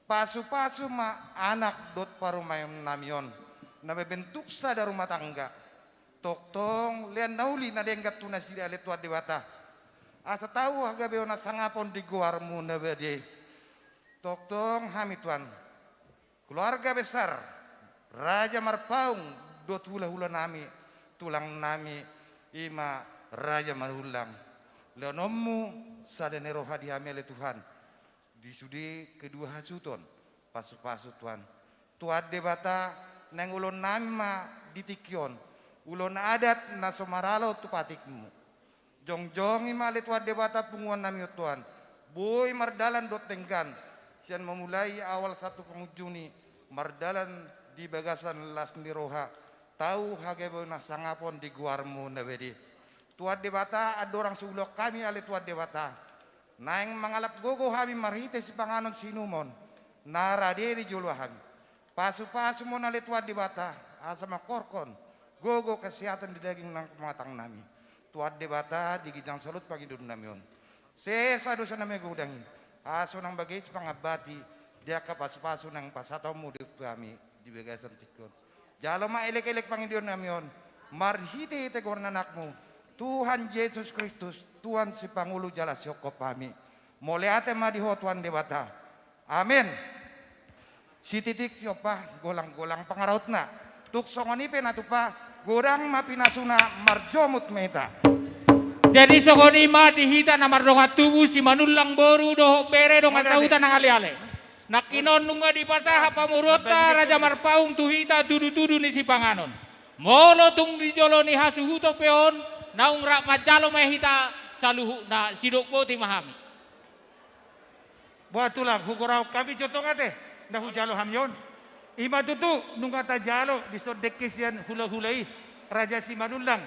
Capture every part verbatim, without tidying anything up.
Pasupasu ma anak dohot parumaennami on, na mambentuk sada rumah tangga. Tongtong lean na uli na denggan tu nasida ale Tuhan Debata. Asa tau hagabeon na sangap on di goarmu na badia i. Tongtong hami Tuhan, keluarga besar Raja Marpaung dohot hulahulanami, tulangnami, i ma Raja Manullang. Leononmu sada ni roha di hami ale Tuhan. Di sude kedua hasuhuton, pasupasu Tuhan. Tuhan Debata, naeng ulaonnami ma di tingki on ulaon adat na so maralo tu patikmu. Jongjongi ma ale Tuhan Debata punguannami on Tuhan, boi mardalan dohot denggan, sian mamulai awal sahat tu pangujungni, mardalan di bagasan las ni roha, tau hagabeon na sangap on di goarmu na badia i. Tuhan Debata, andorang so ulaon hami ale Tuhan Debata, naeng mangalap gogo hami marhite sipanganon siinumon na rade di jolo hami. Pasupasu ma on ale Tuhan Debata, asa mangkorhon gogo kesehatan di daging nang pamatangnami. Tuhan Debata, di ginjang saluhut pangidoannami on, sesa dosanami na godang i, asa unang bagas pangambati di angka pasupasu naeng pasahatonmu di hami di bagasan tingki on. Jalo ma elekelek pangidoannami on marhitehite goar ni Anakmu, Tuhan Jesus Kristus, Tuhan sipangolu jala sihophop hami. Mauliate ma di Ho Tuhan Debata. Amen. Sititik siompa, golanggolang pangarahutna. Tung songon i pe na tupa, godang ma pinasuna, marjomut ma hita. Jadi songon i ma di hita na mardongan tubu, Simanullang boru dohot bere, dongan sahuta nang aleale. Nangkinon nunga dipasahat pamoruonta Raja Marpaung tu hita tudutudu ni sipanganon. Molo tung di jolo ni hasuhuton pe on, naung rap manjalo ma hita saluhutna. Sidok boti ma hami. Boha tulang, hugorahon hami jo tong ate na hujalo hami on. I ma tutu, nunga tajalo dison dengke sian hulahula i, Raja Simanullang.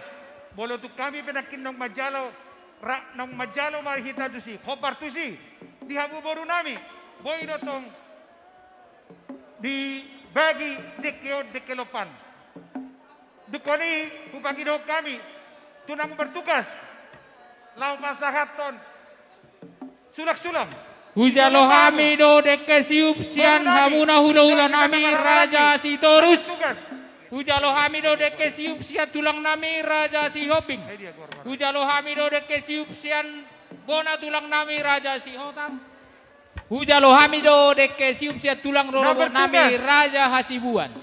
Molo tung hami pe nangkin naung manjalo, ra, naung manjalo ma hita tusi, hombar tusi. Di hamu borunami, boi do tong dibagi dengke on, dengke lompan. Dungkon i hupangidohon hami tu naung martugas laho pasahathon sulangsulang. Hujalo hami do dengke siup sian hamuna hulahulanami Raja Sitorus. Hujalo hami do dengke siup sian tulangnami Raja Sihombing. Hujalo hami do dengke siup sian bona tulangnami Raja Sihotang. Hujalo hami do dengke siup sian tulang rorobotnami Raja Hasibuan.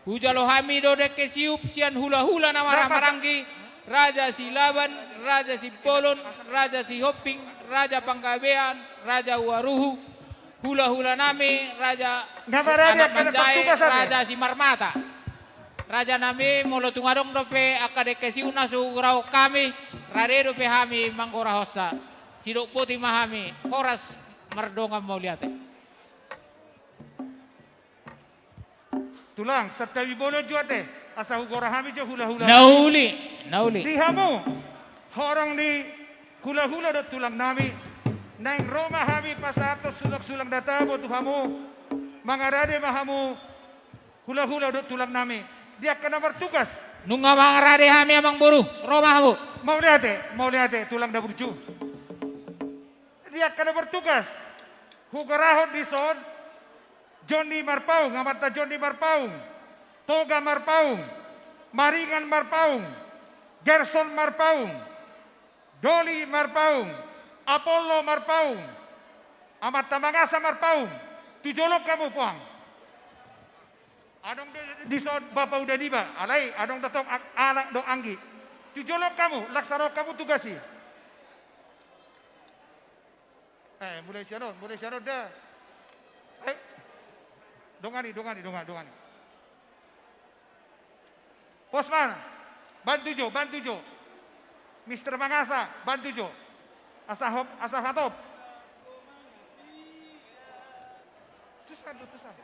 Hujalo hami do dengke siup sian hulahula na marhahamaranggi, Raja Silaban, Raja Simbolon, Raja Sihombing, Raja Panggabean, Raja Uaruhu, hulahulanami Raja Anak Manjae, Raja Simarmata. Rajanami, molo tung adong dope angka dengke siup na so hugorahon hami, rade dope hami manggorahonsa. Sidok boti ma hami, horas mardongan mauliate. Tulang, santabi bolon jo ate, asa hugora hami jo hulahula. Na uli, na uli. Di hamu, horong ni hulahula dohot tulangnami, naeng ro ma hami pasahathon sulangsulang na tabo tu hamu, mangarade ma hamu hulahula dohot tulangnami, di angka na martugas. Nunga mangarade hami amangboru, ro ma hamu. Mauliate, mauliate tulang na burju. Di angka na martugas, hugorahon dison, Jonni Marpaung, amanta Jonni Marpaung, Toga Marpaung, Maringan Marpaung, Gerson Marpaung, Doli Marpaung, Apollo Marpaung, amanta Mangasa Marpaung, tu jolo hamu puang. Adong do dison bapa uda niba, alai adong do tong a-, anak dohot anggi. Tu jolo hamu, laksanaon hamu tugas i. Eh, mulai sian on, mulai sian on da. Eh. Dongani, dongani, dongani, dongani. Posman, bantu jo, bantu jo. Mister Mangasa, bantu jo. Asa hop, asa hatop. Tusan do, tusan.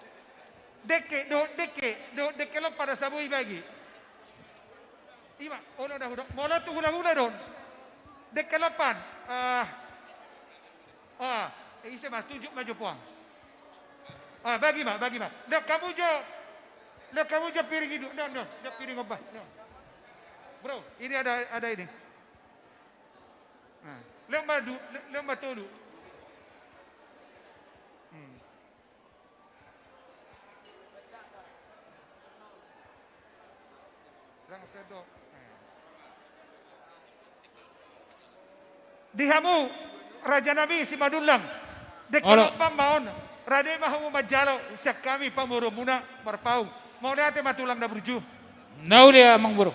Dengke, dohot dengke, dohot dengke lompan asa boi bagi. Ima, olo da hudok. Molo tu hulahula do on. Dengke lompan. Ah. Ah, eh, ise ma, tunjuk ma jo puang. Ah, bagi ma, bagi ma. Leon hamu jo. Leon hamu jo piring i, leon, leon, leon piring ombas, leon. Bro, ini ada, ada ini. Nah, leon ma du-, le-, leon ma tolu. Hmm. Di hamu rajanami Simanullang, dengke lompan ma on, rade ma hamu manjalo sian hami pamoruonmuna marpaung. Mauliate ma tulang na burju. Na uli amang boru.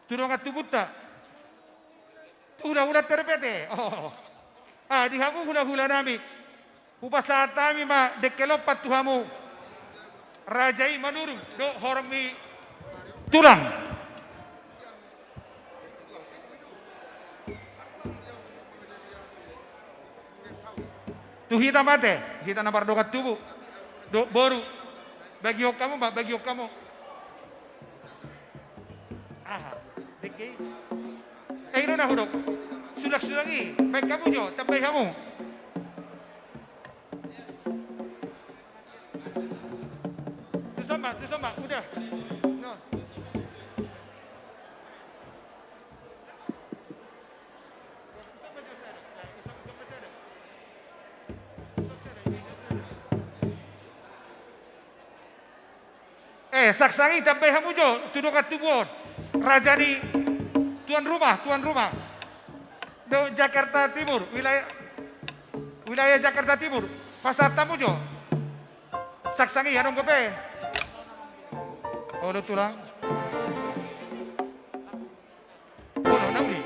Tu dongan tubunta. Tu hulahula terpete. Oh. Ah, di hamu hulahulanami. Hupasahat hami ma dengke lompan tu hamu. Raja i Manurung dohot horong ni tulang. Tu hita ma ate, hita na mardongan tubu dohot boru. Bagihon hamu ma, bagihon hamu. Aha, dengke i. Eh, i do na hudok. Sulang-sulang i, baen hamu jo, tambai hamu. Tuson ma, tuson ma, udah. No. Eh, saksang i tambai hamu jo tu dongan tubu on. Raja ni tuan rumah, tuan rumah. Do Jakarta Timur, wilayah, wilayah Jakarta Timur. Pasahat hamu jo. Saksang i adong dope. Olo tulang. Olo, na uli.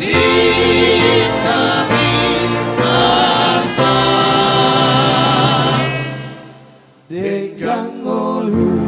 Sitari asa denggan ngolu.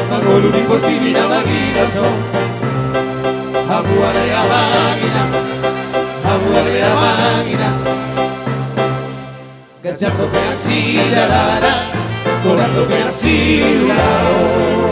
Mangolu di portibi na mangido so. Hamu ale amang inang, hamu ale amang inang. Ganjang dope nang sidalan, godang dope nang siulaon.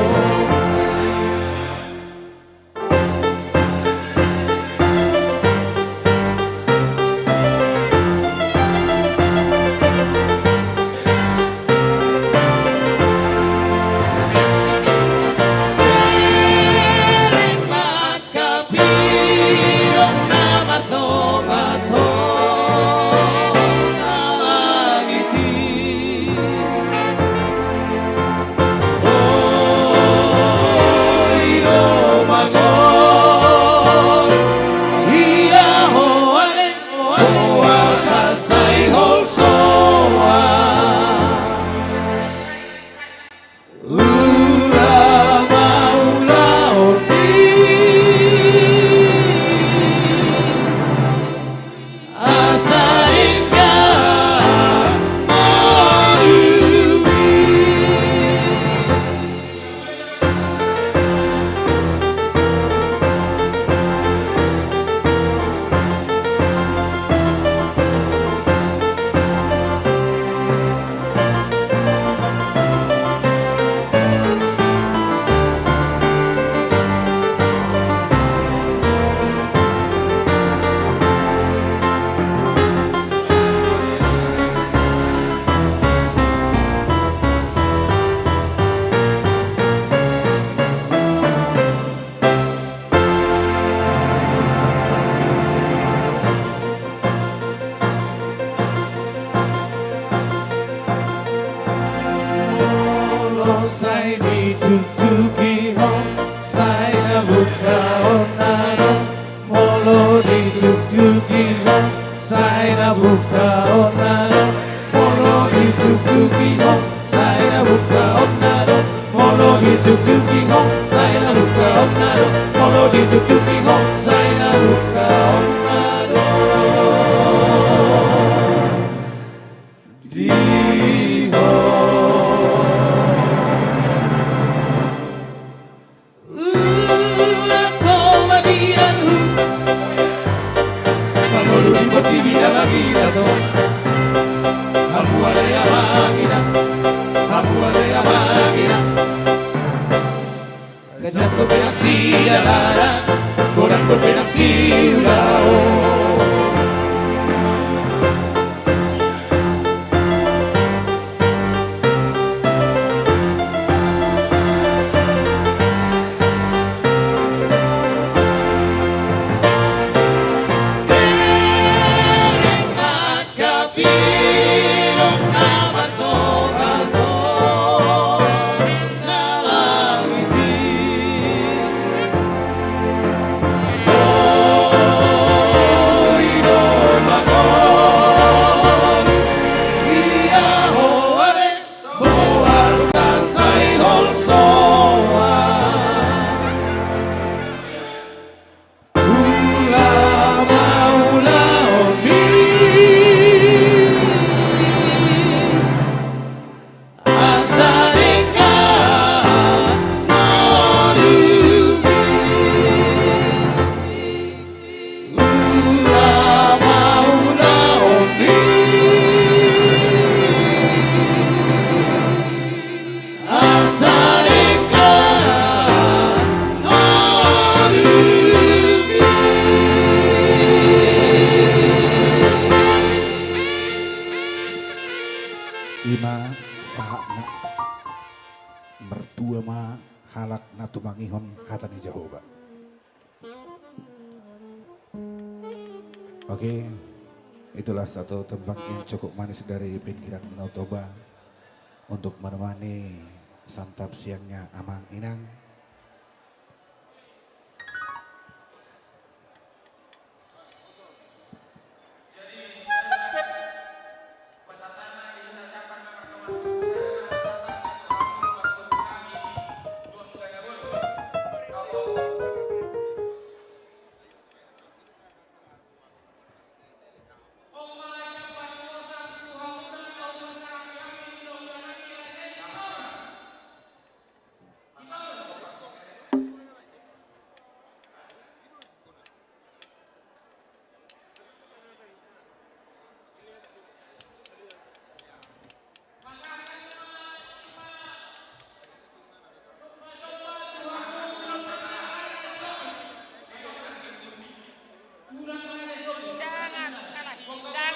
Molo sai dituktuki ho, sai na buka hon na do. Molo dituktuki ho, sai na buka hon na do. Molo dituktuki ho, sai na buka hon na do. Molo dituktuki ho, sai na buka hon na do. Molo dituktuki ho, sai na buka hon na do. Di ho. Ulang ho mabiar hu. Mangolu di portibi na mangido so. Hamu ale amang inang, hamu ale amang inang. Ganjang dope nang sidalan, godang dope nang siulaon. Martua ma halak na tumangihon hata ni Jahowa. Oke, itulah satu tembang yang cukup manis dari pinggiran Danau Toba untuk menemani santap siangnya Amang Inang.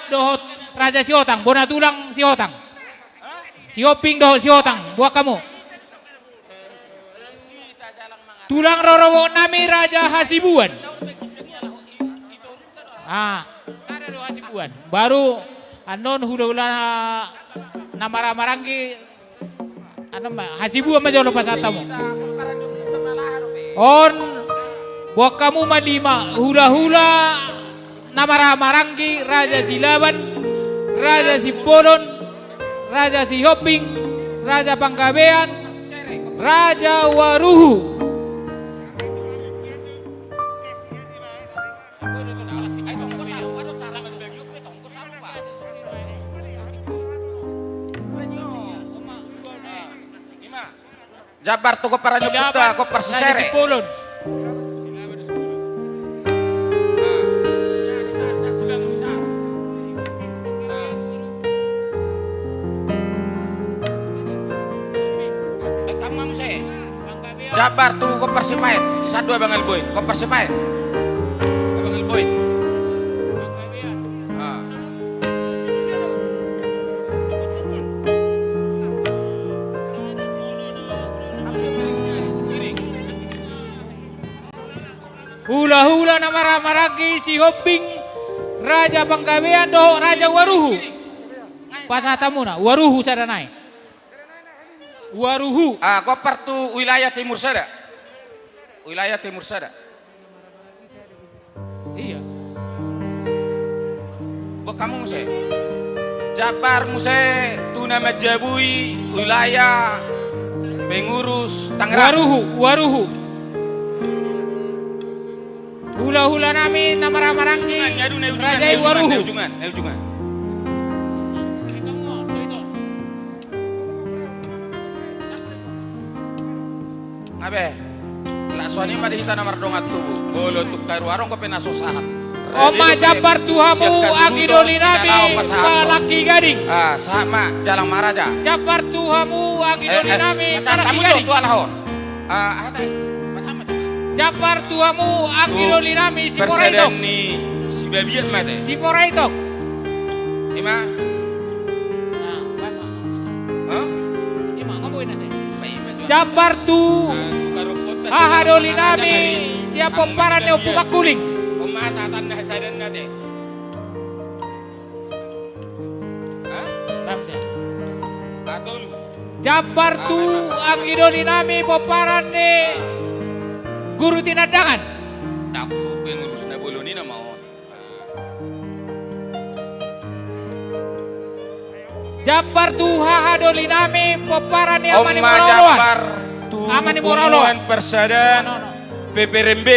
Dohot Raja Sihotang, bona tulang Sihotang. Sihombing dohot Sihotang, boan hamu. Tulang rorobot nami Raja Hasibuan. Ah, sada do Hasibuan. Baru annon hulahula na marhahamaranggi, annon ma Hasibuan ma jolo pasahat hamu. On, boan hamu ma lima hulahula na marhahamaranggi, Raja Silaban, Raja Simbolon, Raja Sihombing, Raja Panggabean, Raja Waruhu. Jambar tu pomparan ni ompunta, pompar si Sere. Jambar tu pompar si Paet, isa dua bangal boin, pompar si Paet. Bangal boin. Ah. Hulahula na marhahamaranggi, Sihombing, Raja Panggabean dohot Raja Waruhu. Pasahat hamuna Waruhu sada nai. Waruhu. Ah, pompar tu wilayah timur sada. Wilayah timur sada. Iya. Boan hamu muse. Jambar muse tu na manjabui wilayah pengurus Tangerang. Waruhu, Waruhu. Hulahula nami na marhahamaranggi, Raja i Waruhu. Na ujungan, na ujungan. Nga be, laos songon i ma di hita na mardongan tubu. Molo tung haru adong dope na so sahat. On ma jambar tu hamu anggi doli nami Palangki Gading. Ah, sahat ma jala maraja. Jambar tu hamu anggi doli nami Palangki Gading. Ah, aha tai? Jambar tu hamu anggi doli nami Sipora Itok. Persada ni Sibabiat ma te. Sipora Itok. Ima. Hah? Ima, ngomong ina se. Ima, ima, Juan. Jambar tu haha doli nami sian pomparan ni Ompu Mangkuling. Pemasatanna hasadanna te. Hah? Jambar tu anggi doli nami pomparan ni Guru Tinandangan. Aku pengurus na bolon i nama on. Jambar tu haha doli nami pomparan ni Ama ni Mora Oloan. Ama ni Mora Oloan. Persada P P R M B.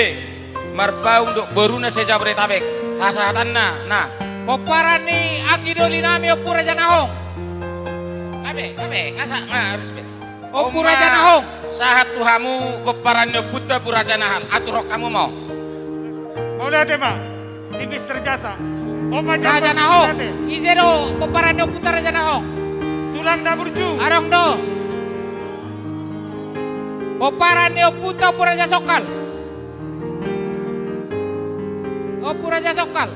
Marpaung dohot boruna se Jabodetabek. Hasahatanna, nah. Pomparan ni anggi doli nami Ompu Raja Nahong. Nga be, nga be, nga sa, nga respect. Ompu Raja Nahong. Sahat tu hamu pomparan ni ompunta Ompu Raja Nahal. Aturhon hamu ma on. Mauliate ma di Mister Jasa. Raja Nahong. Ise do pomparan ni ompunta Raja Nahong? Tulang na burju. Adong do. Pomparan ni ompunta Ompu Raja Songkal. Ompu Raja Songkal.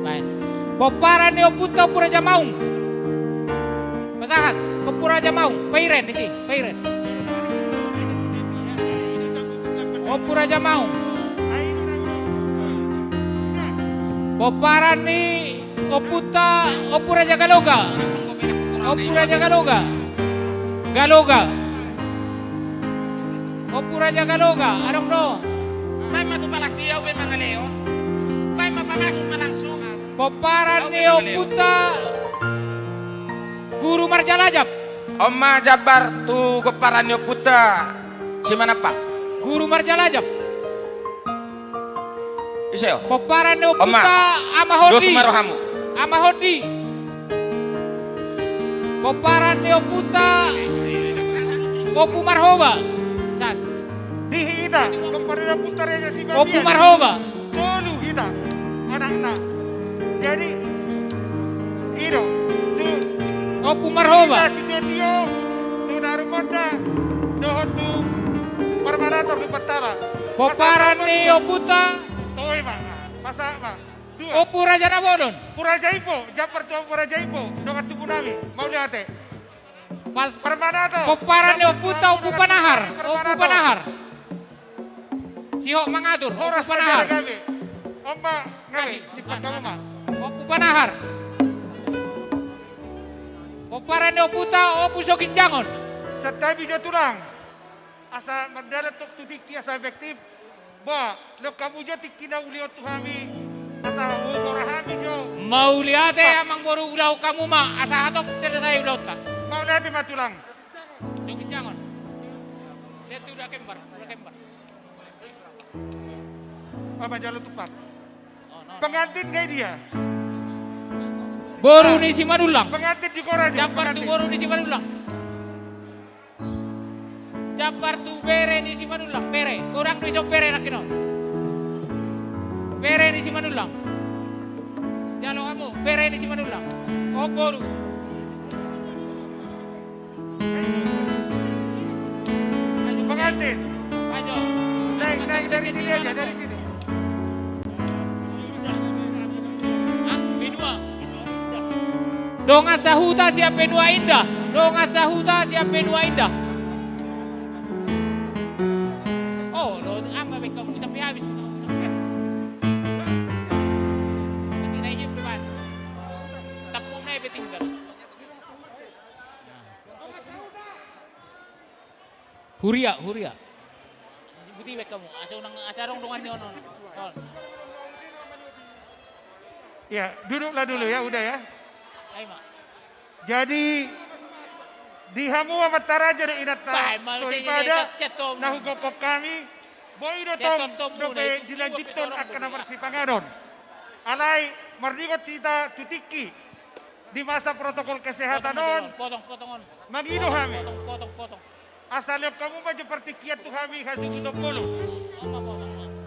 Baen. Pomparan ni ompunta Ompu Raja Maung. Sahat, Ompu Raja Maung, pairen disi, pairen. Ompu Raja Maung. Pomparan ni ompunta, Ompu Raja Galoga. Ompu Raja Galoga. Galoga. Ompu Raja Galoga, adong do. Baen ma tu palas dia, au pe mangalehon. Baen ma pamasuk ma langsung. Pomparan ni ompunta Guru Marjalajap. On ma jambar tu pomparan ni ompunta Simanampang. Guru Marjalajap. Ise on? Pomparan ni ompunta Ama Hondi. Dos ma rohamu. Ama Hondi. Pomparan ni ompunta Ompu Marhoba. San. Di hita, pomparan ni ompunta Raja Simanjuntak. Ompu Marhoba. Tolu hita anakna. Jadi, i do, tu Ompu Marhoba. Hita sitio-tio, tu Narumonda, dohot tu Parmanator di Patala. Pomparan ni ompunta. Toe ma, pasahat ma. Dua. Ompu Raja Nabolon. Ompu Raja Imbo, jambar tu Ompu Raja Imbo, dongan tubu nami, mauliate. Pas Parmanator. Pomparan ni ompunta Ompu Panahar. Ompu Panahar. Sihok mangatur, Ompu Panahar. Horas ma jala gabe. On ma gabe, simpan hamu ma. Ompu Panahar. Pomparan ni ompunta Ompu Soginjangon. Santabi jo tulang. Asa mardalan tong tu tingki asa efektif. Ba, lehon hamu jo tingki na uli on tu hami. Asa huhora hami jo. Mauliate amang boru, ulahon hamu ma asa hatop selesai ulaonta. Mauliate ma tulang. Soginjangon. Lehon tu Uda Kembar, Uda Kembar. Apa jalo tumpak? Pengantin ngai dia? Boru ni Simanullang. Pengantin di kora jo. Jambar tu boru ni Simanullang. Jambar tu bere ni Simanullang, bere. Godang do ison bere nangkin on. Bere ni Simanullang. Jalo hamu, bere ni Simanullang. On boru. Pengantin. Naik, naik dari sini aja, dari sini. Dongan sahuta sian Benua Indah. Dongan sahuta sian Benua Indah. Oh, lo ama bek kamu sampai habis. Tapi naik depan. Tepung naik betinggal. Huria, huria. Sebuti bek kamu. Asa unang, asa adong dongan ni on. Ya, duduklah dulu ya, udah ya. Ayo, Mak. Jadi, di hamu amanta raja dohot inanta soripada, na hugokhon hami, boi do tong dope dilanjuthon angka na marsipanganon. Alai, marningot hita tu tingki, di masa protokol kesehatan on, mangido hami. Asa lehon hamu ma jo partingkian tu hami hasuhuton bolon.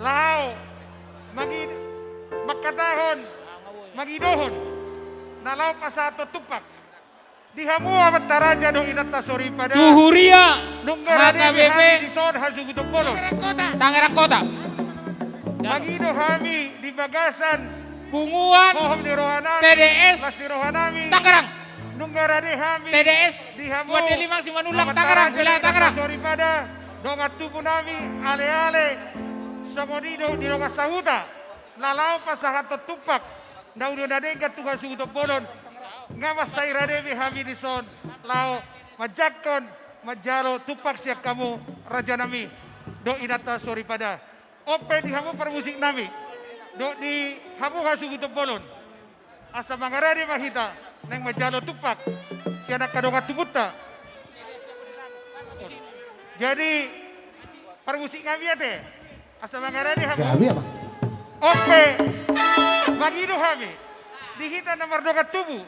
Laho mangid-, mangkatahon, mangidohon na laho pasahathon tumpak. Di hamu amanta raja dohot inanta soripada. Tu huria. Nunga rade be hami dison hasuhuton bolon. Tangerang Kota. Mangido hami di bagasan punguan hohom ni roha nami, T D S, las ni roha nami. Tangerang. Nunga rade hami. T D S, di hamu Wan Delimang Simanullang, Tangerang, wilayah Tangerang. Soripada, dongan tubu nami, ale-ale, songon i do di dongan sahuta, na laho pasahathon tumpak, na uli na denggan tu hasuhuton bolon, nga mansai rade be hami dison, laho manjangkon, manjalo tumpak sian hamu, raja nami, dohot inanta soripada. On pe di hamu parmusik nami, dohot di hamu hasuhuton bolon. Asa mangarade ma hita, naeng manjalo tumpak sian angka dongan tubunta. Jadi, parmusik nami ate, asa mangarade hamu. Gabe, Amang. On pe, mangido hami, di hita na mardongan tubu,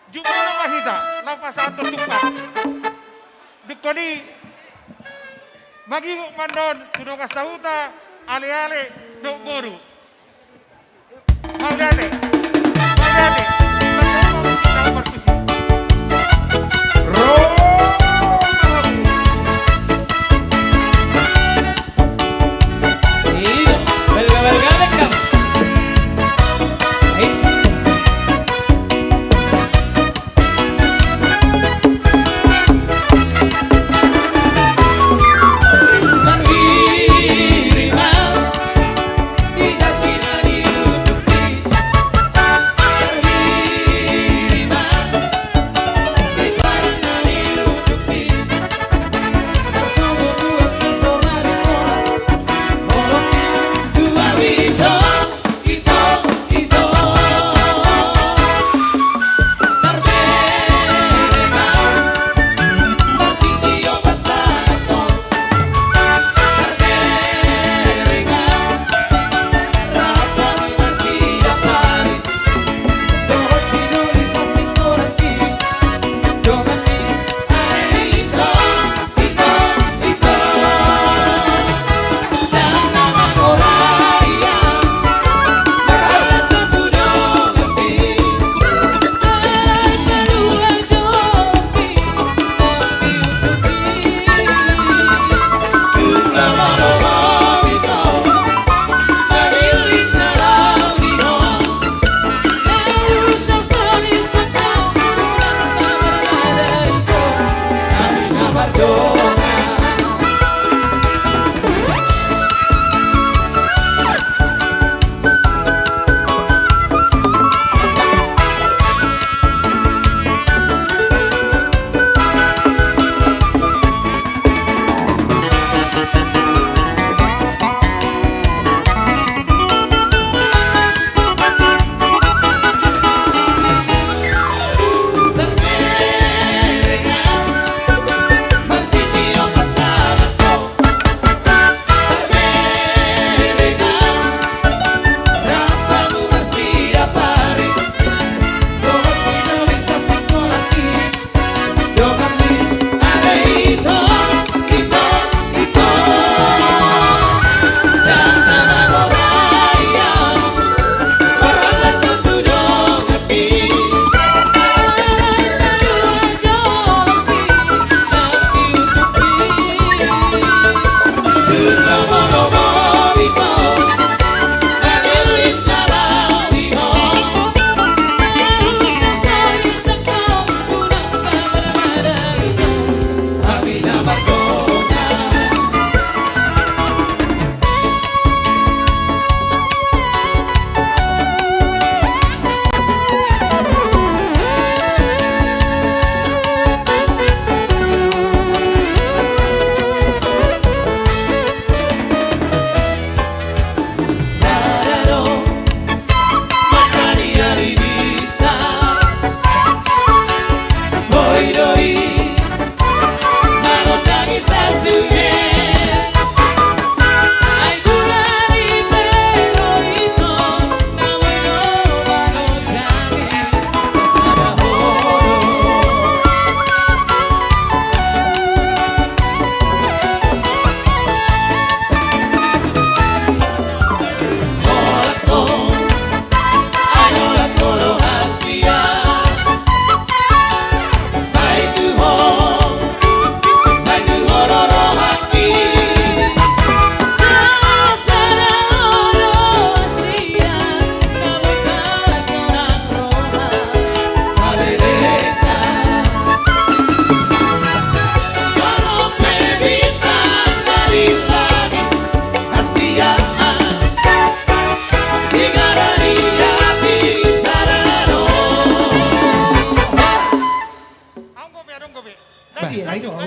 jumolo ma hita, laho pasahathon tumpak. Dungkon i, mangingot ma annon, tu dongan sahuta, ale-ale, dohot boru. Mauliate. Mauliate.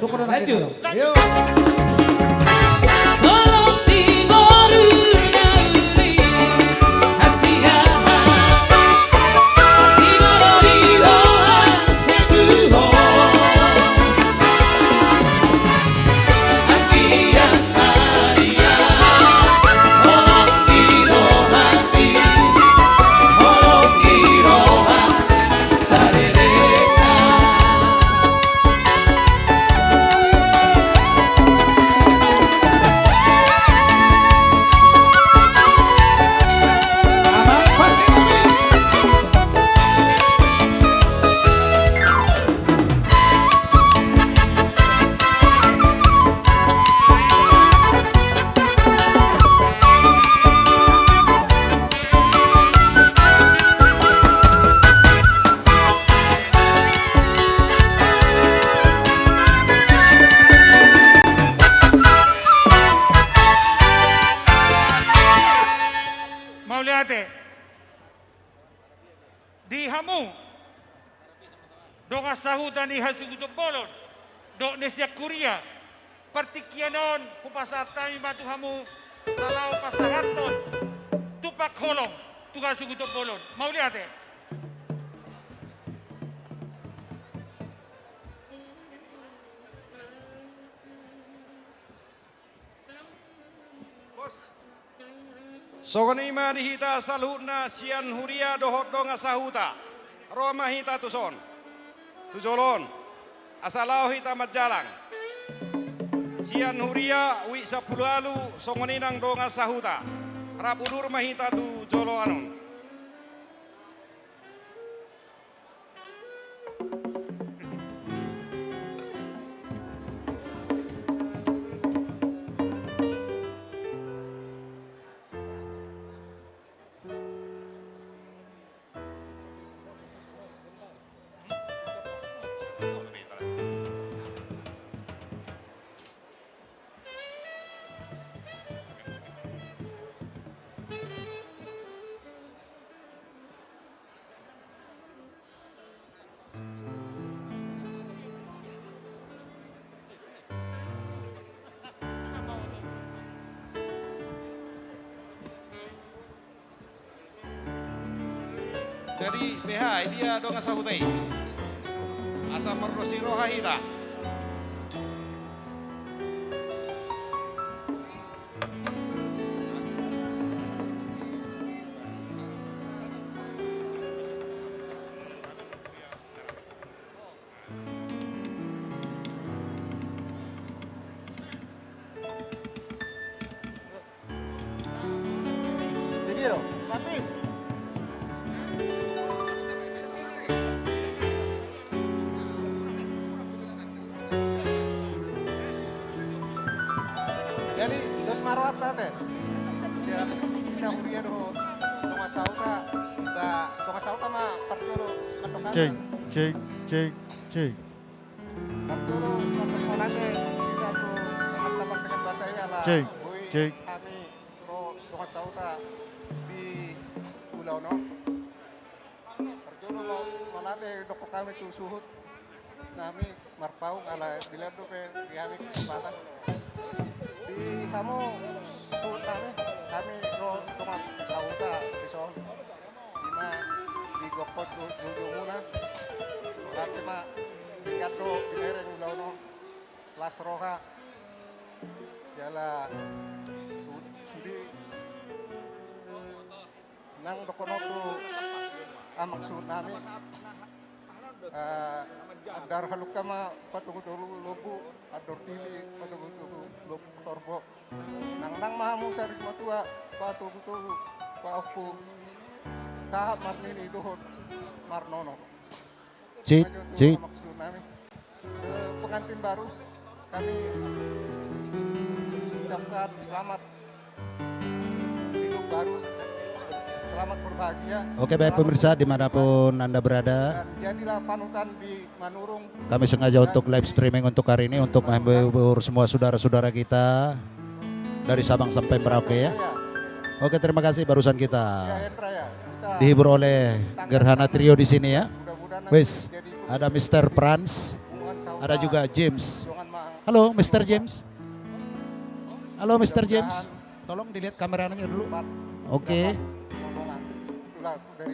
Lanjut. Mauliate. Di hamu dongan sahuta ni hasuhuton bolon dohot ni sian huria, partingkian on hupasahat hami ma tu hamu na laho pasahathon tumpak holong tu hasuhuton bolon. Mauliate. Songon i ma di hita saluhutna sian huria dohot dongan sahuta. Ro ma hita tuson, tu jolo on, asa laho hita manjalang. Sian huria Wijk Sampulu Ualu, songon i nang dongan sahuta. Rap udur ma hita tu jolo on. Jadi, beha, dia dongan sahuta i. Asa mardos ni roha hita. Jadi, dos ma rohanta, ate. Sian hita huria dohot dongan sahuta, ba, dongan sahuta ma parjolo. Cek, cek, cek, cek. Parjolo, parjolo mauliate hita tu teman-teman dengan bahasa i ala. Cek, boi cek. Hami ro dongan sahuta di ulaon on. Parjolo ma-, mauliate dohot hami tu suhut nami Marpaung ala dilean dope di hami kesempatan. Di hamu suhut nami, hami ro dongan sahuta dison. Ima di gokhon do-, do-, dohot muna. Mauliate ma, denggan do binereng ulaon on. Las roha. Jala su-, sude nang dohonon tu amak suhut nami. Eh, andar halumpang ma patogu-togu lombu, andor titi patogu-togu lombu horbo. Nangnang ma hamu sari matua, patogu-togu, paompu, sahat marnini dohot marnono. Cik, cik. Maksud nami, eh, pengantin baru, kami ucapkan selamat hidup baru, selamat berbahagia. Oke, baik pemirsa, dimanapun Anda berada. Dan jadilah panutan di Kami sengaja untuk live streaming untuk hari ini, untuk menghibur semua saudara-saudara kita dari Sabang sampai Merauke, ya. Oke, terima kasih, barusan kita dihibur oleh Gerhana Trio di sini, ya. Wis, ada Mister Franz, ada juga James. Halo, Mister James. Halo, Mister James. Tolong dilihat kameranya dulu. Oke.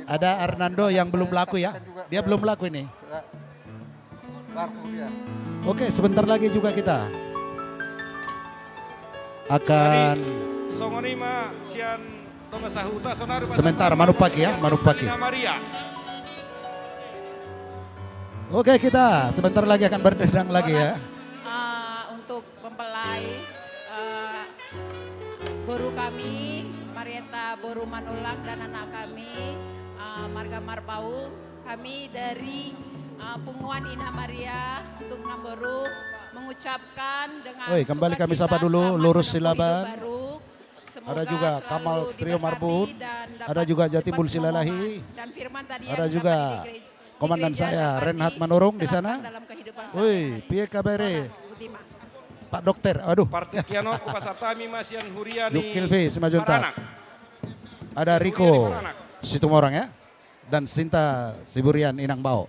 Ada Arnando yang belum laku ya. Dia belum laku ini. Oke, sebentar lagi juga kita akan. Jadi, songon i ma sian dongan sahuta, sonari. Sebentar, manumpaki ya, manumpaki. Ina Maria. Oke, kita sebentar lagi akan berdendang lagi ya. Eh, untuk mempelai, eh, boru kami, Marieta boru Manullang, dan anak kami, eh, marga Marpaung. Kami dari, eh, Punguan Ina Maria untuk Namboru mengucapkan dengan. Oi, kembali kami sapa dulu, lurus silaba. Ada juga Kamal Strio Marbun, ada juga Jatimbul Silalahi, ada juga komandan saya Renhat Manurung di sana. Woi, piye kabar? Pak Dokter, aduh. Partingkian on hupasahat hami ma sian huria ni Paranak. Ada Riko Situmorang ya, dan Sinta Siburian Inang Bao.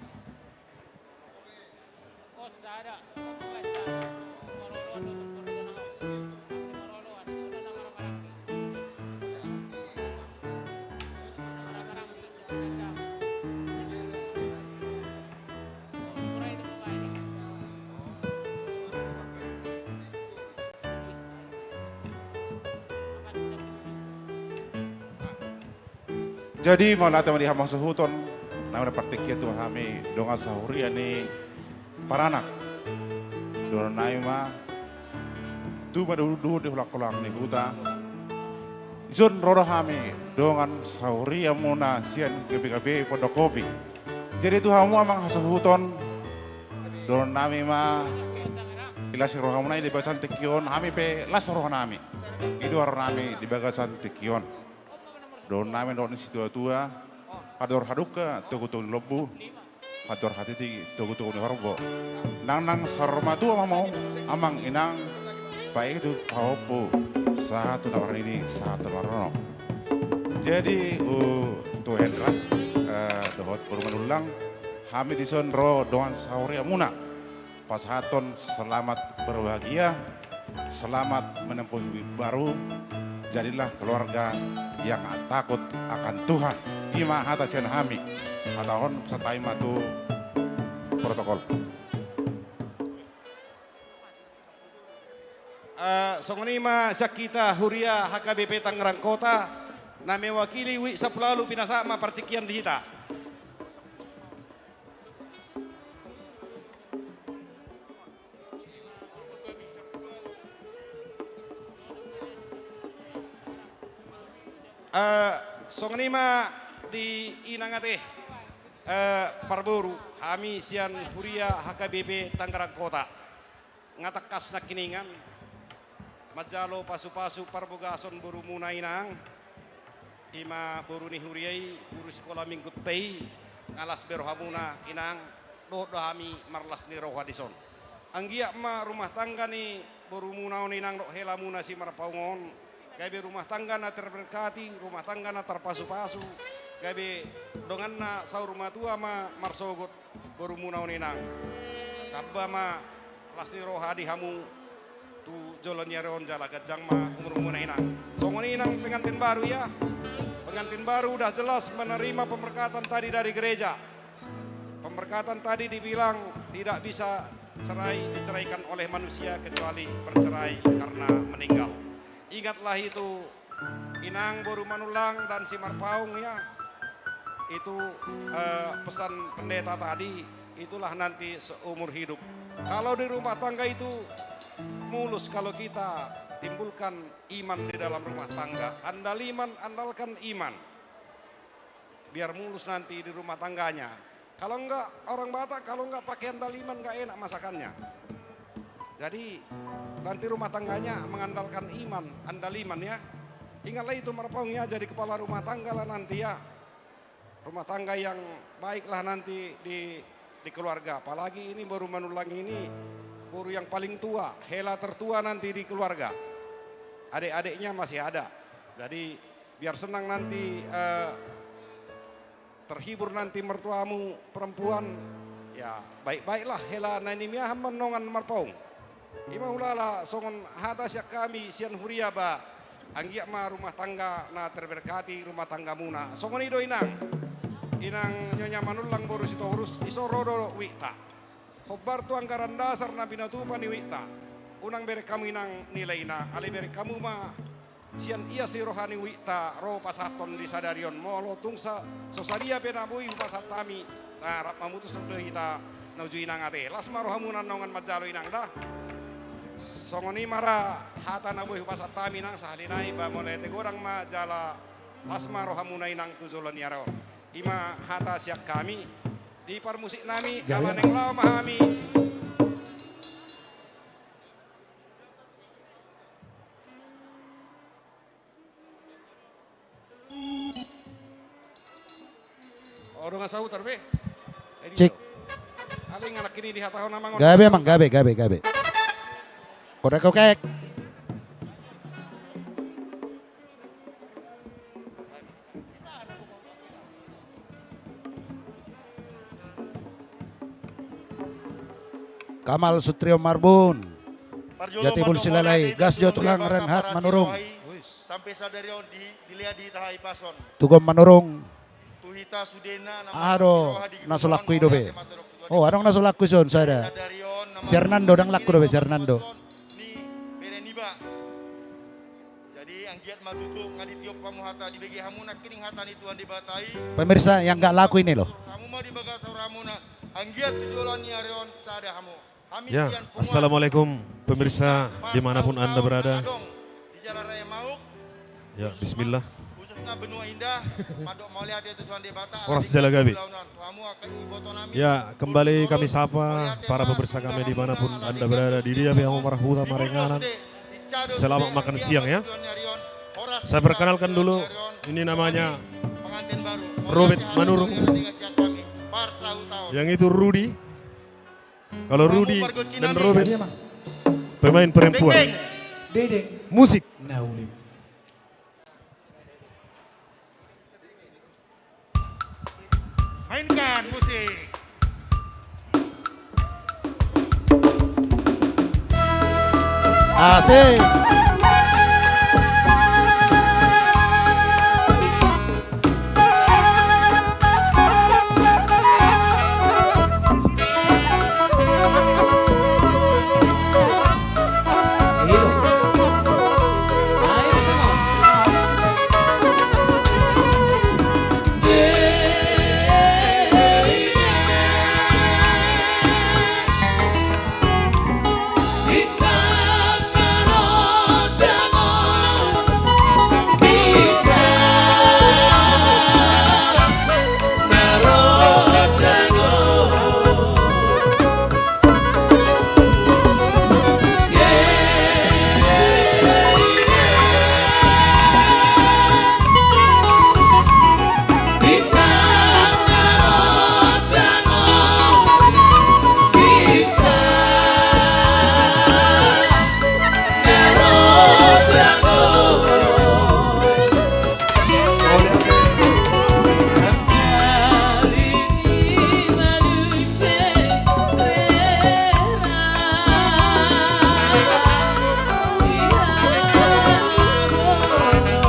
Jadi, mauliate ma di hamu hasuhuton, na partingkian tu hami dongan sahuria ni Paranak. Dohonon nami ma, tubu ma duhut-duhut di holong-holong ni huta. Dison ro do hami dongan sahuria muna sian gabe-gabe Pondokopi. Jadi tu hamu amang hasuhuton, dohonon nami ma, las ni rohamuna i di bagasan tingki on, hami pe las roha nami. I do haroro nami di bagasan tingki on. Dohonon nami dohot ni situa-tua, hador hadungka togu-togu ni lombu, hador hatiti togu-togu ni horbo. Nangnang saur matua ma hamu amang inang, paitu pahompu, sahat tu na marnini, sahat tu na marnono. Jadi, uh, tu Hendra, eh, dohot boru Manullang, hami dison ro dongan sahuria muna pasahathon selamat berbahagia, selamat menempuh hidup baru, jadilah keluarga yang takut akan Tuhan. I ma hata sian hami, hatahon santabi ma tu protokol. Eh, songon i ma sian hita huria H K B P Tangerang Kota, na mewakili U I sampulu ualu, pinasahat ma partingkian di hita. Eh, songon i ma di inang ate, eh, parboru, hami sian huria H K B P Tangerang Kota. Nga tangkas nangkiningan manjalo pasu-pasu parbagason borumuna inang, i ma boru ni huria i, guru sikola minggunta i, nga las be rohamuna inang, dohot do hami marlas ni roha dison. Anggiat ma rumah tangga ni borumuna on inang dohot helamuna si Marpaung on, gabe rumah tangga na terberkati, rumah tangga na tarpasu-pasu, gabe donganna saur matua ma marsogot borumuna on inang. Tamba ma las ni roha di hamu tu jolo ni ari on jala ganjang ma umurmuna inang. Songon i inang pengantin baru ya. Pengantin baru udah jelas menerima pemberkatan tadi dari gereja. Pemberkatan tadi dibilang tidak bisa cerai, diceraikan oleh manusia kecuali bercerai karena meninggal. Ingatlah itu, inang boru Manullang dan si Marpaung ya. Itu, eh, pesan pendeta tadi, itulah nanti seumur hidup. Kalau di rumah tangga itu mulus, kalau kita timbulkan iman di dalam rumah tangga. Andal iman, andalkan iman. Biar mulus nanti di rumah tangganya. Kalau enggak, orang Batak, kalau enggak pakai andal iman, enggak enak masakannya. Jadi, nanti rumah tangganya mengandalkan iman, andal iman ya. Ingatlah itu, Marpaung ya, jadi kepala rumah tangga lah nanti ya. Rumah tangga yang baiklah nanti di, di keluarga. Apalagi ini boru Manullang ini, boru yang paling tua, hela tertua nanti di keluarga. Adik-adiknya masih ada. Jadi, biar senang nanti, eh, terhibur nanti mertuamu perempuan. Ya, baik-baiklah hela na nimiahan ma dongan Marpaung. Ima hulala songon hata sian hami sian huria ba, anggiat ma rumah tangga na terberkati rumah tanggamuna. Songon i do inang, inang Nyonya Manullang boru Sitorus, dison ro do uikta. Hombar tu anggaran dasar na pinatupa ni uikta. Unang bereng hamu inang nilaina, alai bereng hamu ma sian ias ni roha ni uikta ro pasahathon di sadari on. Molo tung sa so sadia pe na boi hupasahat hami, na rap mamutus do hita na uju inang ate. Las ma rohamuna na nunga manjalo inang da. Songon i ma ra hata na boi hupasahat hami inang sahali nai ba molo ate godang ma jala las ma rohamuna inang tu joloan ni ari on. Ima hata sian hami di parmusik nami. Ala naeng laho ma hami. Cek. Gabe amang, gabe, gabe, gabe. Korek, korek. Kamal Sutrio Marbun. Jatibul Silahi, gas jo tulang, Renhat Manurung. Sampe sadari on di, dilehon di hita hahipason. Tugom Manurung. Aha do na so laku i dope. Oh, adong na so laku i son sada. Si Hernando, ndang laku dope si Hernando. Jadi anggiat ma tutu nga ditiop hamu hata, dibege hamu nangkining hata ni Tuhan Debata i. Pemirsa yang nggak laku ini loh. Hamu ma di bagasan rohamuna, anggiat tu joloan ni ari on sada hamu. Ya, assalamualaikum pemirsa dimanapun Anda berada. Ya, bismillah. Horas jala gabe. Ya, kembali kami sapa para pemirsa kami dimanapun Anda berada, di dia pe hamu marhuta maringanan. Selamat makan siang ya. Saya perkenalkan dulu, ini namanya Robert Manurung. Yang itu Rudi. Kalau Rudi dan Robert, pemain perempuan. Musik. Mainkan musik. Asik.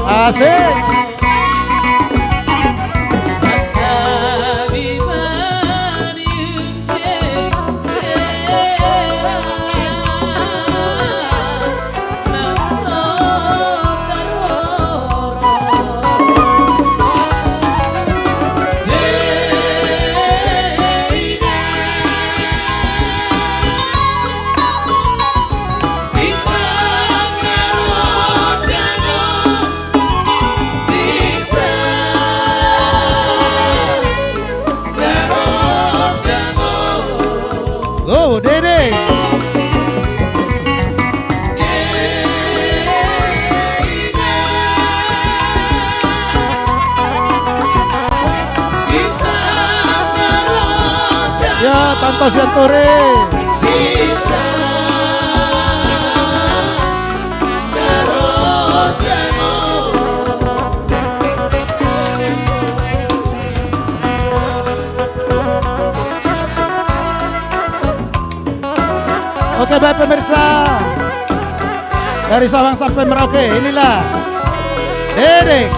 Asik. Go, Dede. Ya, tanpa siantore. Oke, Baik pemirsa, dari Sabang sampai Merauke, inilah Dedek.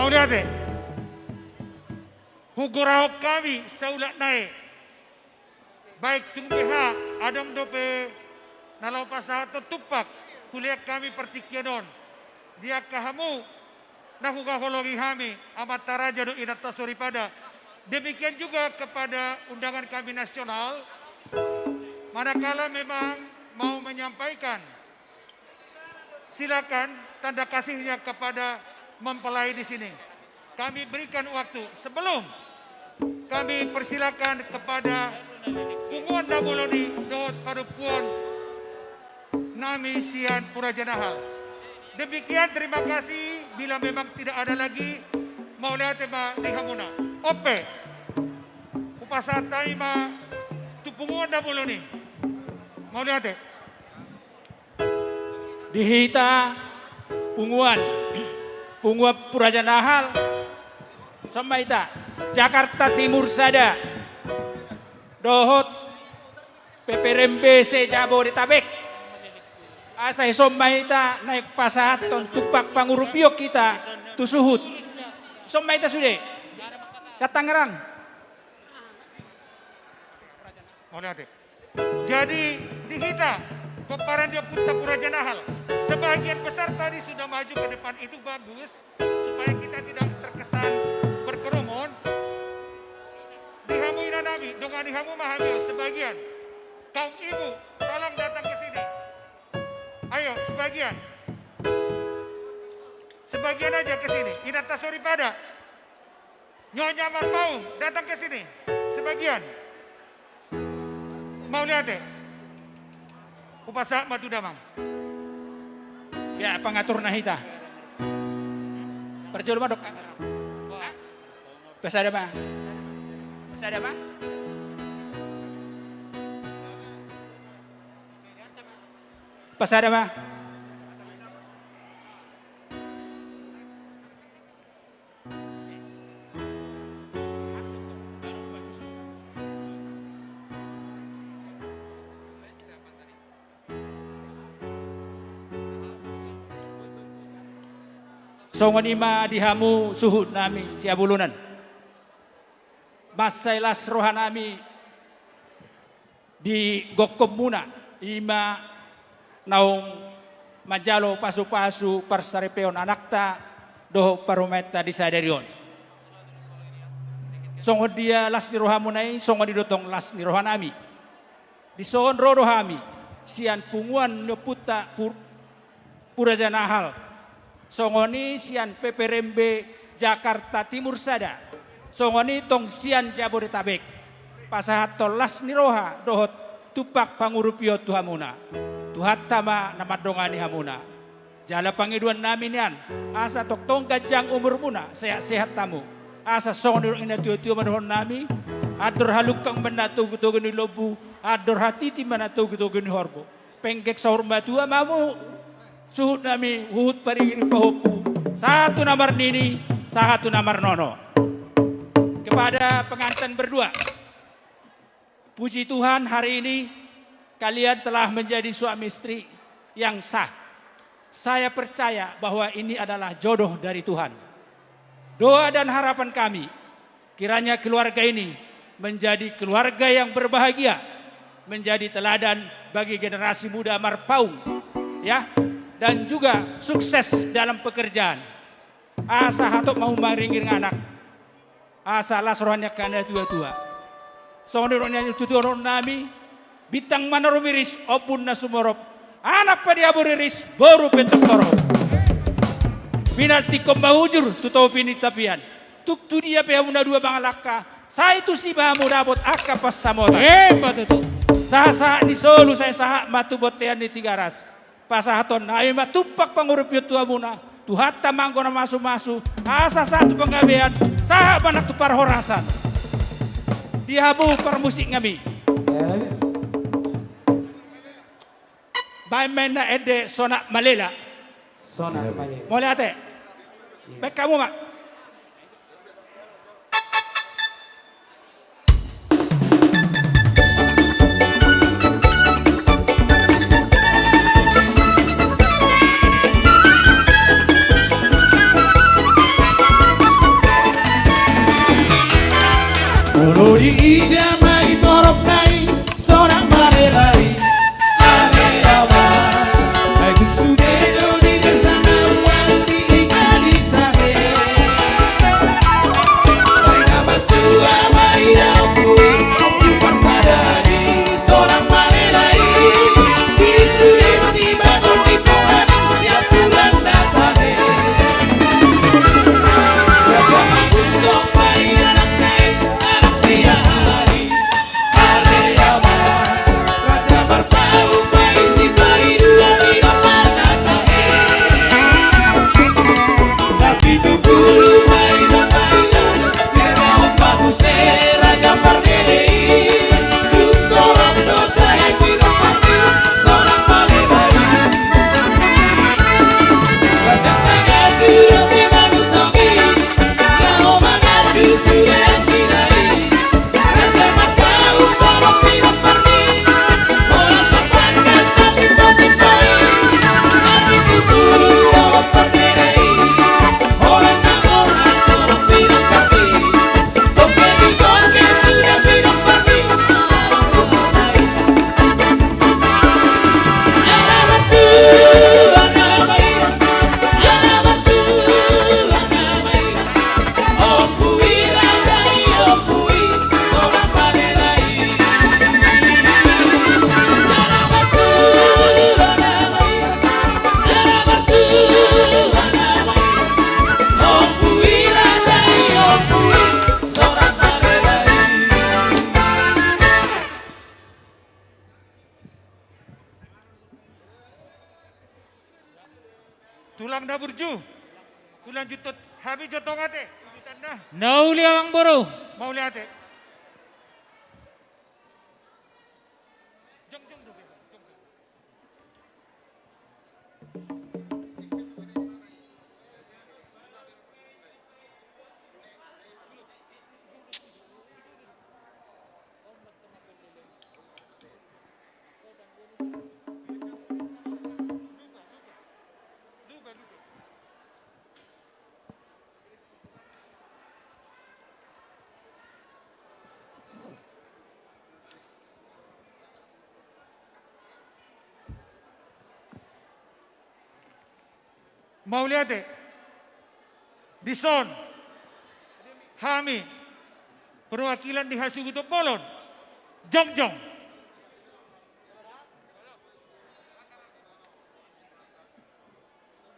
Mauliate. Hugorahon hami saulak nai. Baik tung beha adong dope na laho pasahathon tumpak, hulean hami partingkian on di angka hamu na huhaholongi hami, amanta raja dohot inanta soripada. Demikian juga kepada undangan kami nasional, manakala memang mau menyampaikan, silakan tanda kasihnya kepada mempelai di sini. Kami berikan waktu sebelum kami persilakan kepada punguan na bolon i dohot parompuan nami sian Puraja Nahal. Demikian, terima kasih. Bila memang tidak ada lagi, mauliate ma di hamuna. On pe, hupasahat hami ma tu punguan na bolon i. Mauliate. Di hita punguan, punguan Puraja Nahal, dison ma hita, Jakarta Timur Sada dohot P P R M B C Jabodetabek. Asa dison ma hita naeng pasahathon tumpak pangurupion hita tu suhut. Dison ma hita sude. Sian Tangerang. Mauliate. Jadi, di hita, pomparan di Ompunta Puraja Nahal, sebagian besar tadi sudah maju ke depan, itu bagus, supaya kita tidak terkesan berkerumun. Di hamu inanami, dongani hamu ma hami on, sebagian. Kaum ibu, tolong datang ke sini. Ayo, sebagian. Sebagian aja ke sini. Inanta soripada. Nyonya Marpaung, datang ke sini. Sebagian. Mauliate. Hupasahat ma tu damang. Ya, pangaturna hita. Parjolo ma dok. Pasada ma. Pasada ma. Pasada ma. Songon i ma di hamu suhut nami sihabolonan. Mansai las roha nami di gokhonmuna, i ma naung manjalo pasupasu parsaripeon anakta dohot parumaenta di sadari on. Songon dia las ni rohamuna i, songon i do tong las ni roha nami. Dison ro do hami sian punguan ni ompunta Pur-, Pura Janahal, songon i sian P P R M B Jakarta Timur Sada, songon i tong sian Jabodetabek, pasahathon las ni roha dohot tumpak pangurupion tu hamuna. Tuhanta ma na mandongani hamuna. Jala pangidoan nami nian, asa tongtong ganjang umurmuna, sehat-sehat hamu. Asa songon nidok ni na tua-tua ma dohonon nami, andor halungkang ma na togu-togu ni lombu, andor hatiti ma na togu-togu ni horbo. Penggeng saur matua ma hamu, suhut nami huhut parigi pahompu, sahat tu na marnini, sahat tu na marnono. Kepada pengantin berdua, puji Tuhan, hari ini kalian telah menjadi suami istri yang sah. Saya percaya bahwa ini adalah jodoh dari Tuhan. Doa dan harapan kami, kiranya keluarga ini menjadi keluarga yang berbahagia, menjadi teladan bagi generasi muda Marpaung, ya, dan juga sukses dalam pekerjaan. Asa hatop ma hamu mangiring-iring anak. Asa las roha ni angka na tua-tua. Songon nidok ni na tua-tua dohonon nami, bintang ma na rumiris, ombun na sumorop, anak pe diaboriris, boru pe tongtong torop. Pinantikhon ma hujur tu topi ni tapian. Tung tu dia pe hamu na dua mangalangka, sai tusi ma hamu dapot angka pansamotan. Emma tutu. Sahat-sahat ni solu sai sahat ma tu bontean ni Tigaras. Pasahaton nami ma tumpak pangurupion tu hamuna, Tuhanta ma anggo na masu-masu, asa sahat tu panggabean, sahat ma nang tu parhorasan. Di hamu parmusik nami. Baen ma inna ende Sonak Malela. Sonak Malela. Mauliate. Baen hamu ma. Molo diida ma i torop nai, Sonak Malela i. Tulang na burju. Tulang jutot. Hami jotong ate. Jutotanna. Na uli amang boru. Mauliate. Jong, jong, jong, jong. Mauliate. Dison hami perwakilan ni hasuhuton bolon. Jongjong.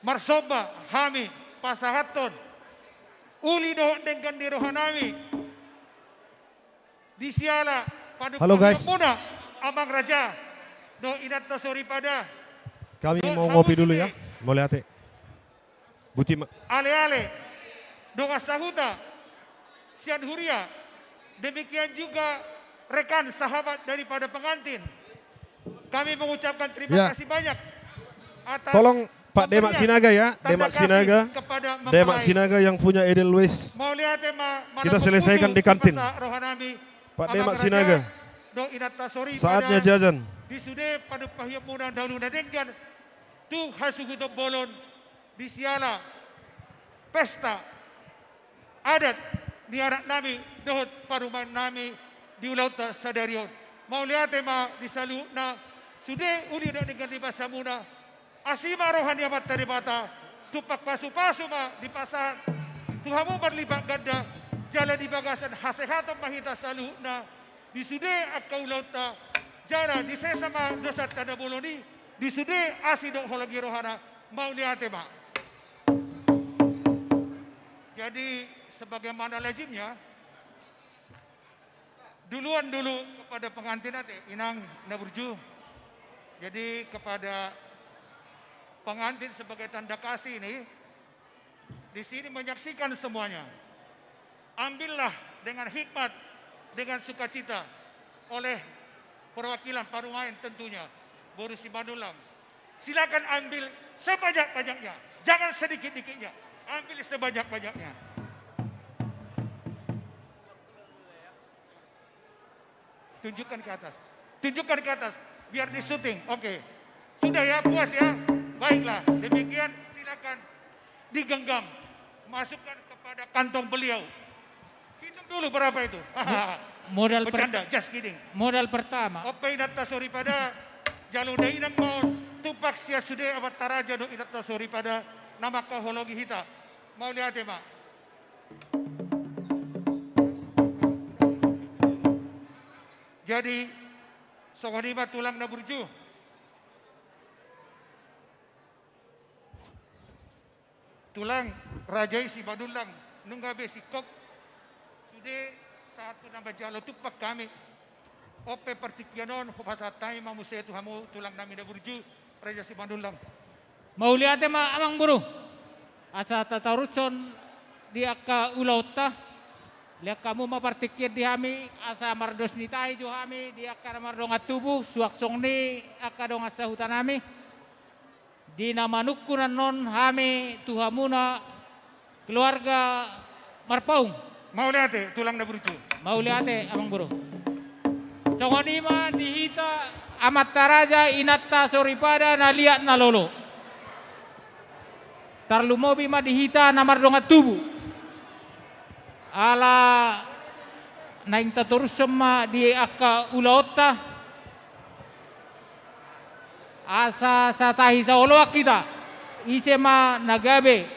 Marsomba hami pasahathon uli dohot denggan ni rohanami di siala panungkunan muna, amang raja dohot inanta soripada. Kami mau ngopi dulu ya. Mauliate. Buti ma- Ale-ale, dongan sahuta sian huria, demikian juga rekan sahabat daripada pengantin. Kami mengucapkan terima kasih banyak atas pemberian tanda kasih kepada mempelai. Tolong Pak Demak Sinaga ya, Demak Sinaga. Demak Sinaga yang punya Edelweiss. Mauliate ma, kita selesaikan di kantin. Pak Demak Sinaga. Saatnya jajan. Di sude panumpahion muna na uli na denggan tu hasuhuton bolon di siala pesta adat ni anaknami dohot parumaennami di ulaonta sadari on. Mauliate ma di saluhutna, sude uli dohot denggan ni basamuna. Asi ma roha ni Amanta Debata, tumpak pasupasu ma dipasahat tu hamu marlipat ganda, jala di bagasan hasehaton ma hita saluhutna di sude angka ulaonta, jala disesa ma dosanta na bolon i di sude asi dohot holong ni rohana. Mauliate ma. Jadi, sebagaimana lazimnya, duluan dulu kepada pengantin ate, inang na burju. Jadi, kepada pengantin sebagai tanda kasih ini, di sini menyaksikan semuanya. Ambillah dengan hikmat, dengan sukacita oleh perwakilan parumaen tentunya, Boru Simanullang. Silakan ambil sebanyak-banyaknya, jangan sedikit-dikitnya, ambil sebanyak-banyaknya. Tunjukkan ke atas. Tunjukkan ke atas. Biar di-syuting. Oke. Sudah ya, puas ya? Baiklah. Demikian, silakan digenggam. Masukkan kepada kantong beliau. Hitung dulu berapa itu. Modal per-, bercanda, just kidding. Modal pertama. On pe inanta soripada, jalo dainang ma on, tumpak sian sude amanta raja dohot inanta soripada na mangkaholongi hita. Mauliate ma. Jadi, songon i ma tulang na burju. Tulang, raja i Simanullang, nunga be singkop sude sahat tu na manjalo tumpak hami. On pe partingkian on hupasahat hami ma muse tu hamu tulang nami na burju, Raja Simanullang. Mauliate ma amang boru. Asa tatarushon di angka ulaonta. Lehon hamu ma partingkian di hami, asa mardos ni tahi jo hami di angka na mardongan tubu, suang songon i angka dongan sahuta nami. Di na manungkun annon hami tu hamuna keluarga Marpaung. Mauliate, tulang na burju. Mauliate, amang boru. Songon i ma di hita amanta raja, inanta soripada, na liat na lolo. Tarlumobi ma di hita na mardongan tubu. Ala naeng tatarushon ma di angka ulaonta. Asa satahi saoloan hita, ise ma na gabe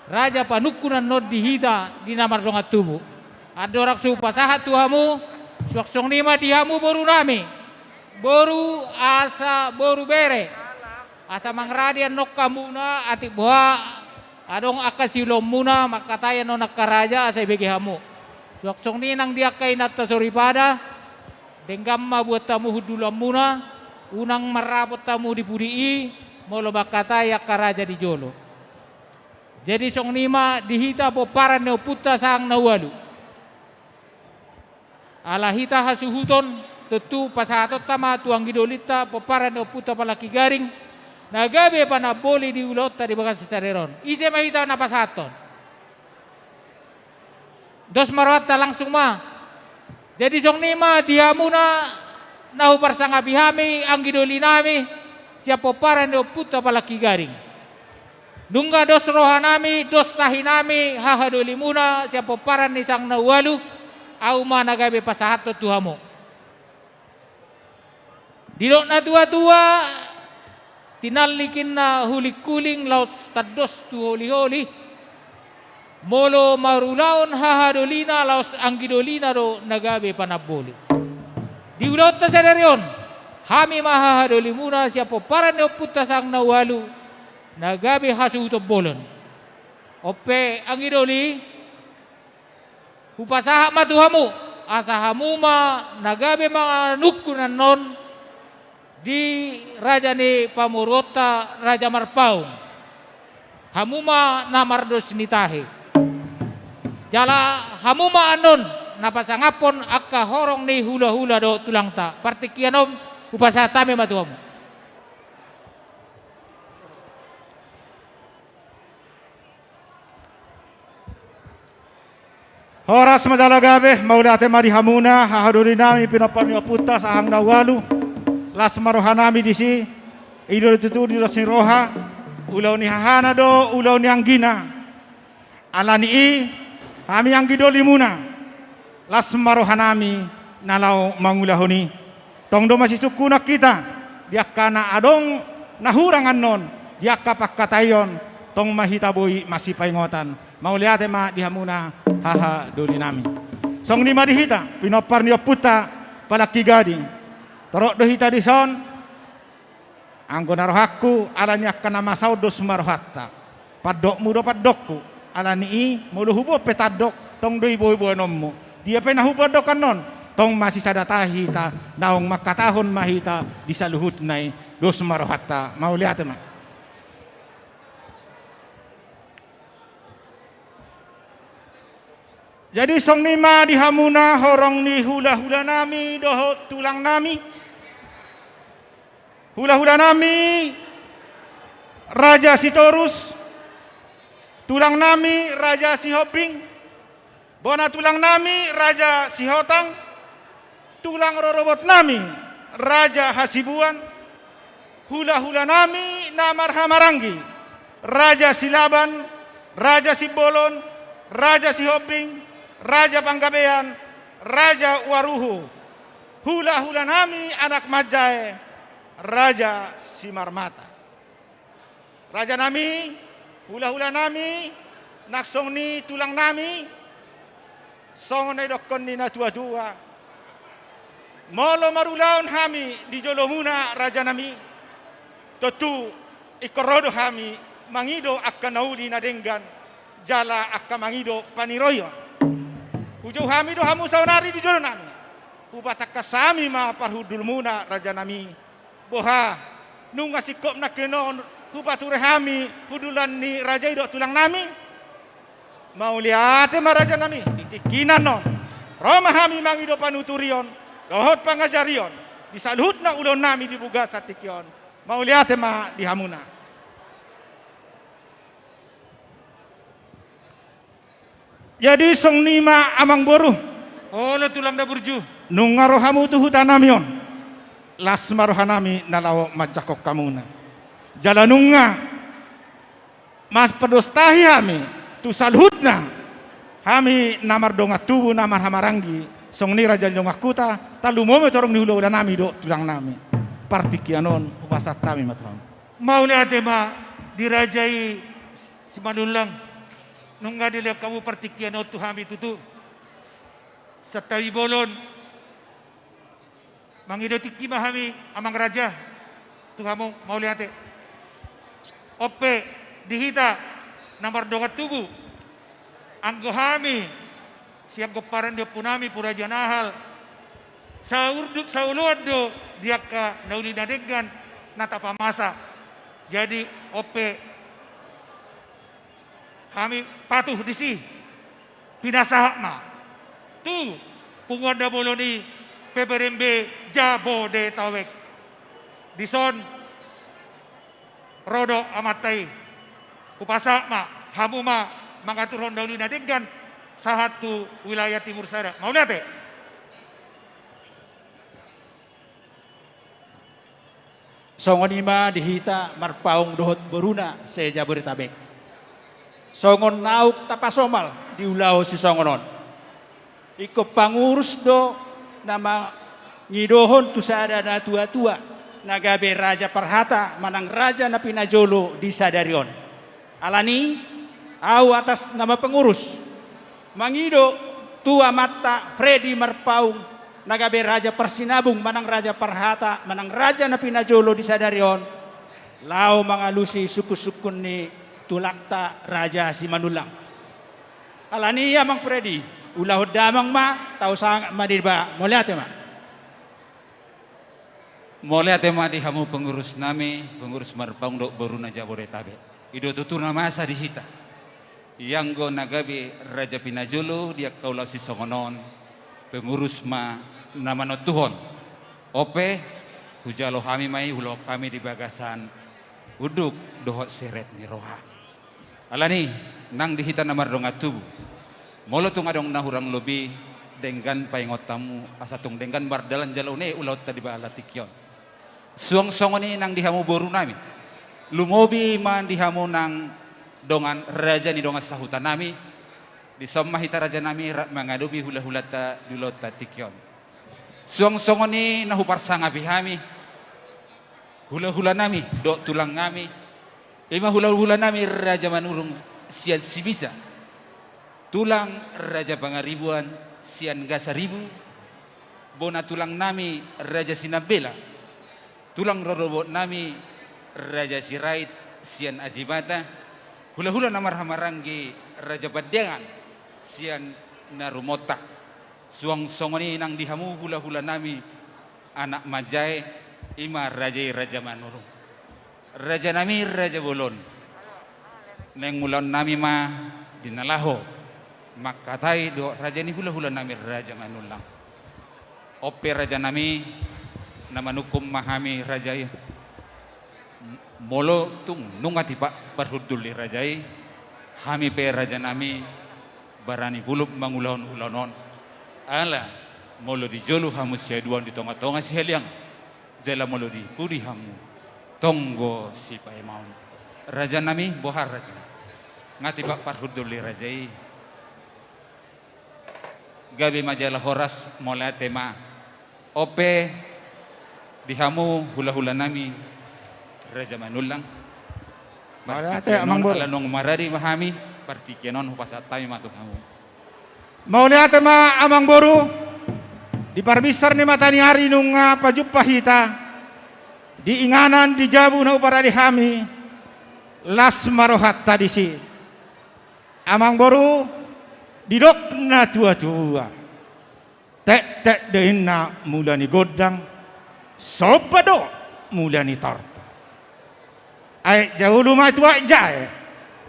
raja panungkun annon di hita di na mardongan tubu. Andorang so hupasahat tu hamu, suang songon i ma di hamu boru nami, boru asa boru bere, asa mangaradi annon hamuna atik boha adong angka siulaonmuna mangkatai annon angka raja asa ibege hamu. Suang songon i nang di angka inanta soripada, denggan ma buat hamu hundulanmuna, unang marrapot hamu di pudi i, molo mangkatai angka raja di jolo. Jadi songon i ma di hita pomparan ni ompunta Sang Naualu. Ala hita hasuhuton, tontu pasahatonta ma tu anggidolinta pomparan ni ompunta Palangki Gading, na gabe panamboli di ulaonta di bagasan sadari on. Ise ma hita na pasahathon? Dos ma rohanta, langsung ma. Jadi songon i ma di hamuna na huparsangapi hami, anggidolinami sian pomparan ni ompunta Palangki Gading. Nunga dos rohanami, dos tahinami, hahadolimuna sian pomparan ni Sang Naualu, ahu ma na gabe pasahathon tu hamu. Didok natuatua, tinallik inna hulinghuling laos tandos tu holiholi. Molo marulaon hahadolina laos anggidolina do na gabe panamboli. Di ulaonta sadari on, hami ma hahadolimuna sian pomparan ni ompunta Sang Naualu, na gabe hasuhuton bolon. On pe anggi doli, hupasahat ma tu hamu, asa hamu ma na gabe manungkun annon di raja ni pamoruonta, Raja Marpaung. Hamu ma na mardos ni tahi. Jala hamu ma annon na pasangaphon angka horong ni hulahula dohot tulangta. Partingkian on hupasahat hami ma tu hamu. Horas ma jala gabe, mauliate ma di hamuna, haha doli nami, pinompar ni ompunta, sahang na ualu. Las ma roha nami disi, i do tutu di dos ni roha, ulaon ni hahana do, ulaon ni anggina. Ala ni i, hami anggi dolimuna, las ma roha nami na laho mangulahon i. Tong do masisungkunan hita, di angka na adong na hurang annon, di angka pangkataion, tong ma hita boi masipaingotan. Mauliate ma di hamuna haha doli nami. Songon i ma di hita, pinompar ni ompunta, Palangki Gading. Torop do hita dison, anggo na rohangku, ala ni angka na masa on dos ma rohanta. Pandokmu do pandokku, ala ni i, molo huboan pe tandok, tong do i boanboanonmu. Dia pe na hupandok annon, tong masisada tahi hita, naung mangkatahon ma hita di saluhutna i, dos ma rohanta, mauliate ma. Jadi songon i ma di hamuna horong ni hulahula nami dohot tulang nami. Hulahula nami Raja Sitorus, tulang nami Raja Sihombing, bona tulang nami Raja Sihotang, tulang rorobot nami Raja Hasibuan, hulahula nami na marhahamaranggi, Raja Silaban, Raja Simbolon, Raja Sihombing, Raja Panggabean, Raja Waruhu, hulahula nami anak manjae, Raja Simarmata. Raja nami, hulahula nami, nang songon i tulang nami, songon na nidokkon ni natuatua. Molo marulaon hami di jolomuna, raja nami, tontu ingkon ro do hami mangido angka na uli na denggan, jala angka mangido paniroion. Hujou hami do hamu saonari di jolo nami. Hupatangkas hami ma parhundulmuna, raja nami. Boha, nunga singkop nangkin on hupature hami hundulan ni raja i dohot tulang nami? Mauliate ma, raja nami, di tingki na on ro ma hami mangido panuturion dohot pangajarion di saluhutna ulaon nami di bagasan tingki on. Mauliate ma di hamuna. Jadi songon i ma, amangboru. Olo, tulang na burju. Nunga ro hamu tu huta nami on, las ma roha nami na laho manjangkon hamuna. Jala nunga marpandos tahi hami tu saluhutna, hami na mardongan tubu, na marhahamaranggi, songon i raja ni dongan huta, tarlumobi ma tu horong ni hulahula nami dohot tulang nami. Partingkian on hupasahat hami ma tu hamu. Mauliate ma di raja i Simanullang. Nunga dilehon hamu partingkian on tu hami tutu. Santabi bolon. Mangido tingki ma hami, amang raja, tu hamu, mauliate. On pe di hita na mardongan tubu, anggo hami sian pomparan ni ompu nami Puraja Nahal, saurduk saoloan do di angka na uli na denggan na tapamasa. Jadi on pe hami patuh disi, pinasahat ma tu punguan na bolon i, P P R M B Jabodetabek. Dison ro do amanta i. Hupasahat ma, hamu ma mangaturhon na uli na denggan sahat tu wilayah Timur Sada. Mauliate. Songon i ma di hita Marpaung dohot boruna se-Jabodetabek. Songon naung tapasomal di ulaon sisongon on, ingkon pangurus do na mangidohon tu sada natuatua na gabe raja parhata manang raja na pinajolo di sadari on. Ala ni i, ahu atas nama pengurus mangido tu amanta Freddy Marpaung na gabe raja parsinabung manang raja parhata manang raja na pinajolo di sadari on, Laho mangalusi sungkun-sungkun ni tulangta Raja Simanullang. Alani i Amang Fredi, ulahon damang ma, tau sangap ma di deba, mauliate ma. Mauliate ma di hamu pengurus nami, pengurus Marpaung dohot boruna Jabodetabek. I do tutu na masa di hita. Ianggo na gabe raja pinajolo di angka ulaon sisongon on, pengurus ma na manontuhon. On pe, hujalo hami ma i, ulaon hami di bagasan unduk dohot seret ni roha. Alani, nang di hita na mardongan tubu, molo tung adong na hurang lobi, denggan paingot hamu, asa tung denggan mardalan jala une ulaonta di bagasan tingki on. Suang songon i nang di hamu boru nami. Lumobi ma di hamu nang dongan raja ni dongan sahuta nami. Dison ma hita raja nami rap mangadopi hula-hulanta di ulaonta tingki on. Suang songon i na huparsangapi hami hula-hula nami dohot tulang nami. I ma hula-hula nami Raja Manurung sian Sibisa. Tulang Raja Pangaribuan sian Gasaribu. Bona tulang nami Raja Sinambela. Tulang rorobot nami Raja Sirait sian Ajibata. Hula-hula na marhaha maranggi Raja Pandiangan sian Narumonta. Suang songon i nang di hamu hula-hula nami anak manjae, i ma raja i Raja Manurung. Raja nami Raja Bolon. Naeng ulaon nami ma di na laho mangkatai dohot raja ni hula-hula nami Raja Manullang. On pe raja nami, na manungkun ma hami raja i. Molo tung nunga tipak parhundul ni raja i, hami pe raja nami barani bulung mangulahon ulaon on. Ala molo di jolo hamu siaduan, di tonga-tonga sihaliangan, jala molo di pudi hamu tonggo sipaimaon. Raja nami, boha raja? Nga tipak parhundul ni raja i. Gabe ma jala horas, mauliate ma. On pe di hamu hula-hula nami Raja Manullang. Mauliate, Amang Boru. Ala naung maradi ma hami, partingkian on hupasahat hami ma tu hamu. Mauliate ma, Amang Boru. Di parbinsar ni mata ni ari nunga pajumpa hita di inganan di jabu na huparade hami, las ma rohanta disi. Amang Boru, didok na tua-tua, tektek do inna mula ni gondang, somba do mula ni tortor. Aek jajolo ma tu aek jae,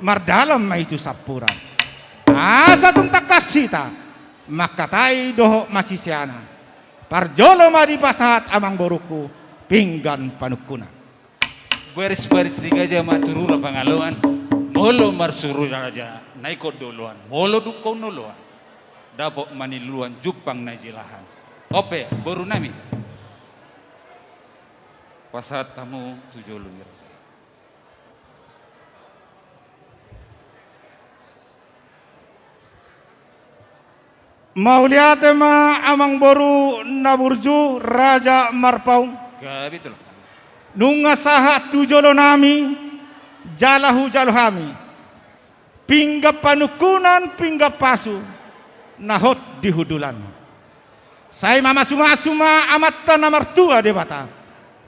mardalan ma i tu sampuran. Asa tung tangkas hita mangkatai dohot masiseana. Parjolo ma dipasahat, Amang Borungku, pinggan panungkunan. Baris-baris ni gaja ma tu rura Pangaloan. Molo marsuru raja na ingkon do oloan, molo dungkon oloan, dapot ma niluan jumpang na jilahan. On pe boru nami, pasahat hamu tu jolo ni raja. Mauliate ma, Amang Boru na burju, Raja Marpaung. Gabe tulang. Nunga sahat tu jolo nami, jala hujalo hami pinggan panungkunan, pinggan pasu na hot di hundulanna. Sai mamasu-masu ma Amanta na martua Debata,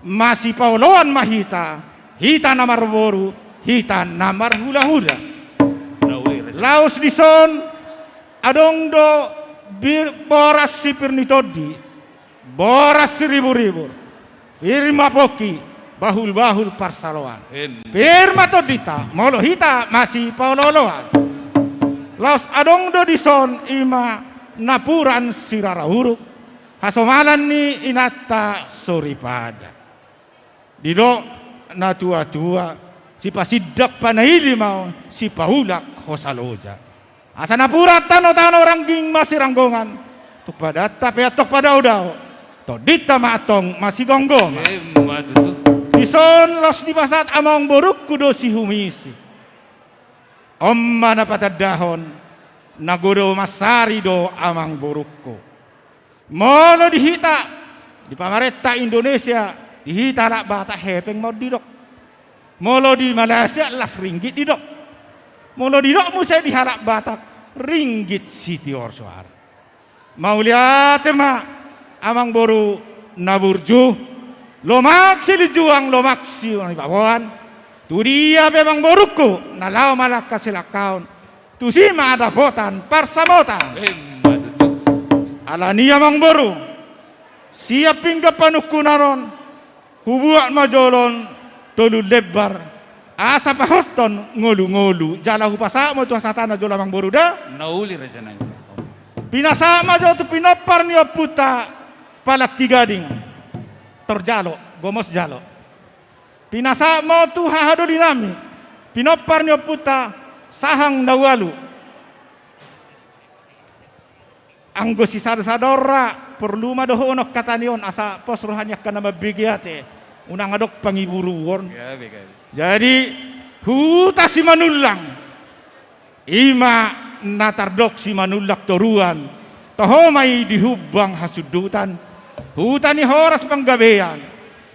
masipaoloan ma hita, hita na marboru, hita na marhula-hula. Laos dison adong do bir-, boras si pir ni tondi, boras si ribur-ribur, pir ma pongki, bahul-bahul parsaloan. Em. Pir ma tondinta, molo hita masipaolo-oloan. Laos adong do dison, i ma napuran si rara uruk, hasomalan ni inanta soripada. Didok na tua-tua, sipasindak panaili ma on, sipaulak hosa loja. Asa napuran tano-tano, rangging masiranggongan, tung padanta pe antong padao-dao, tondinta ma antong masigomgoman. Emma tutu. Dison laos dipasahat Amang Borungku do sihumisi. On ma na patandahon, na godang mansari do, Amang Borungku. Molo di hita, di pamarenta Indonesia, di hita halak Batak hepeng ma on didok. Molo di Malaysia las ringgit didok. Molo didok muse di halak Batak, ringgit sitior soara. Mauliate ma, Amang Boru na burju, lomak silinjuang, lomak sibaboan, Tu dia pe amangborungku na laho mangalangka silangkaon, tusi ma dapotan parsamotan. Emma tutu. Alani i amangboru, sian pinggan panungkunan on, hubuat ma jolo on tolu lembar, asa pahoshon ngolu-ngolu, jala hupasahat ma tu hasahatan na jolo amangboru da. Na uli raja nami. Pinasahat ma jolo tu pinompar ni ompunta Palangki Gading. Tor jalo, gomos jalo. Pinasahat ma tu hahadoli nami, pinompar ni ompunta Sahang na ualu. Anggo sisada-sada on ra, porlu ma dohonon hata ni on, asa pos roha ni angka na mambege ate, unang adong pangiburuon. Gabe, gabe. Jadi, Huta Simanullang. I ma na tardok Simanullang toruan, toho ma i di Humbang Hasundutan, huta ni horas panggabean.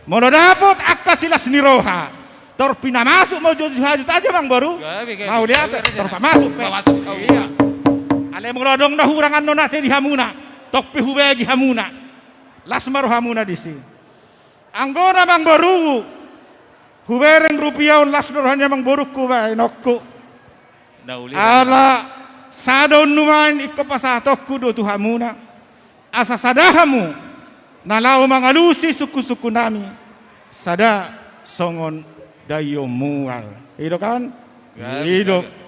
Molo dapot angka silas ni roha, tor pinamasuk ma jo hajut aja amangboru. Gabe, gabe. Mauliate, gabe, gabe. Tor pamasuk pe. Pamasuk kau. Iya. Alai molo adong na hurang annon ate di hamuna, tong pe hubagi hamuna. Las ma rohamuna disi. Anggo na amangboru, hubereng rupia on las do roha ni amangborungku baenonku. Na uli. Ala sada on nuaeng ingkon pasahatonku do tu hamuna. Asa sada hamu na laho mangalusi sungkun-sungkun nami, sada songon daion mual. I do kan? Gabe, i do. Gabe.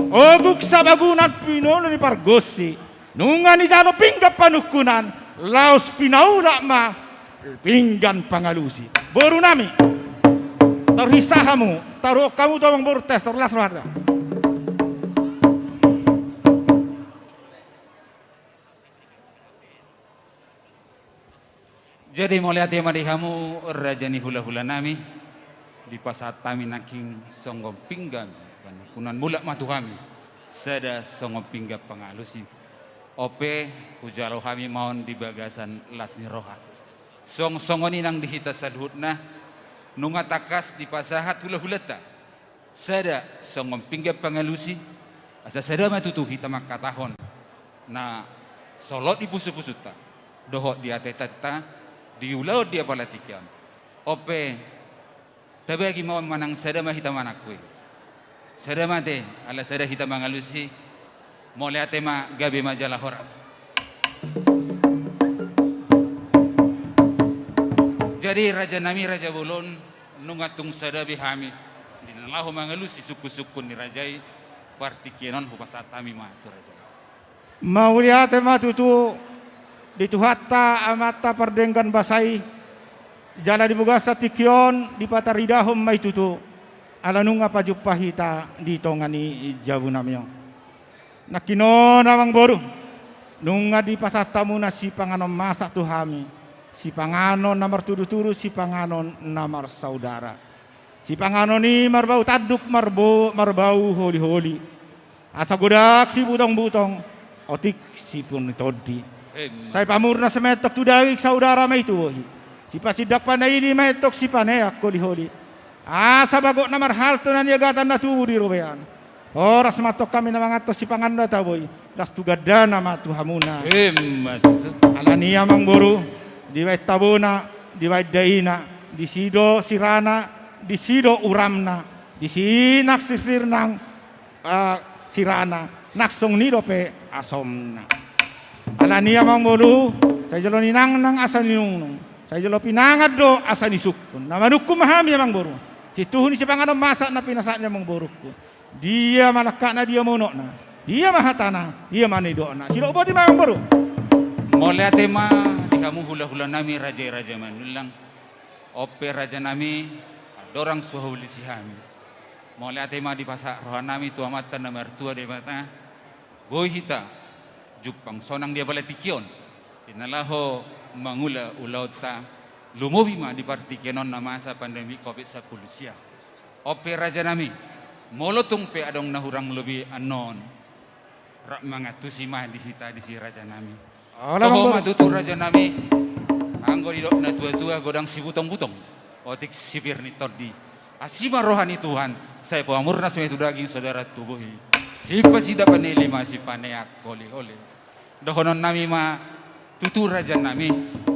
Ogung sabagunan pinolo ni pargonsi. Nunga nijalo pinggan panungkunan, laos pinaulak ma pinggan pangalusi. Boru nami, tarhisa hamu, taruhon hamu tu amangboru tes, tor las rohanta. Jadi mauliate ma di hamu raja ni hula-hula nami, dipasahat hami nangkin songon pinggan panungkunan, mulak ma tu hami sada songon pinggan pangalusi. On pe hujalo hami ma on di bagasan las ni roha. Song-, songon i nang di hita saluhutna, nunga tangkas dipasahat hula-hulanta sada songon pinggan pangalusi, asa sada ma tutu hita mangkatahon na solot di pusu-pusunta dohot di atetenta, di ulaon di apala tingki on. On pe tabagi ma on manang sada ma hita manangkui. Sada ma ate, ala sada hita mangalusi. Mauliate ma, gabe ma jala horas. Jadi raja nami, raja bolon, nunga tung sada be hami di na laho mangalusi sungkun-sungkun ni raja i, partingkian on hupasahat hami ma tu raja i. Mauliate ma tutu di Tuhanta Amanta pardenggan basa i, jala di bagasan tingki on dipataridahon ma i tutu, ala nunga pajumpa hita di tonga ni jabu nami on. Nangkin on amangboru, nunga dipasahat hamuna sipanganon masak tu hami, sipanganon na martudu-tudu, sipanganon na marsaudara. Sipanganon i marbau tanduk, marbo-, marbau holi-holi. Asa godang sibutong-butong, otik sipir ni tondi. Emma. Sai pamurnas ma antong tu daging, saudara ma i tu bohi. Sipasindak panaili ma antong sipaneak holi-holi. Asa bagot na marhalto na niagatan na tubu di robean. Horas ma antong hami na manganhon sipanganon na taboi, las tu gandana ma tu hamuna. Emma tutu. Alani i amangboru, dibaen tabona, dibaen daina, disi do sirana, disi do uramna, disi nang sirsir nang, ah, sirana, nang songon i dope asomna. Alani i amangboru, sai jolo ninangnang asa ninungnung, sai jolo pinangan do asa nisungkun. Na manungkun ma hami amangboru. Situhu ni sipanganon masak na pinasahat ni amangborungku. Dia ma langkatna, dia ma unokna, dia ma hatana, dia ma nidokna. Sidok boti ma amangboru. Mauliate ma di hamu hula-hula nami raja i Raja Manullang. On pe raja nami, andorang so hualusi hami, mauliate ma dipasahat roha nami tu Amanta na martua Debata. Boi hita jumpang sonang di apala tingki on di na laho mangula ulaonta, lumobi ma di partingkian on na masa pandemi covid sampulu sia. On pe raja nami, molo tung pe adong na hurang lobi annon, rap mangantusi ma di hita disi raja nami. Ala toho ma tutu raja nami. Anggo didok na tua-tua, godang sibutong-butong, otik sipir ni tondi. Asi ma roha ni Tuhan, sai pamurnas ma i tu daging, saudara tu bohi. Sipasindak panaili ma sipaneak holi-holi. Dohonon nami ma tutu raja nami,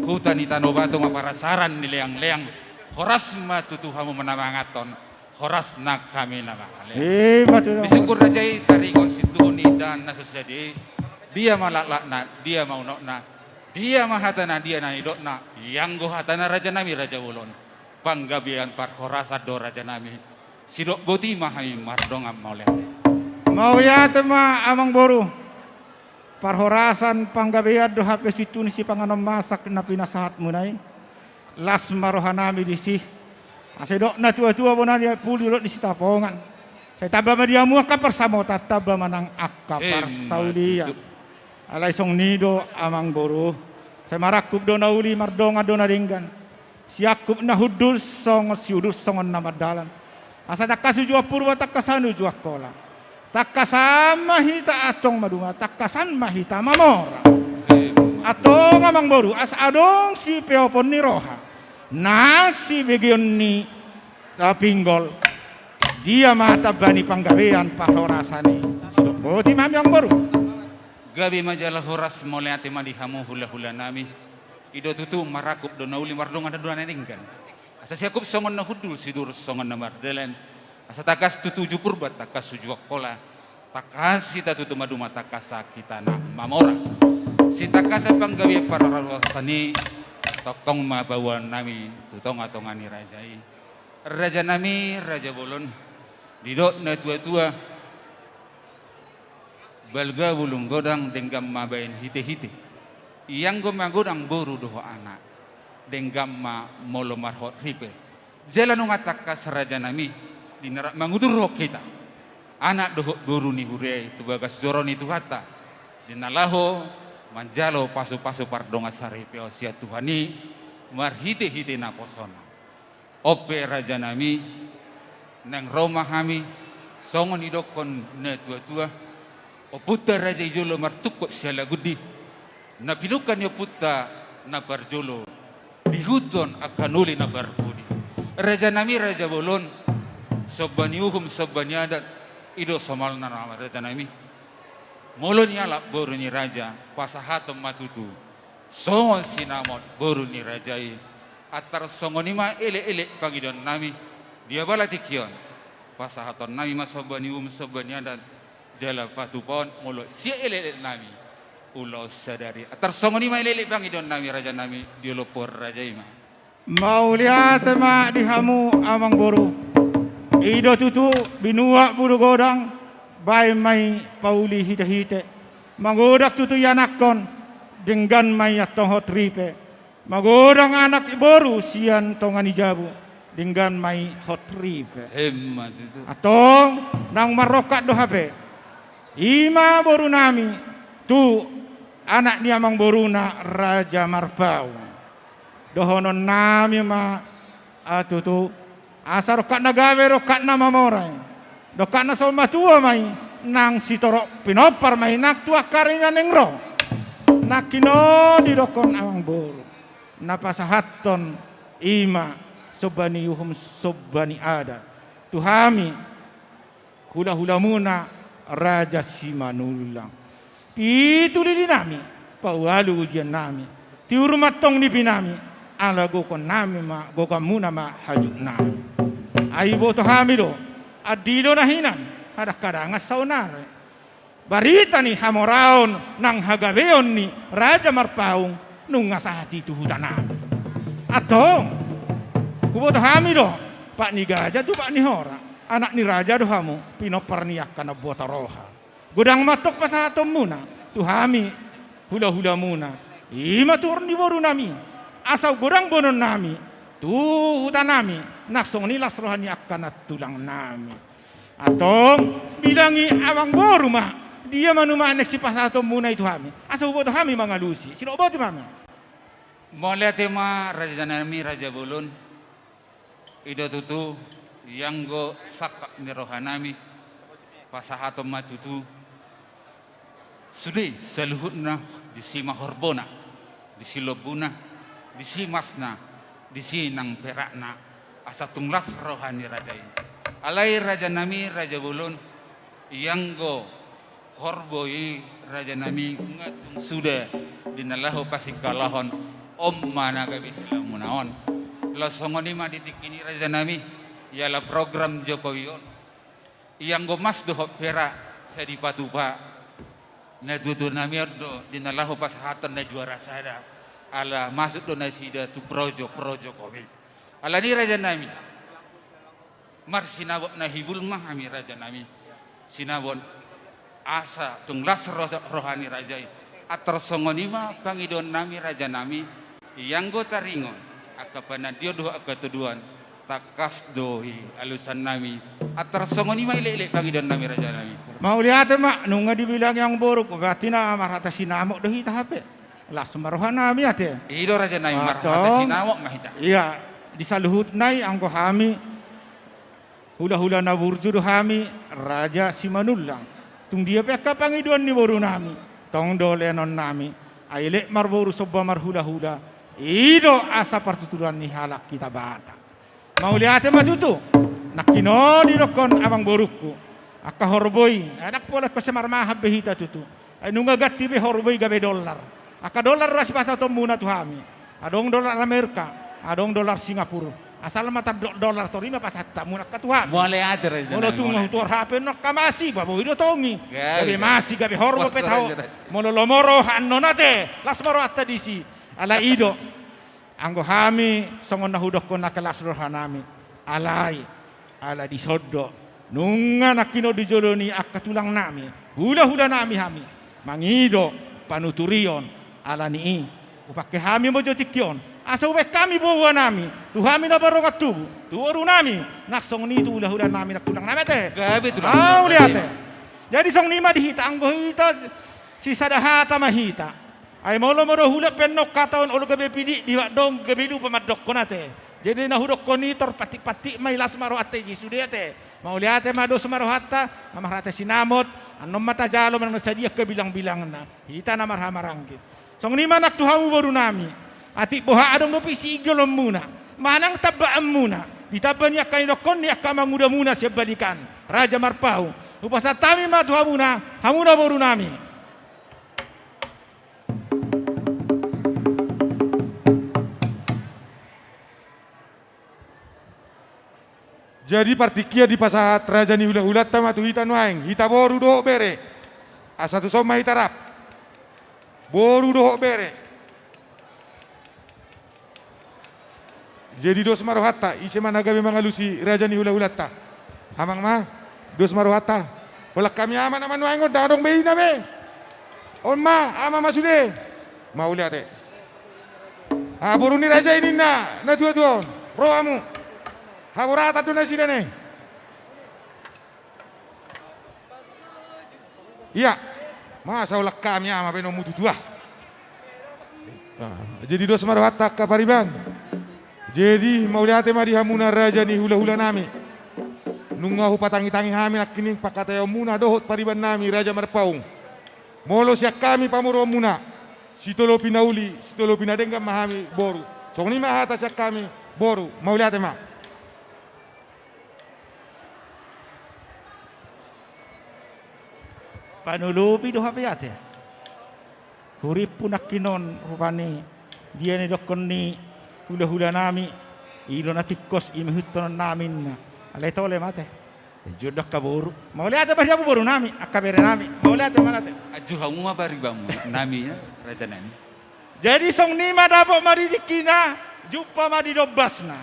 huta ni Tano Bato ma parasaran ni leang-leang. Horas ma tutu hamu na manganhon. Horas nang hami na mangalean. Ima tutu. Disungkun raja i taringot situtu ni indahan na so sadia i. Dia ma laklakna, dia ma unokna, dia ma hatana, dia na nidokna. Ianggo hatana raja nami, raja bolon, panggabean parhorasan do raja nami. Sidok boti ma hami mardongan mauliate. Mauliate ma amangboru. Parhorasan panggabean do hape situtu ni sipanganon masak na pinasahatmuna i. Las ma roha nami disi. Asa didok na tua-tua bona ni pulu didok di Sitapongan. Sai tamba ma di hamu angka parsamotan, tamba ma nang angka parsaulian. Alai songon i do amangboru. Sai marangkup do na uli, mardongan do na denggan. Siangkup na hundul songon, siudur songon na mardalan. Asa tangkas uju purba, tangkasan uju Angkola. Tangkasan ma hita antong maduma, tangkasan ma hita mamora. Antong amangboru, asa adong sipeopon ni roha nang sibegeon ni tapinggol. Dia ma tamba ni panggabean parhorasan i. Sidok boti ma hami amangboru. Gabe ma jala horas, mauliate ma di hamu hula-hula nami. I do tutu, marangkup do na uli, mardongan do na denggan. Asa siangkup songon na hundul, siudur songon na mardalan. Asa tangkas tutu uju purba, tangkas uju Angkola. Tangkas hita tutu maduma, tangkasan hita nang mamora. Sitangkasan panggabean parhorasan i, tongtong ma paboa nami tu tonga-tonga ni raja i. Raja nami, raja bolon, didok na tua-tua. Balga bulung godang, denggan ma baen hite-hite. Ianggo magodang boru dohot anak, denggan ma molo marhot ripe. Jala nunga tangkas raja nami, di na rap mangudurhon hita anak dohot boru ni huria i tu bagas joro ni Tuhanta, di na laho manjalo pasu-pasu pardongan saripeon sian Tuhan i marhite-hite naposona. On pe raja nami, naeng ro ma hami, songon nidokkon na tua-tua, ompunta raja i jolo martungkot sialagundi, na pinungka ni ompunta na parjolo, diihuthon angka na uli na parpudi. Raja nami, raja bolon, somba ni uhum, somba ni adat, i do somalna nama raja nami. Molo nialap boru ni raja, pasahaton ma tutu songon sinamot boru ni raja i. Antar songon i ma elek-elek pangidoan nami. Di abala tingki on, pasahaton nami ma somba ni uhum, somba ni adat, jala patupaon molo sian elek-elek nami ulaon sadari. Antar songon i ma elek-elek pangidoan nami raja nami di olompu on raja i ma. Mauliate ma di hamu amangboru. I do tutu, binuat bulu godang, baen ma i pauli hite-hite. Magodang tutu ianakhon, denggan ma i antong hot ripe. Magodang anak boru sian tonga ni jabu, denggan ma i hot ripe. Ima tutu. Antong naung marrongkap do hape. I ma boru nami tu anak ni amangboruna Raja Marpaung. Dohonon nami ma, a, tutu, asa rongkap na gabe, rongkap na mamora i. Rongkap na saur matua ma i, nang sitorop pinompar ma i nang tu angka ari na naeng ro. Nangkin on didokkon amangboru, na pasahathon i ma somba ni uhum, somba ni adat tu hami hula-hulamuna Raja Simanullang. Pitu lili nami, paualu ujian nami, tiur ma antong nipi nami, ala gokhon nami ma, gogamuna ma hajut nami. Ai boto hami do, andi do na hinan, hadang-hadangan saonari. Barita ni hamoraon nang hagabeon ni Raja Marpaung nunga sahat i tu huta nami. Antong, huboto hami do, pat ni gaja tu pat ni hora, anak ni raja do hamu, pinompar ni angka na boto roha. Godang ma antong pasahatonmuna tu hami hula-hulamuna, i ma tuor ni boru nami, asa godang boanon nami tu huta nami, nang songon i las roha ni angka nantulang nami. Antong, bilangi amangboru ma, dia ma nuaeng sipasahatonmuna i tu hami, asa huboto hami mangalusi. Sidok boti ma hami. Mauliate ma raja nami, raja bolon. I do tutu, ianggo sangkap ni roha nami, pasahaton ma tutu sude saluhutna, disi ma horbona, disi lombuna, disi masna, disi nang perakna, asa tung las roha ni raja i. Alai raja nami, raja bolon, ianggo horbo i raja nami, nga tung suda di na laho pasingkolahon, on ma na gabe helamuna on. Laos songon i ma di tingki ni raja nami, Iala program Jokowi on, ianggo mas dohot perak sai dipatupa. Natuatua nami on do di na laho pasahaton na juara sada, ala masuk do nasida tu projo, projo Jokowi. Alani raja nami, marsinabot na hibul ma hami raja nami. Sinabot asa tung las ro-, roha ni raja i. Antar songon i ma pangidoan nami raja nami, ianggo taringot angka panandion dohot angka tuduan, tangkas do i alusan nami. Antar songon i ma ilek-ilek pangidoan nami raja nami. Mauliate ma, nunga dibilangi amang boru, berarti na marhata sinamot do hita hape. Las ma roha nami ate. I do raja nami, marhata sinamot ma hita. Ia, di saluhutna i anggo hami hulahula na burju do hami, Raja Simanullang. Tung dia pe angka pangidoan ni boru nami, tong do lehonon nami. Ai lek marboru somba marhulahula, i do asa partuturan ni halak hita Batak. Mauliate ma tutu. Nangkin on didokkon amang borungku, angka horbo i, ai ndang pola ingkon sai marmaham be hita tutu. Ai nunga ganti be horbo i gabe dolar. Angka dolar do sipasahatonmuna tu hami. Adong dolar Amerika, adong dolar Singapura. Asal ma tardok dolar, tor i ma pasahatonmuna angka tu hami. Mauliate raja nami. Molo tung hutuhor hape on angka masiba, boi do tong i. Gabe masi, gabe horbo pe taho. Molo lomo roha annon ate, las ma rohanta disi. Alai i do. Anggo hami songon na hudokkon, nangkin las roha nami. Alai, ala dison do, nunga nangkin on di jolo ni angka tulang nami, hulahula nami hami, mangido panuturion. Alani i, hupangke hami ma jo tingki on asa hubaen hami boa nami tu hami na mardongan tubu, tu boru nami, nang songon i tu hulahula nami nang tulang nami ate. Gabe tulang nami. Mauliate. Jadi songon i ma di hita, anggo hita sisada hata ma hita. Ai molo molo hulat pe annon hata on, olo gabe pidi di hata on, gabe lupa mandokkon ate. Jadi na hudokkon i tor pantik-pantik ma i, las ma rohanta i sude ate. Mauliate ma, dos ma rohanta, na marhata sinamot. Annon ma tajalo manang na sadia angka bilang-bilangna. Hita na marhamaranggi. Songon i ma nang tu hamu boru nami. Atik boha adong dope sijolonmuna manang tambaanmuna di tamba ni angka nidokkon ni angka amangudamuna sian Balikan, Raja Marpaung, hupasahat hami ma tu hamuna, hamuna boru nami. Jadi partingkian dipasahat raja ni hulahulanta ma tu hita nuaeng, hita boru dohot bere. Asa tuson ma hita rap. Boru dohot bere. Jadi dos ma rohanta, ise ma na gabe mangalusi raja ni hulahulanta? Amang ma, dos ma rohanta. Holan hami ama nama nuaeng on, ndang adong be ina be. On ma, ama ma sude. Mauliate. Ah, boru ni raja i ninna natuatua on. Ro hamu. Haboratan do nasida ne. Ia, masa holan hami ama baenonmu tutu ah. Ah, jadi dos ma rohanta angka pariban. Jadi mauliate ma di hamuna raja ni hulahula nami. Nunga hupatangitangi hami nangkining pangkataionmuna dohot pariban nami Raja Marpaung. Molo sian hami pamoruonmuna, sitolopi na uli, sitolopi na denggan ma hami boru. Songon i ma hata sian hami boru, mauliate ma. Panolopi do hape ate. Hurimpu nangkin on rupani, dia nidokkon ni hulahula nami, i do na tingkos, i ma ihuthononnami ninna. Alai tole ma ate. Jolo do angka boru. Mauliate ma di hamu boru nami, angka bere nami. Mauliate ma ate. Aju hamu ma paribanmu nami, raja nami. Jadi songon i ma, dapot ma di tingkina, jumpa ma di dombasna.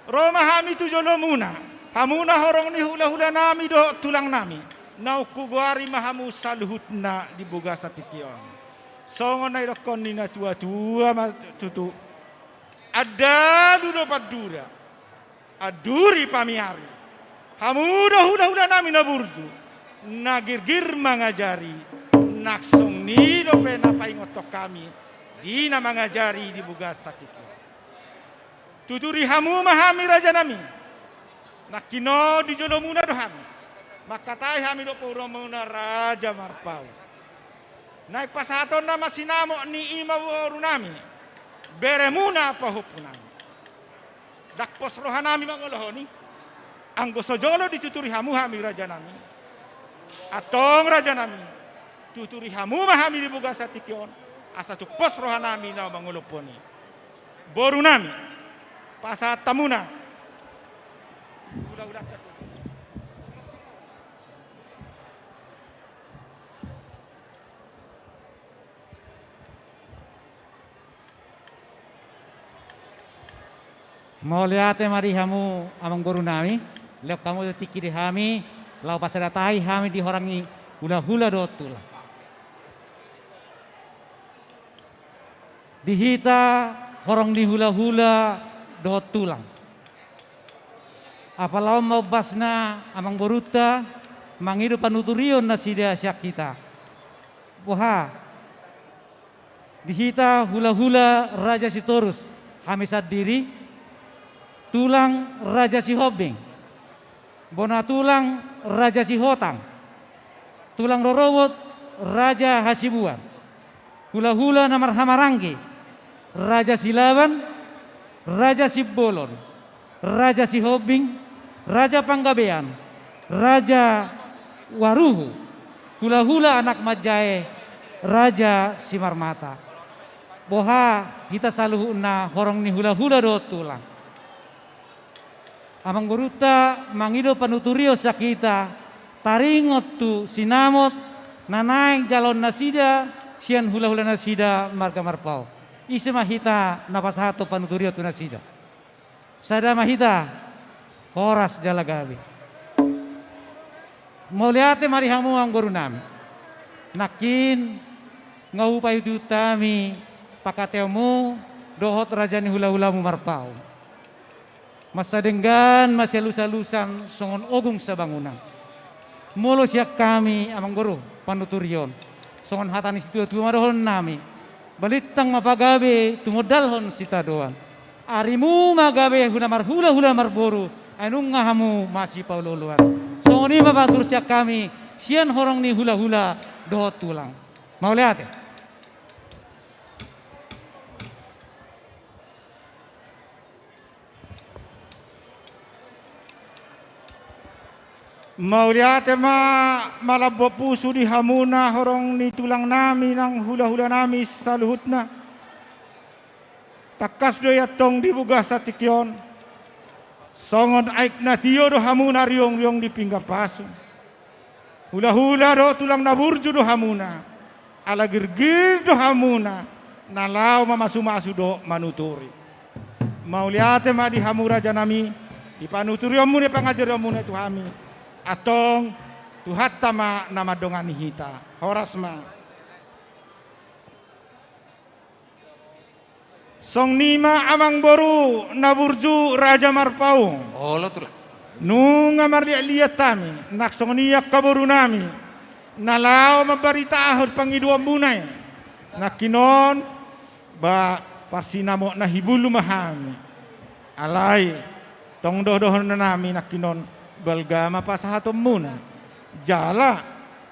Ro ma hami tu jolomuna, hamuna horong ni hulahula nami dohot tulang nami. Naung hugoari ma hamu saluhutna di bagasan tingki on. Songon na nidokkon ni natuatua ma tutu. Andalu do pandura, anduri pamiari. Hamu do hulahula nami na burju, na girgir mangajari, nang songon i dope na paingothon hami di na mangajari di bagasan tingki on. Tuturi hamu ma hami raja nami. Nangkin on di jolomuna do hami. Mangkatai hami dohot pamoruonmuna Raja Marpaung. Naeng pasahatonna ma sinamot ni i ma boru nami, beremuna pahompu nami. Ndang pos roha nami mangolohon i. Anggo so jolo dituturi hamu hami raja nami, antong raja nami, tuturi hamu ma hami di bagasan tingki on, asa tung pos roha nami na mangolohon i. Boru nami, pasahat hamuna. Mauliate ma di hamu amangboru nami, lehon hamu tingki di hami, laho pasada tahi hami di horong ni hulahula dohot tulang. Di hita horong ni hulahula dohot tulang. Apala on ma ombasna amangborunta mangido panuturion nasida sian hita. Boha? Di hita hulahula Raja Sitorus, hami sandiri, tulang Raja Sihombing, bona tulang Raja Sihotang, tulang rorobot Raja Hasibuan, hulahula na marhahamaranggi, Raja Silaban, Raja Simbolon, Raja Sihombing, Raja Panggabean, Raja Waruhu, hulahula anak manjae, Raja Simarmata. Boha hita saluhutna horong ni hulahula dohot tulang. Amangborunta mangido panuturion sian hita, taringot tu sinamot na naeng jaloon nasida sian hulahula nasida marga Marpaung. Ise ma hita na pasahathon panuturion tu nasida? Sada ma hita, horas jala gabe. Mauliate ma di hamu amangboru nami. Nangkin nga hupaihutihut hami pangkataionmu dohot raja ni hulahulamu Marpaung. Mansai denggan, masialusalusan songon ogung sabangunan. Molo sian hami amangboru panuturion, songon hata ni situatua ma dohonon nami: Balintang ma pagabe tumondalhon sitadoan. Arimu ma gabe hula marhulahula marboru, ai nunga hamu masipaolooloan. Songon i ma pantutur sian hami sian horong ni hulahula dohot tulang. Mauliate. Mauliate ma malambok pusu di hamuna horong ni tulang nami nang hulahula nami saluhutna. Tangkas do i antong di bagasan tingki on, songon aek na tio do hamuna riongriong di pinggan pasu. Hulahula dohot tulang na burju do hamuna, ala girgir do hamuna na laho mamasumasu dohot manuturi. Mauliate ma di hamu raja nami, di panuturionmuna, di pangajarionmuna tu hami. Antong Tuhanta ma na mandongani hita. Horas ma. Songon i ma amangboru na burju Raja Marpaung. Olo, tulang. Nunga marliatliat hami, nang songon i angka boru nami na laho mambaritahon pangidoanmuna i. Nangkin on, ba parsinamot na hibulu ma hami. Alai tong do dohonon nami nangkin on, balga ma pasahatonmuna. Jala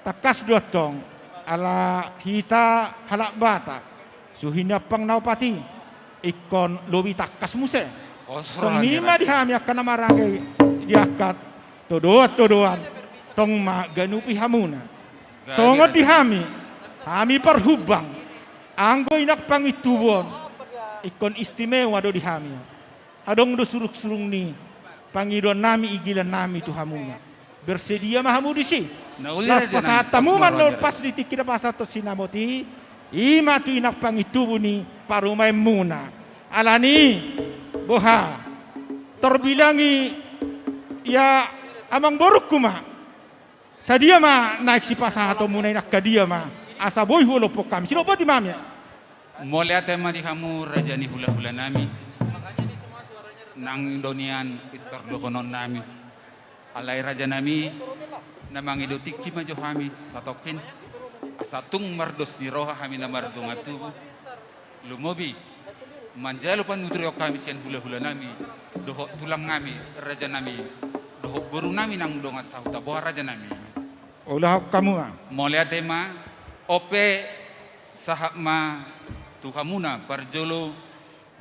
tangkas do antong, ala hita halak Batak, suhi ni ampang na opat i ingkon lobi tangkas muse. Oh, songon i ma di hami angka na maranggi di angka todoan-todoan, tong ma ganupi hamuna. Songon di hami, hami parhubang, anggo inang pangintubu on ingkon istimewa do di hami. Adong do surungsurung ni pangidoan nami, igilan nami tu hamuna. Bersedia ma hamu disi? Laos pasahat hamu ma pas di tingki na pasahathon sinamot i, i ma tu inang pangintubu ni parumaenmuna. Alani boha? Terbilang i, ia amangborungku ma. Sadia ma naeng sipasahatonmuna i, nangkadia ma, asa boi huolophon hami? Sidok boti ma hami. Mauliate ma di hamu raja ni hulahula nami. Nang do nian pintor dohonon nami. Alai raja nami, na mangido tingki ma jo hami satongkin, asa tung mardos ni roha hami na mardongan tubu. Lumobi manjalo panuturion hami sian hulahula nami dohot tulang nami, raja nami dohot boru nami nang dongan sahuta. Boha raja nami? Ulahon hamu ma. Mauliate ma. On pe, sahat ma tu hamuna parjolo,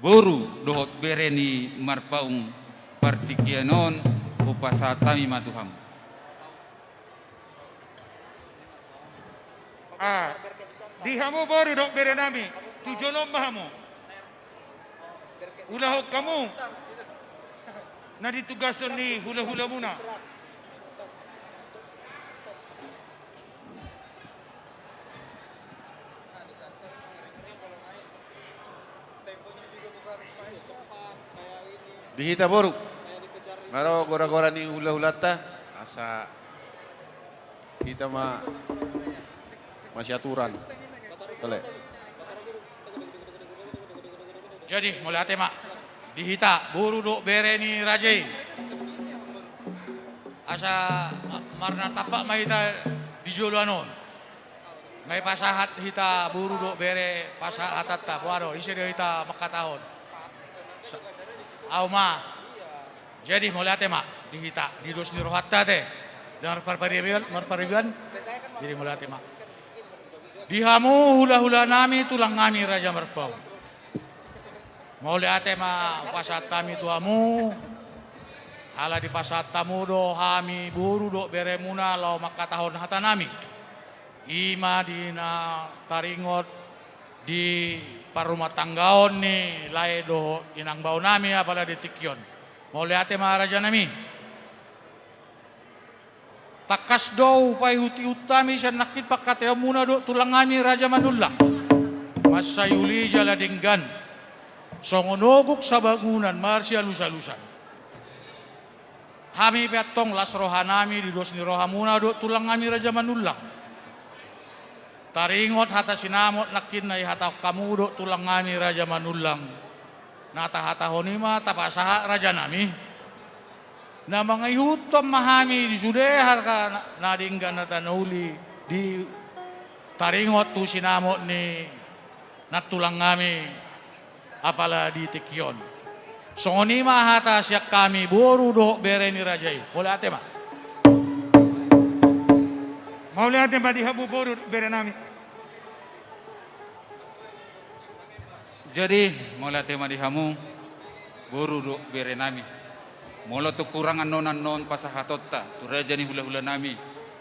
boru dohot bere ni Marpaung, partingkian on hupasahat hami ma tu hamu. Ah, di hamu boru dohot bere nami, tu jolo on ma hamu. Ulahon hamu. na ditugashon ni hulahulamuna. Di hita boru, nga ro goragora ni hulahulanta, asa hita ma masiaturan. Tole. Jadi mauliate ma di hita boru dohot bere ni raja i. Asa ma-, marnatampak ma hita di joloan on. Nga i pasahat hita boru dohot bere pasahat hatanta, boha do, ise do hita mangkatahon. Sa-, au ma. Jadi mauliate ma di hita, di dos ni rohanta ate. Marpar-, marpariban, marpariban. Jadi mauliate ma di hamu hulahulanami, tulangnami Raja Marpaung. Mauliate ma hupasahat hami tu hamu. Ala dipasahat hamu do hami boru dohot beremuna laho mangkatahon hatanami. I ma di na taringot di parrumatanggaon ni lae dohot inang baonami apala di tingki on. Mauliate ma rajanami. Tangkas do hupaihutihut hami sian nangkin pangkataionmuna dohot tulangnami Raja Manullang. Mansai uli jala denggan. Songon ogung sabangunan marsialusalusan. Hami pe antong las rohanami di dos ni rohamuna dohot tulangnami Raja Manullang. Taringot hata sinamot nangkin na ihatahon hamu dohot tulangnami Raja Manullang. Na tahatahon i ma tapasahat rajanami. Na mangaihuthon ma hami di sude hata na, na denggan, hata na uli di taringot tu sinamot ni nantulangnami apala di tingki on. Songon i ma hata sian hami boru dohot bere ni raja i. Mauliate ma. Mauliate ma di hamu boru berenami. Jadi mauliate ma di hamu boru dohot berenami. Molo tung hurang annon-annon pasahatonta tu raja ni hulahulanami,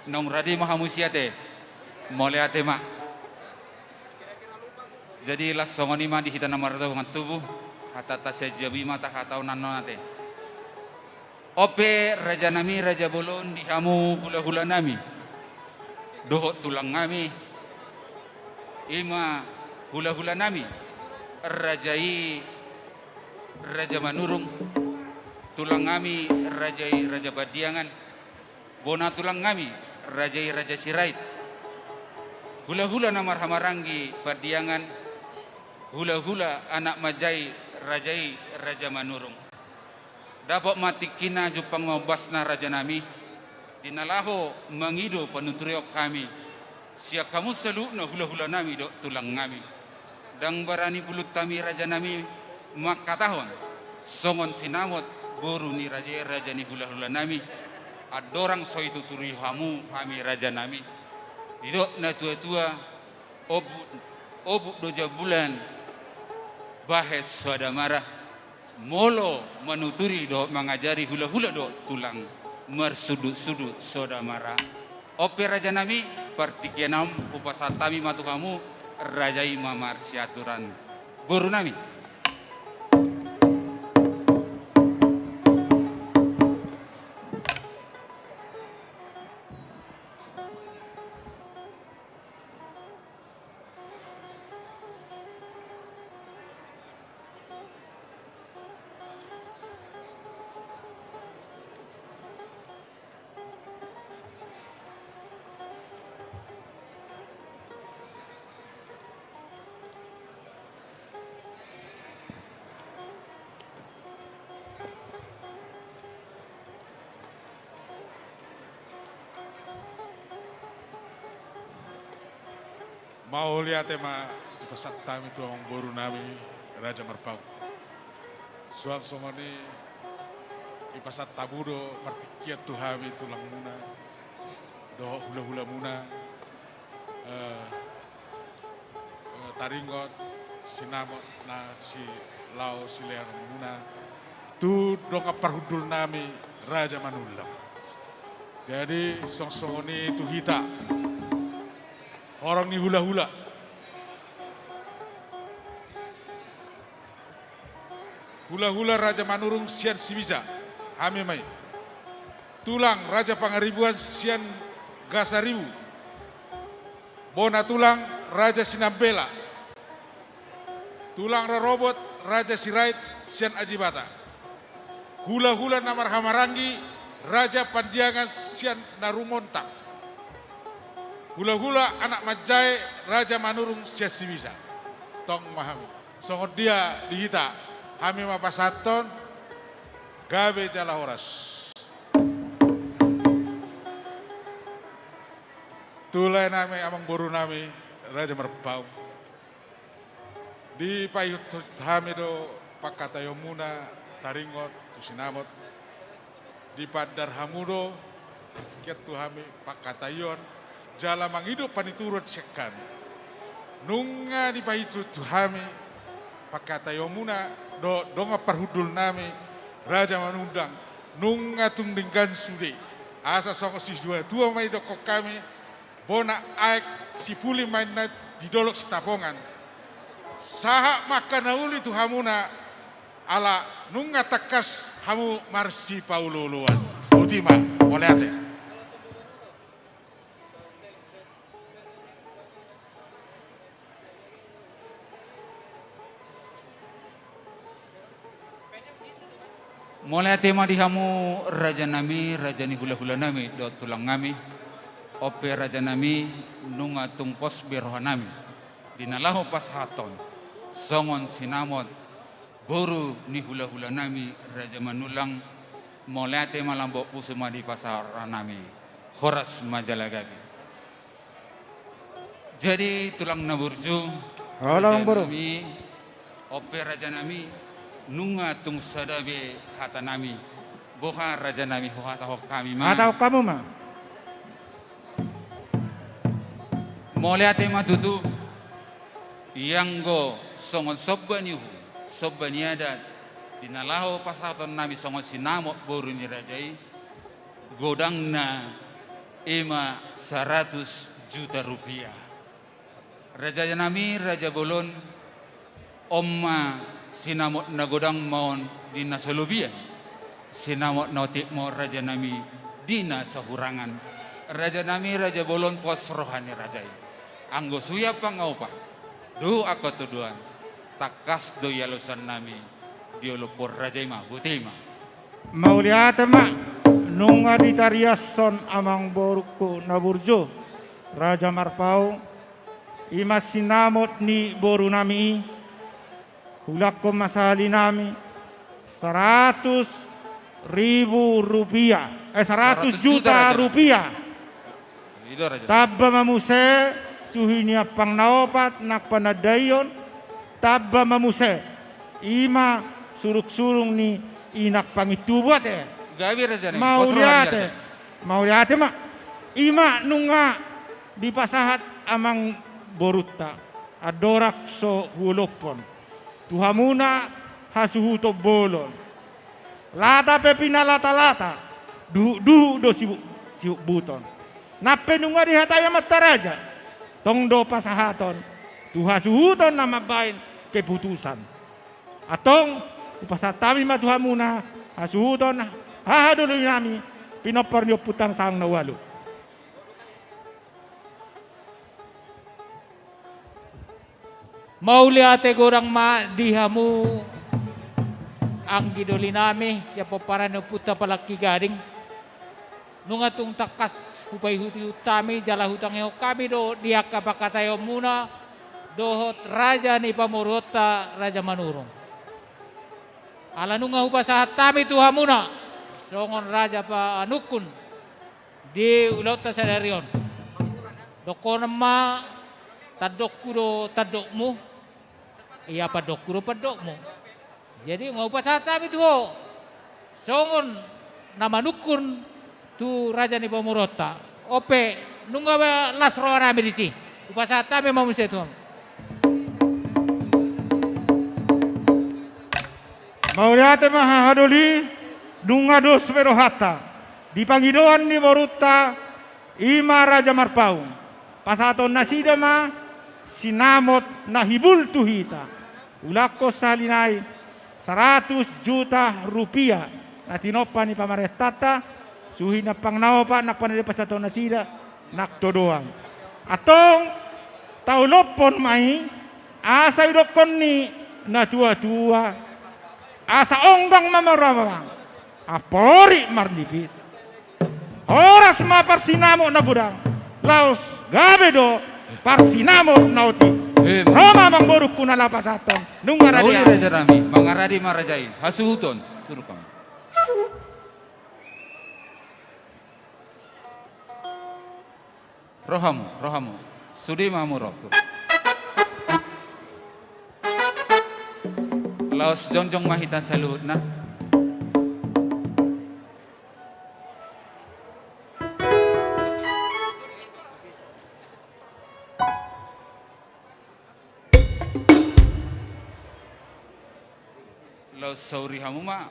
naung rade ma hamu sian ate. Mauliate ma. Jadi las songon i ma di hita na mardongan tubu, hatanta sian jabu i ma tahatahon annon ate. On pe rajanami raja bolon di hamu hulahulanami dohot tulangnami, i ma hulahulanami raja i Raja Manurung, tulangnami raja i Raja Pandiangan, bona tulangnami raja i Raja Sirait, hulahula na marhahamaranggi Pandiangan, hulahula anak manjai raja i Raja Manurung. Dapot ma tingkina, jumpang ma ombasna rajanami, di na laho mangido panuturion hami sian hamu saluhutna hulahulanami dohot tulangnami. Ndang barani bulunta hami rajanami mangkatahon songon sinamot boru ni raja i, raja ni hulahulanami, andorang so dituturi hamu hami rajanami. Didok natuatua, obuk, obuk do jambulan bahen soada mara. Molo manuturi dohot mangajari hulahula dohot tulang, marsundutsundut soada mara. On pe rajanami, partingkian on hupasahat hami ma tu hamu, raja i ma marsiaturan. Borunami. Mauliate ma hupasahat hami tu amangborunami Raja Marpaung. Suang songon i hupasahat hamu do partingkian tu hami tulangmuna dohot hulahulamuna, eh, eh, taringot sinamot na silaho sileanonmuna tu dongan parhundulnami Raja Manullang. Jadi suang songon i tu hita horong ni hulahula, hulahula Raja Manurung sian Sibisa. Hami ma i. Tulang Raja Pangaribuan sian Gasaribu. Bona tulang Raja Sinambela. Tulang rorobot Raja Sirait sian Ajibata. Hulahula na marhahamaranggi Raja Pandiangan sian Narumontang. Hulahula anak manjae Raja Manurung sian Sibisa. Tong ma hami. Songon dia di hita, hami ma pasahathon, gabe jala horas. Tu lae nami, amangboru nami, Raja Marpaung. Dipaihut hami do pangkataionmuna taringot tu sinamot. Dipandar hamu do, tingkian tu hami pangkataion, jala mangido panituron sian hami. Nunga dipaihut tu hami pangkataionmuna dohot dongan parhundul nami, Raja Manurung, nunga tung denggan sude. Asa songon situa-tua ma i dohonon hami, bona aek sipuli ma inna di dolok Sitapongan. Sahat ma angka na uli tu hamuna, ala nunga tangkas hamu marsipaolo-oloan. Botima, mauliate. Mauliate ma di hamu raja nami, raja ni hulahula nami dohot tulang nami. On pe raja nami, nunga tung pos be roha nami di na laho pasahathon songon sinamot boru ni hulahula nami Raja Manurung. Mauliate ma, lambok pusu ma dipasahat roha nami. Horas ma jala gabe. Jadi tulang na burju, raja nami, on pe raja nami, nunga tung sada be hata nami. Boha raja nami, huhatahon hami ma. Hatahon hamu ma. Mauliate ma tutu. Ianggo songon somba ni uhum, somba ni adat, di na laho pasahaton nami songon sinamot boru ni raja i, godangna i ma saratus juta rupiah. Raja nami, raja bolon, on ma sinamot na godang ma on di na so lobian. Sinamot na otik ma on raja nami di na so hurangan. Raja nami, raja bolon, pos roha ni raja i. Anggo suhi ampang na opat dohot angka tuduan, tangkas do i alosan nami di olophon raja i ma. Botima. Mauliate ma, nunga ditariashon amangborungku na burju, Raja Marpaung, i ma sinamot ni boru nami i, hulangkon ma sahali nami, saratus ribu rupiah, eh, saratus juta rupiah. Tamba ma muse suhi ni ampang na opat nang panandaion, tamba ma muse i ma surungsurung ni inang pangintubu, ate. Mauliate. Mauliate ma. I ma nunga dipasahat amangborunta, andorang so huolophon tu hamuna hasuhuton bolon. Lata pe pinalatalata, duhutduhut do sibuk, sibukbuton. Nang pe nunga dihatai amanta raja, tong do pasahaton tu hasuhuton na mambahen keputusan. Antong, hupasahat hami ma tu hamuna hasuhuton hahadoli nami, pinompar ni ompunta na saang na ualu. Mauliate godang ma di hamu anggi doli nami sian pomparan ni ompunta Palangki Gading. Nunga tung tangkas hupaihutihut hami jala hutangihon hami do di angka pangkataionmuna dohot raja ni pamoruonta Raja Manurung. Ala nunga hupasahat hami tu hamuna songon raja panungkun di ulaonta sadari on. Dohonon ma, tandokku do tandokmu, ia pandokku do pandokmu. Jadi nunga hupasahat hami tu ho songon na manungkun tu raja ni pamoruonta. On pe nunga las roha nami disi. Hupasahat hami ma muse tu hamu. Mauliate ma hahadoli, nunga dos be rohanta di pangidoan ni borunta, i ma Raja Marpaung. Pasahaton nasida ma sinamot na hibul tu hita. Hulangkon sahali nai saratus juta rupiah na tinompa ni pamarentanta, suhi ni ampang na opat, nang pe na dipasahat nasida, nang todoan. Antong, taulaphon ma i, asa idokkon ni na tua-tua, asa onggang ma maromba, amporik marlipit. Horas ma parsinamot na godang, laos gabe do parsinamot na otik. Em. Ro ma amangborungku na laho pasahathon, nunga rade. Uli raja nami, mangarade ma raja i, hasuhuton, turun hamu. Ro hamu, ro hamu. Sude ma hamu ro. Laos jongjong ma hita saluhutna. Laos sauri hamu ma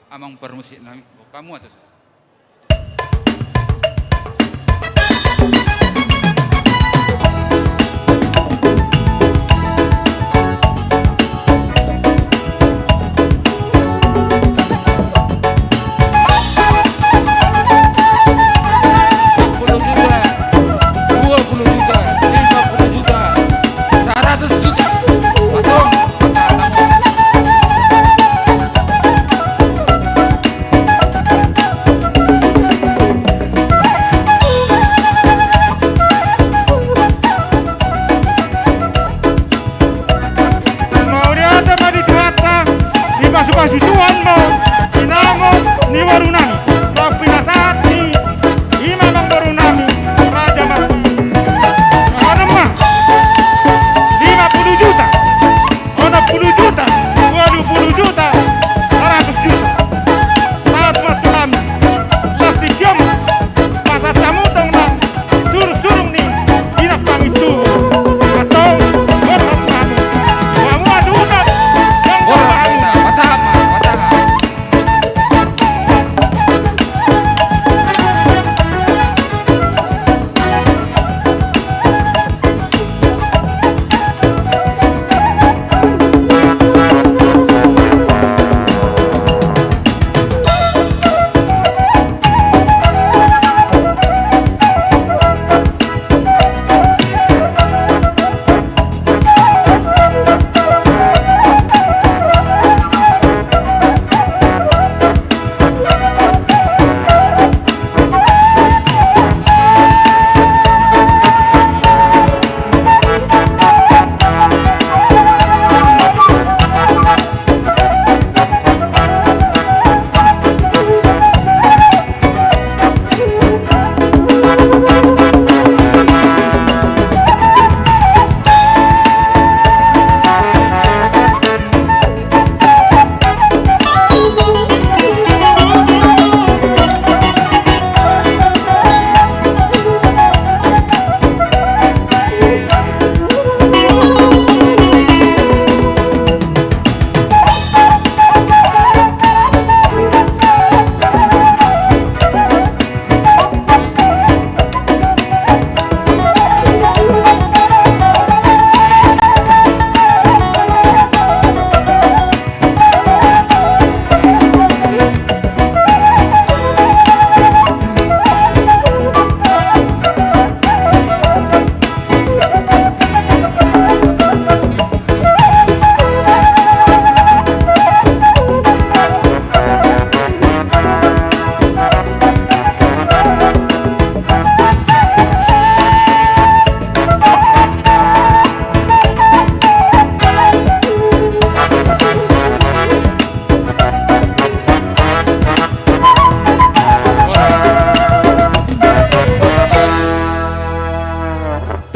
amang parmusik nami. Boha hamu atas. Sepuluh juta, dua puluh juta, lima puluh juta, seratus juta. Atau Mauliate ma di Tuhanta, dipasupasu Tuhan ma sinamot ni boru nami, laos pinasahat ni i ma amangboru nami, Raja Marsi. Adong ma, lima puluh juta, onom puluh juta, walu puluh juta, saratus juta. Sahat ma tu hami, laos di sia ma pasahat hamu tong nang surung-surung ni inang pangintubu. Antong, borhat ma hamu. Hamu adu unang, borhat ma hamu. Pasahat ma, pasahat.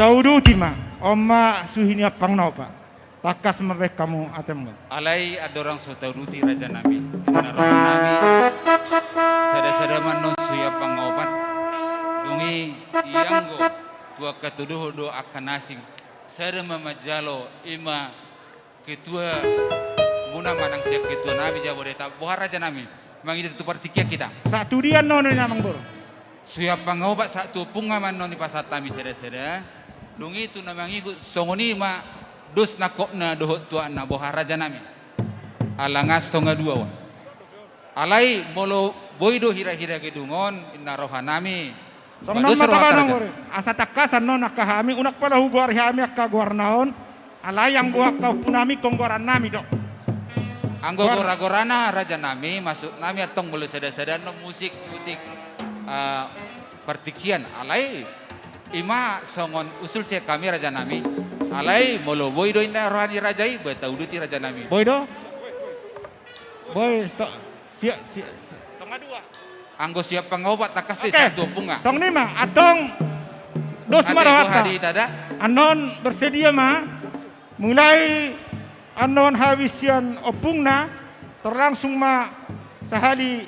Tauduti ma, on ma suhi ni ampang na opat. Tangkas ma baen hamu atem. Alai andorang so tauduti raja nami, inna roha nami, sada-sada ma annon suhi ampang na opat. Dung i, ianggo tu angka tuduhon do angka na asing, sada ma manjalo, i ma ketua muna manang sian ketua nami Jabodetabek, boha raja nami, mangido tu partingkian hita. Sahat tu dia annon, amangboru? Suhi ampang na opat, sahat tu ompung ma annon dipasahat hami sada-sada. Dung i tu na mangihut, songon i ma dos nangkokna dohot tuatna, boha raja nami. Ala nga songon dua on. Alai molo boi do hira-hira gedung on, ninna rohanami. Songon on ma tabanon, asa tangkas annon angka hami, unang pola hugoari hami angka goarna on. Alai anggo angka ompunami ingkon goarannami do. Anggo gora-gorana rajanami, maksudnami antong molo sada-sada annon musik, musik, eh, partingkian. Alai ima songon usul sian hami rajanami. Alai molo boi do ninna roha ni raja i, ba tauduti rajanami. Boi do? Boi, sto-, sia-, sia-, si-, anggo siap pangobat tangkas di satu ompung, ah. Songon i ma, antong dos ma rohanta. Annon bersedia ma, mulai annon habis sian ompungna, tor langsung ma sahali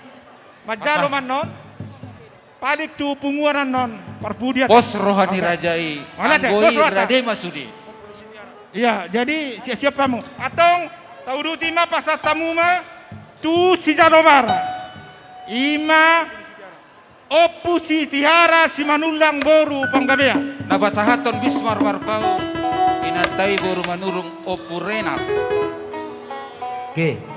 manjalo ma annon. Paling tu punguan annon, parpudi. Pos roha ni raja i, anggo i rade ma sude. Iya, jadi siap-siap hamu. Antong, tauduti ma, pasahat hamu ma tu sijalo bara. Ima Ompu Sitihara Simanullang boru Panggabean. Na pasahathon bis marmarpaung, inanta i boru Manurung, Ompu Renal. Oke.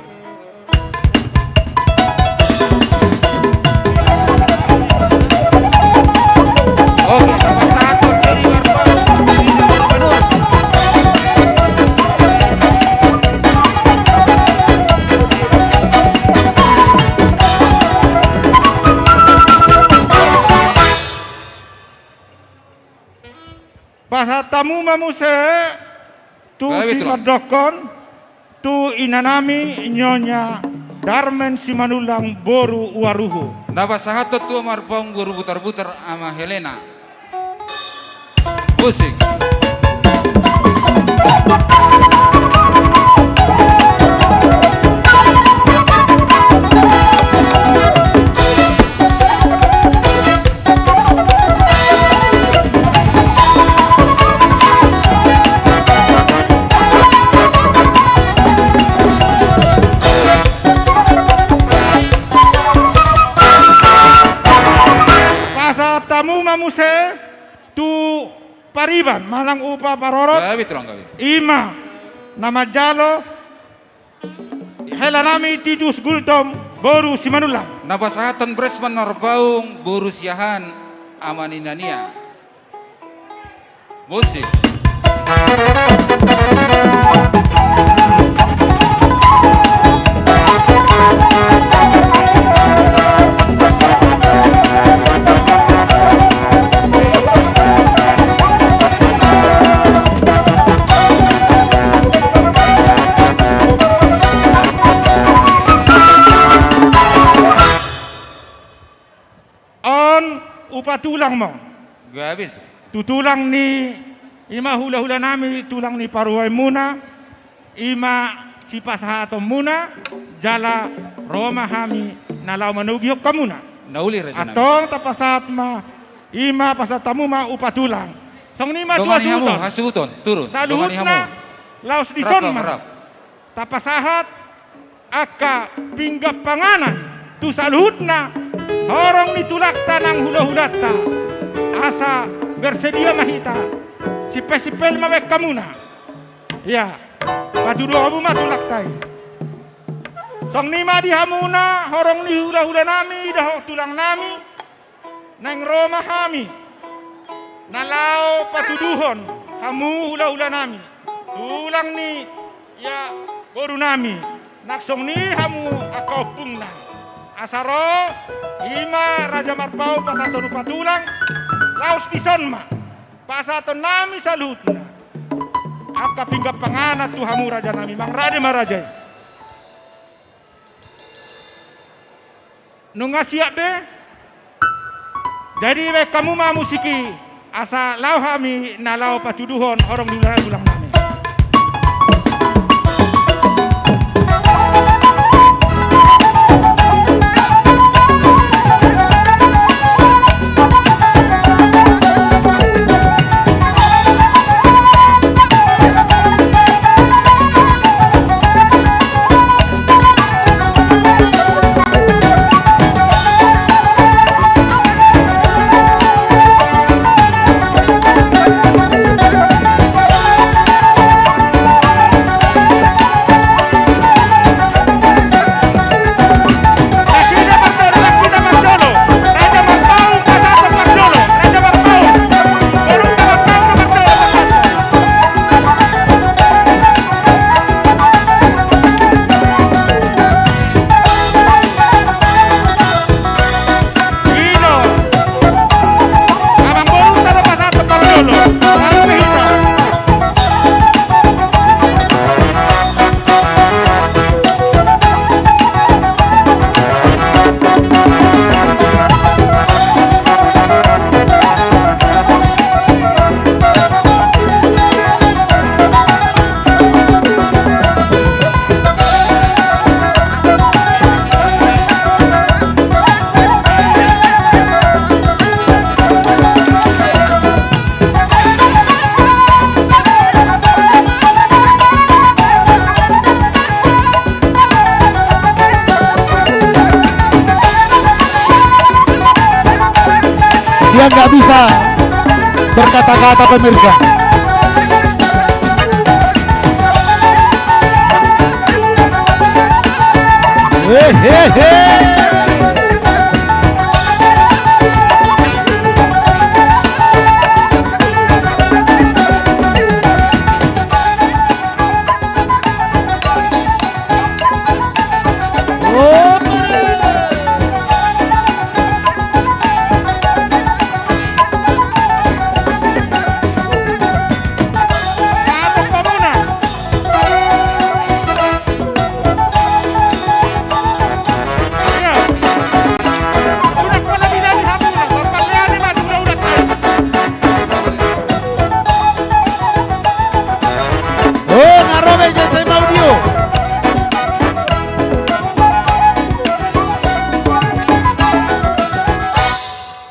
Pasahat hamu ma muse tu simandokkon, tu inanami Nyonya Darmen Simanullang boru Uaruhu. Na pasahathon tu marpaung boru Butarbutar, Ama Helena. Musik. Pasahat hamu ma muse tu pariban manang upa parorot. Ima na manjalo helanami Titus Gultom boru Simanullang. Na pasahathon bresman marpaung boru Siahaan, ama ni inanami. Musik. On upa tulang ma on. Gabe. Tu tulang ni, ima hulahulanami, tulang ni parumaenmuna, ima sipasahatonmuna, jala ro ma hami na laho manogihon hamuna. Na uli rajanami. Antong tapasahat ma, ima pasahat hamu ma upa tulang. Songon i ma tu hasuhuton. Hasuhuton, turun. Saluhutna, laos dison ma. Rap, rap. Tapasahat angka pinggan panganan tu saluhutna horong ni tulangta nang hulahulanta, asa bersedia ma hita, simpelsimpel ma baen hamuna. Ia, patudu hamu ma tulangta i. Songon i ma di hamuna horong ni hulahulanami dohot tulangnami. Naeng ro ma hami na laho patuduhon hamu hulahulanami, tulang ni, ia, borunami, nang songon i hamu angka ompungna. Asa ro, ima raja marpaung pasahaton upa tulang, laos dison ma pasahatonnami saluhutna angka pinggan panganan tu hamu rajanami, mangan rade ma raja i. Nunga siap be? Jadi baen hamu ma musik i, asa laho hami na laho patuduhon horong ni hulahulanami. nggak bisa berkata-kata, pemirsa. Hehehe. Oh, nga ro be J S M Audio.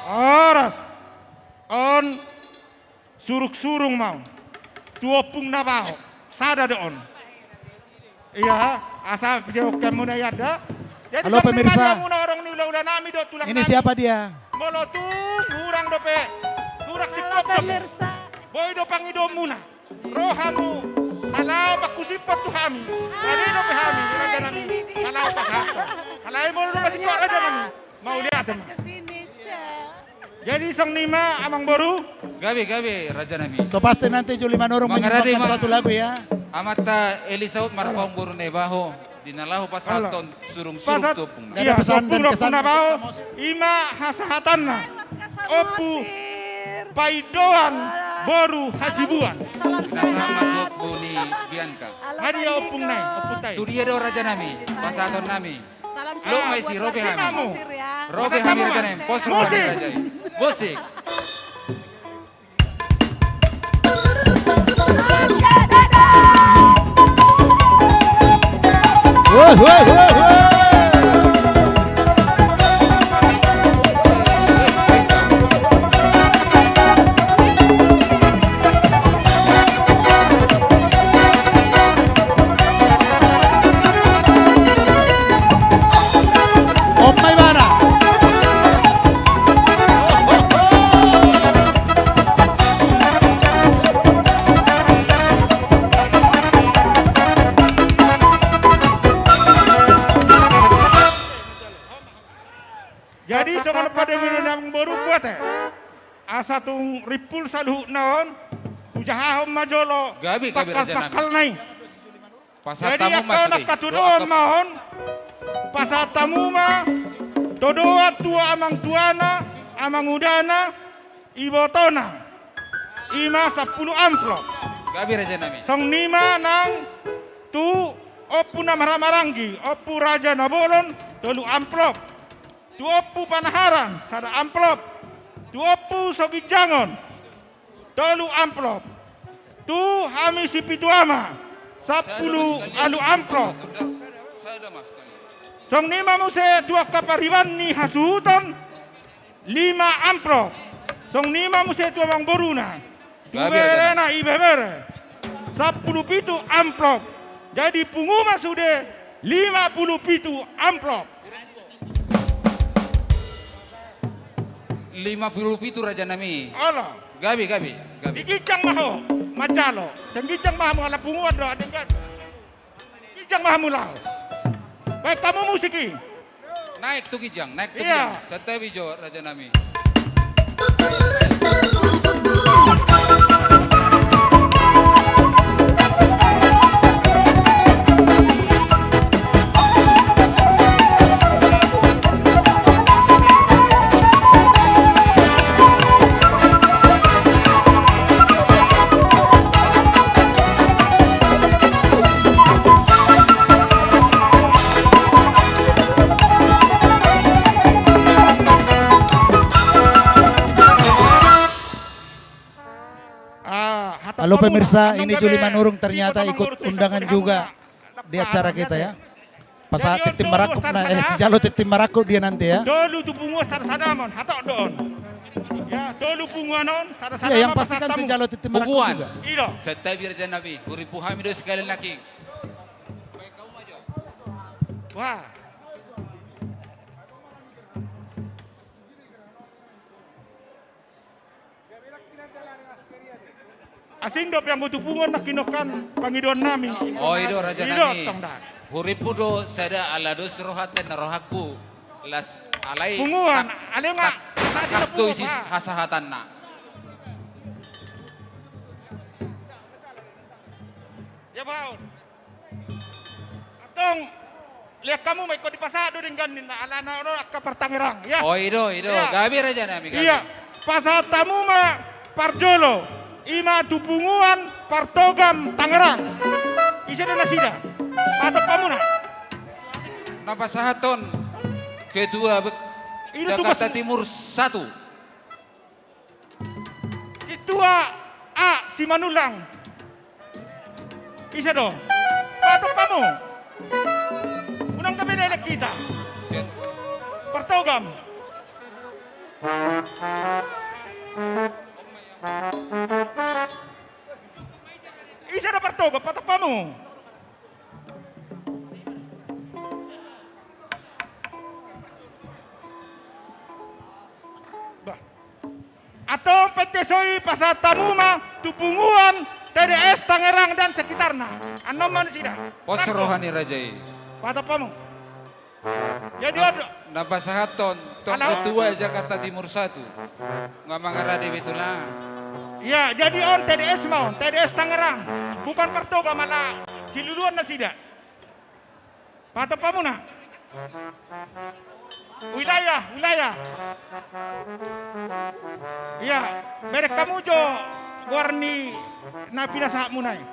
Horas. On surung-surung ma on tu ompung na baho. Sada do on. Iya, asa pijokkan muna i anda. Jadi, halo, pemirsa. Muna horong ni ula-ula nami do tulang nami. Ini siapa dia? Molo tung hurang dope, hurang singkop dope. Halo, pemirsa. Boi do pangidoon muna. Ro hamu na laho panghusiphon tu hami. Jadi dope hami, raja nami, na laho pasahathon. Alai molo do singkop, raja nami, mauliate ma. Jadi songon i ma, amang boru. Gabe, gabe, raja nami. So pasti nanti Juli Manurung menyumbangkan satu lagu, ya. Amanta Eli Saut marpaung boru na baho, di na laho pasahathon surung-surung tu ompung na. Iya, tu ompung na baho, i ma hasahatanna. Ompu Paindoan boru Hasibuan. Salam sehat. Hadiah ompung nai, ompung tai. Tu dia do, raja nami, pasahaton nami. Salam sehat. Ro be hami, raja nami. Pos ro be hami, raja i. Musik. On ma ibana. Jadi songon pade ni amang boru, buat e. Asa tung rimpul saluhutna on, hujahahon ma jolo pangkal-pangkal nai. Jadi angka na patuduhon ma on, pasahat hamu ma tudoan tu amang tuana, amang udana, ibotona. I ma sampulu amplop. Gabe, raja nami. Songon i ma nang tu ompu na marhahamaranggi, Ompu Raja Nabolon, tolu amplop. Tu Ompu Panaharan, sada amplop. Tu Ompu Soginjangon, tolu amplop. Tu hami sipitu ama, sampulu ualu amplop. Songon i ma muse tu angka pariban ni hasuhuton, lima amplop. Songon i ma muse tu amang boruna, tu berena, ibebere, sampulu pitu amplop. Jadi pungu ma sude lima pulu pitu amplop. Lima pulu pitu, raja nami. Olo. Gabe, gabe, gabe. Di ginjang ma ho manjalo. Sian ginjang ma hamu, ala punguan do, adenggan. Ginjang ma hamu laho. Baen hamu musik i. Naek tu ginjang, naek tu ginjang. Santabi jo, raja nami. Halo pemirsa, ini Juli Manurung ternyata ikut undangan juga di acara kita ya. Pasahat tintin marangkup na, eh, sijalo tintin marangkup dia nanti ya. Tolu tu punguan sada-sada ma on, hatop do on. Ya, tolu punguan on sada-sada ma on. Iya, yang pastikan sijalo tintin marangkup juga. Punguan. Santabi, raja nami, hurimpu hami do sekalian nangkin. Wah. Asing dope anggo tu punguan nangkin on kan pangidoan nami. O, i do, raja nami. Tong da. Hurimpu do sada ala dos rohanta na rohangku. Las alai punguan, tak, alai nga, tak, tak, tak, tu isi hasahatanna. Ya, baon. Antong, lihat hamu ma, ingkon dipasahat do denggan ninna, alana on angka partangerang, ya. O, i do, i do. Ya. Gabe, raja nami, gabe. Iya. Pasahat hamu ma parjolo, i ma tu punguan partogam Tangerang. Ise do nasida? Pasahat hamuna. Na pasahathon ketua be-, i do tugas Jakarta Timur satu. Sintua A Simanullang. Ise do? Pasahat hamu. Unang gabe leleng hita. Siap. Partogam. Ise do partogam, pasahat hamu. Bah. Antong pe tes i pasahat hamu ma tu punguan T D S Tangerang dan sekitarna. Annon ma nasida. Pos roha ni raja i. Pasahat hamu. Jadi on. Na pasahathon tu ketua Jakarta Timur satu. Nga mangarade be tulang. Iya, jadi on T D S ma on, T D S Tangerang. Bukan partogam, ala siluluan nasida. Pasahat hamuna. Wilayah, wilayah. Iya, bereng hamu jo goar ni na pinasahatmuna i.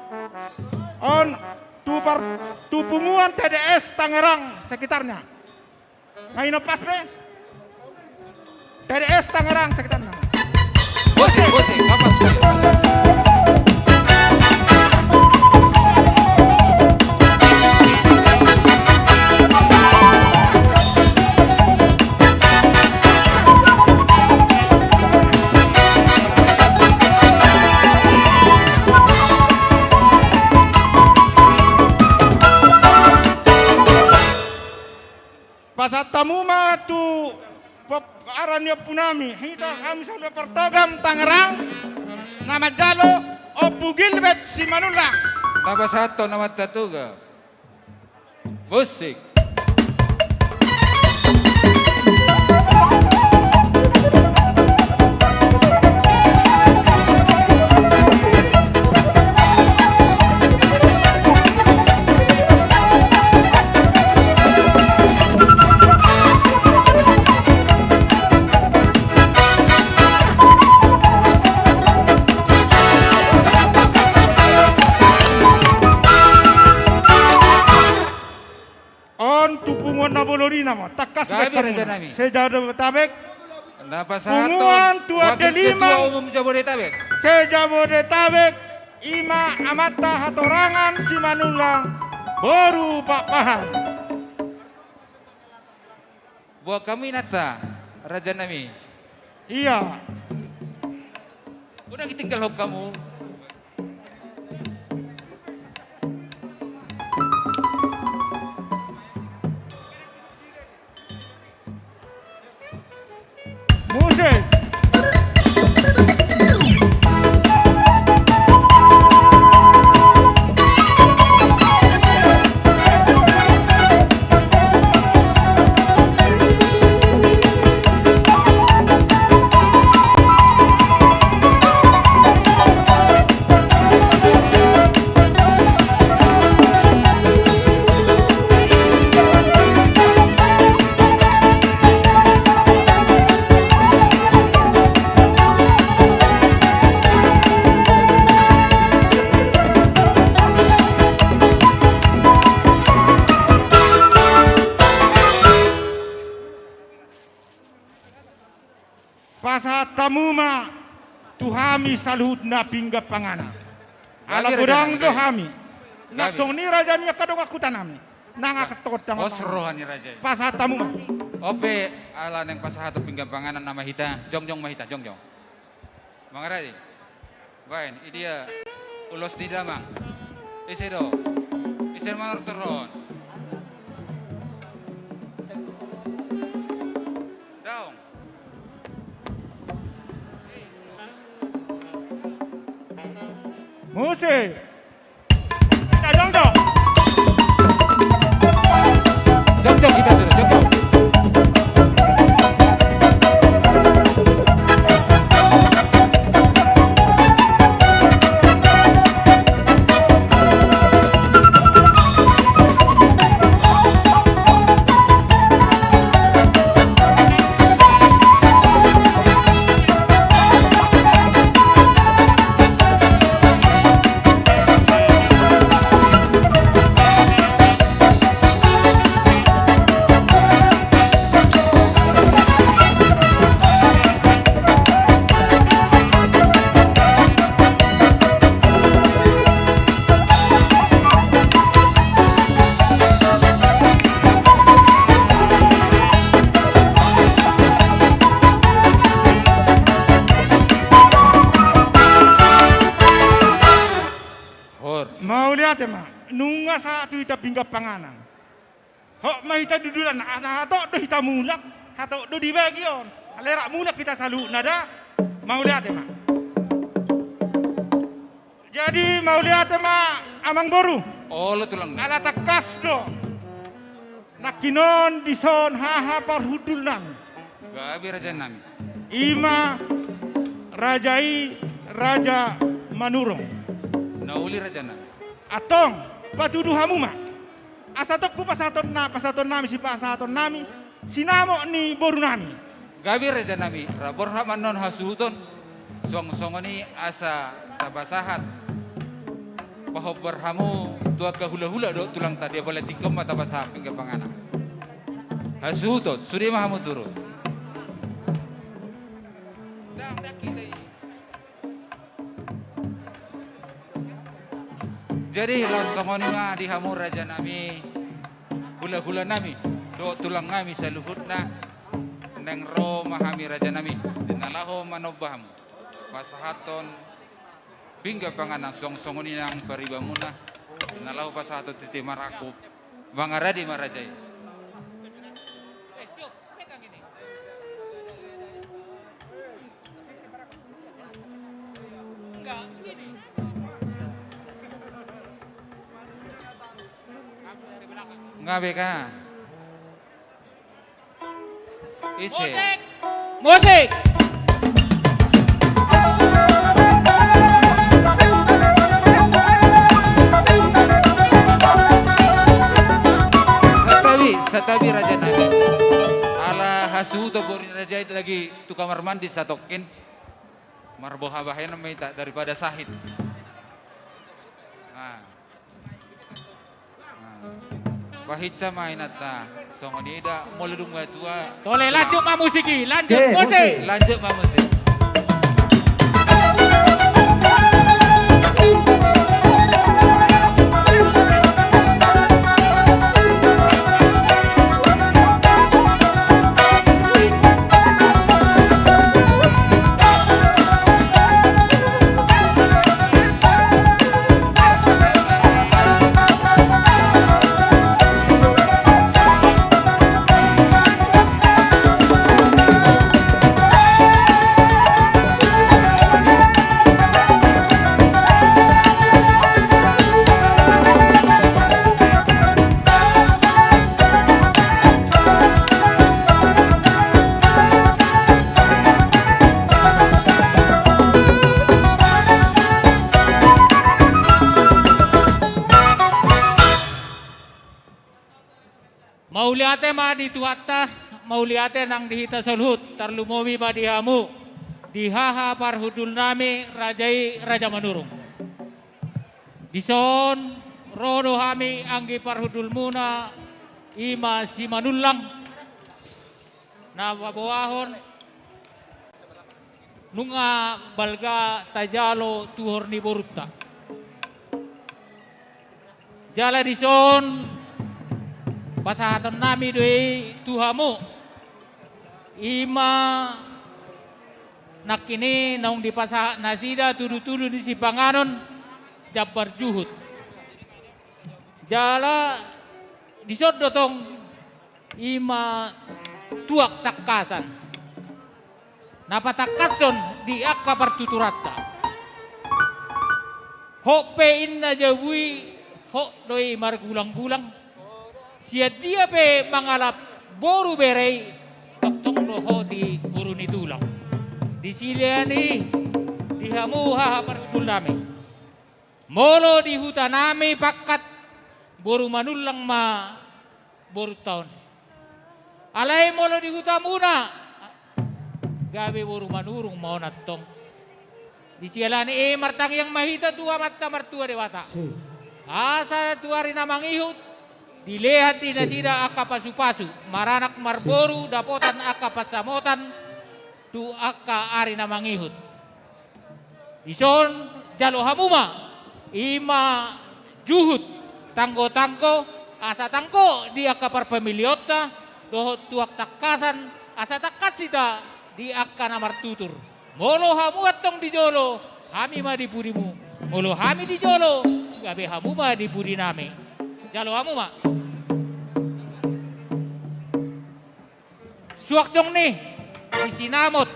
On tu par-, tu punguan T D S Tangerang sekitarnya. Nga i na pas be? T D S Tangerang sekitarnya. Musik, musik, apa sih? Pasahat hamu ma tu pop-, aran ni ompunami, hita hami saluhut partogam Tangerang, na manjalo Ompu Gilbert Simanullang. Na pasahathon nama tatuga. Musik. On tu punguan na bolon i nama, tangkas. Gabe, raja nami. Se-Jabodetabek. Na pasahathon punguan Tua Wakil Delima. Ketua Umum Jabodetabek. Se-Jabodetabek, i ma amanta hatorangan Simanullang boru Pakpahan. Boan hamu inanta, raja nami. Iya. Unang ditinggalhon hamu. Musik. Pasahat hamu ma tu hami saluhutna pinggan panganan. Ala godang do hami. Nang songon i raja ni angka dongan huta nami. Nang angka tongon. Pos roha ni raja i. Pasahat hamu ma. On pe ala naeng pasahathon pinggan panganan nama hita. Jongjong ma hita, jongjong. Mangarade. Baen, i dia ulos ni damang. Ise do? Ise manortor on? Daong. Musik. Kita jongjong. Jongjong kita sudah, jongjong. Horas. Mauliate ma, nunga sahat tu hita pinggan panganan. Hot ma hita dudulan, asa hatop do hita mulak, hatop do dibagi on. Alai rap mulak hita saluhutna da. Mauliate ma. Jadi mauliate ma amangboru. Olo tulang. Ala tangkas do nangkinon dison haha parhundulnami. Gabe rajanami. Ima raja i Raja Manurung. Na uli rajanami. Antong patudu hamu ma. Asa tong hupasahatonna, pasahatonnami, sipasahatonnami sinamot ni borunami. Gabe rajanami, rap borhat ma annon hasuhuton. Suang songon i asa tapasahat pahombar hamu tu angka hulahula dohot tulangta, di apala tingki on ma tapasahat pinggan panganan. Hasuhuton, sude ma hamu turun. Jadi laos songon i ma di hamu rajanami, hulahulanami dohot tulangnami saluhutna. Naeng ro ma hami rajanami, di na laho manomba hamu pasahathon pinggan panganan, suang songon i nang paribamuna, di na laho pasahathon titi marangkup. Mangaradi ma raja i. Nga beka. Ise. Musik. Musik. Santabi, santabi rajanami. Ala hasuhuton boru ni raja i lagi tu kamar mandi satongkin. Marboha bahenon ma hita daripada sahit. Nah. Pahinsa ma inanta, songon i da molo dung matua. Tole, lanjut ma musik i, lanjut. Oke, musik. Musik. Lanjut ma musik. Mauliate ma di Tuhanta, mauliate nang di hita saluhut, tarlumobi ma di hamu, di haha parhundulnami raja i Raja Manurung. Dison ro do hami anggi parhundulmuna, ima Simanullang, na paboahon nunga balga tajalo tuhor ni borunta. Jala dison pasahatonnami do i tu hamu, ima nangkin i naung dipasahat nasida tudutudu ni sipanganon jambar juhut. Jala dison do tong ima tuak tangkasan na patangkashon di angka partuturanta. Hot pe inna jabu i, hot do i margulang-gulang. Sian dia pe mangalap boru bere i, tongtong do hot i boru ni tulang. Di siala ni i, di hamu haha parhundul nami, molo di huta nami pangkat, boru Manullang ma borunta on. Alai molo di hutamuna, gabe boru Manurung ma on antong. Di siala ni i martangiang ma hita tu Amanta Martua Debata. Si. Asa tu ari na mangihut, dilean di si nasida angka pasu-pasu, maranak marboru, si, dapotan angka pansamotan, tu angka ari na mangihut. Dison jalo hamu ma, i ma juhut, tanggo-tanggo, asa tanggo di angka parpamilionta, dohot tu angka tangkasan, asa tangkas hita di angka na martutur. Molo hamu antong di jolo, hami ma di pudimu. Molo hami di jolo, gabe hamu ma di pudi nami. Jalo hamu ma. Suang songon i, di sinamot.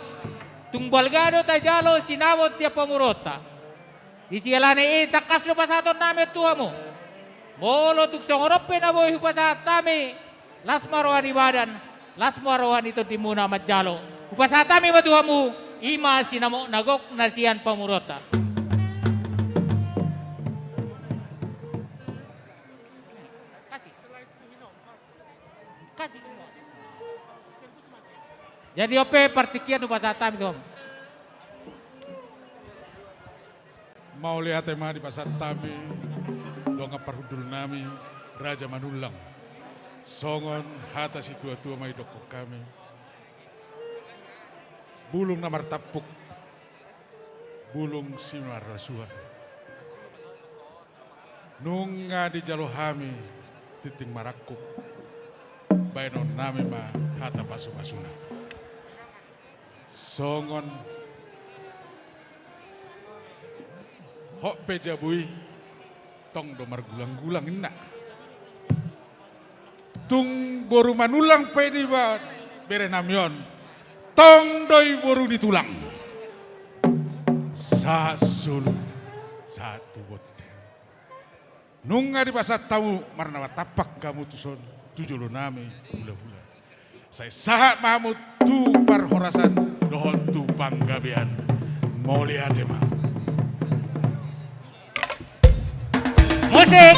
Tung balga do tajalo sinamot sian pamoruonta. Di siala ni i tangkas do pasahaton nami tu hamu. Molo tung songon on pe na boi hupasahat hami, las ma roha ni badan, las ma roha ni tondimuna manjalo. Hupasahat hami ma tu hamu, i ma sinamot na gok na sian pamoruonta. Jadi on pe partingkian hupasahat hami tu hamu. Mauliate ma dipasahat hami dongan parhundul nami Raja Manullang. Songon hata situa-tua ma didokkon hami. Bulung na martampuk, bulung simarlasua. Nunga dijalo hami tintin marangkup, baenon nami ma hata pasu-pasuna. Songon hot pe jabu i, tong do margulang-gulang inna. Tung boru Manullang pe dibahen bere nami on, tong do i boru ni tulang. Sahat solu, sahat tu bontean. Nunga dipasahat hamu marnatampak hamu tuson tu jolo nami hula-hula. Sai sahat ma hamu tu parhorasan dohot tu panggabean. Mauliate ma. Musik.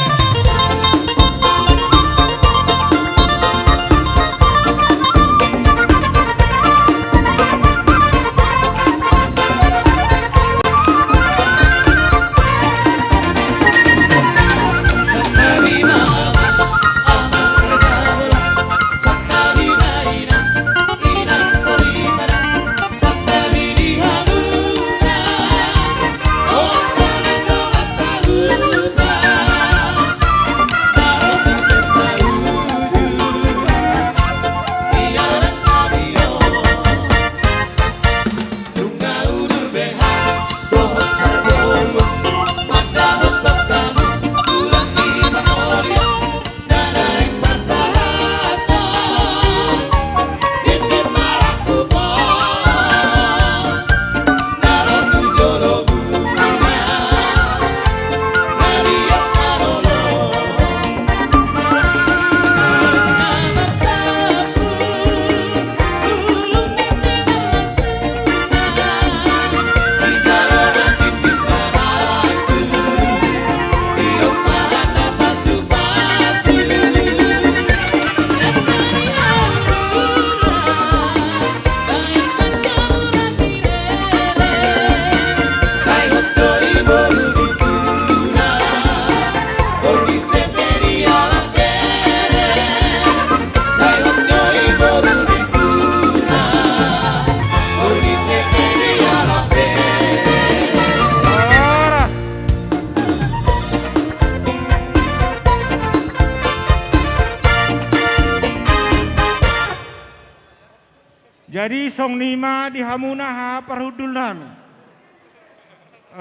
Jadi songon i ma di hamuna haha parhundul nami,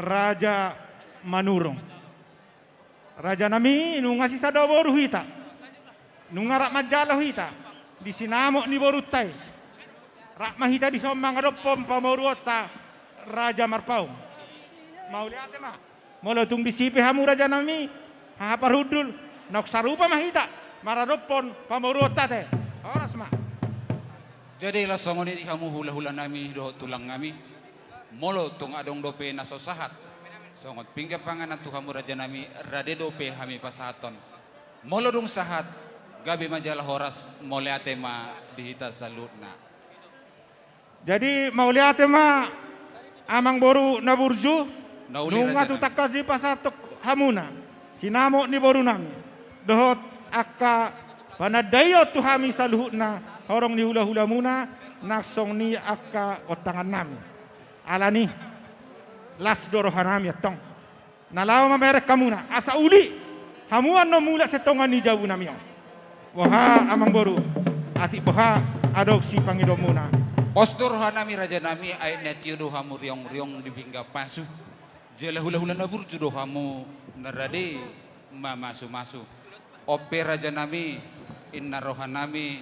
Raja Manurung. Raja nami, nunga sisada boru hita. Nunga rap manjalo hita di sinamot ni borunta i. Rap ma hita dison mangadophon pamoruonta Raja Marpaung. Mauliate ma. Molo tung disi pe hamu rajanami, haha parhundul, naung sarupa ma hita maradophon pamoruonta ate. Horas ma. Jadi laos songon i di hamu hulahulanami dohot tulangnami. Molo tung adong dope na so sahat songon pinggan panganan tu hamu rajanami, rade dope hami pasahathon. Molo dung sahat, gabe ma jala horas, mauliate ma di hita saluhutna. Jadi mauliate ma amangboru na burju. Na uli, nunga rajanami, tu tangkas dipasahat hamuna sinamot ni borunami dohot angka panandaion tu hami saluhutna horong ni hulahulamuna, na songon i angka ontangannami. Alani las do rohanami antong. Na laho mamereng hamuna asa uli hamu annon mulak sian tonga ni jabunami on. Boha amangboru, atik boha adong sipangidoonmuna? Pos do rohanami rajanami, ai na tio do hamu riongriong di pinggan pasu. Jala hulahula na burju do hamu, na rade mamasumasu. On pe rajanami, inna rohanami,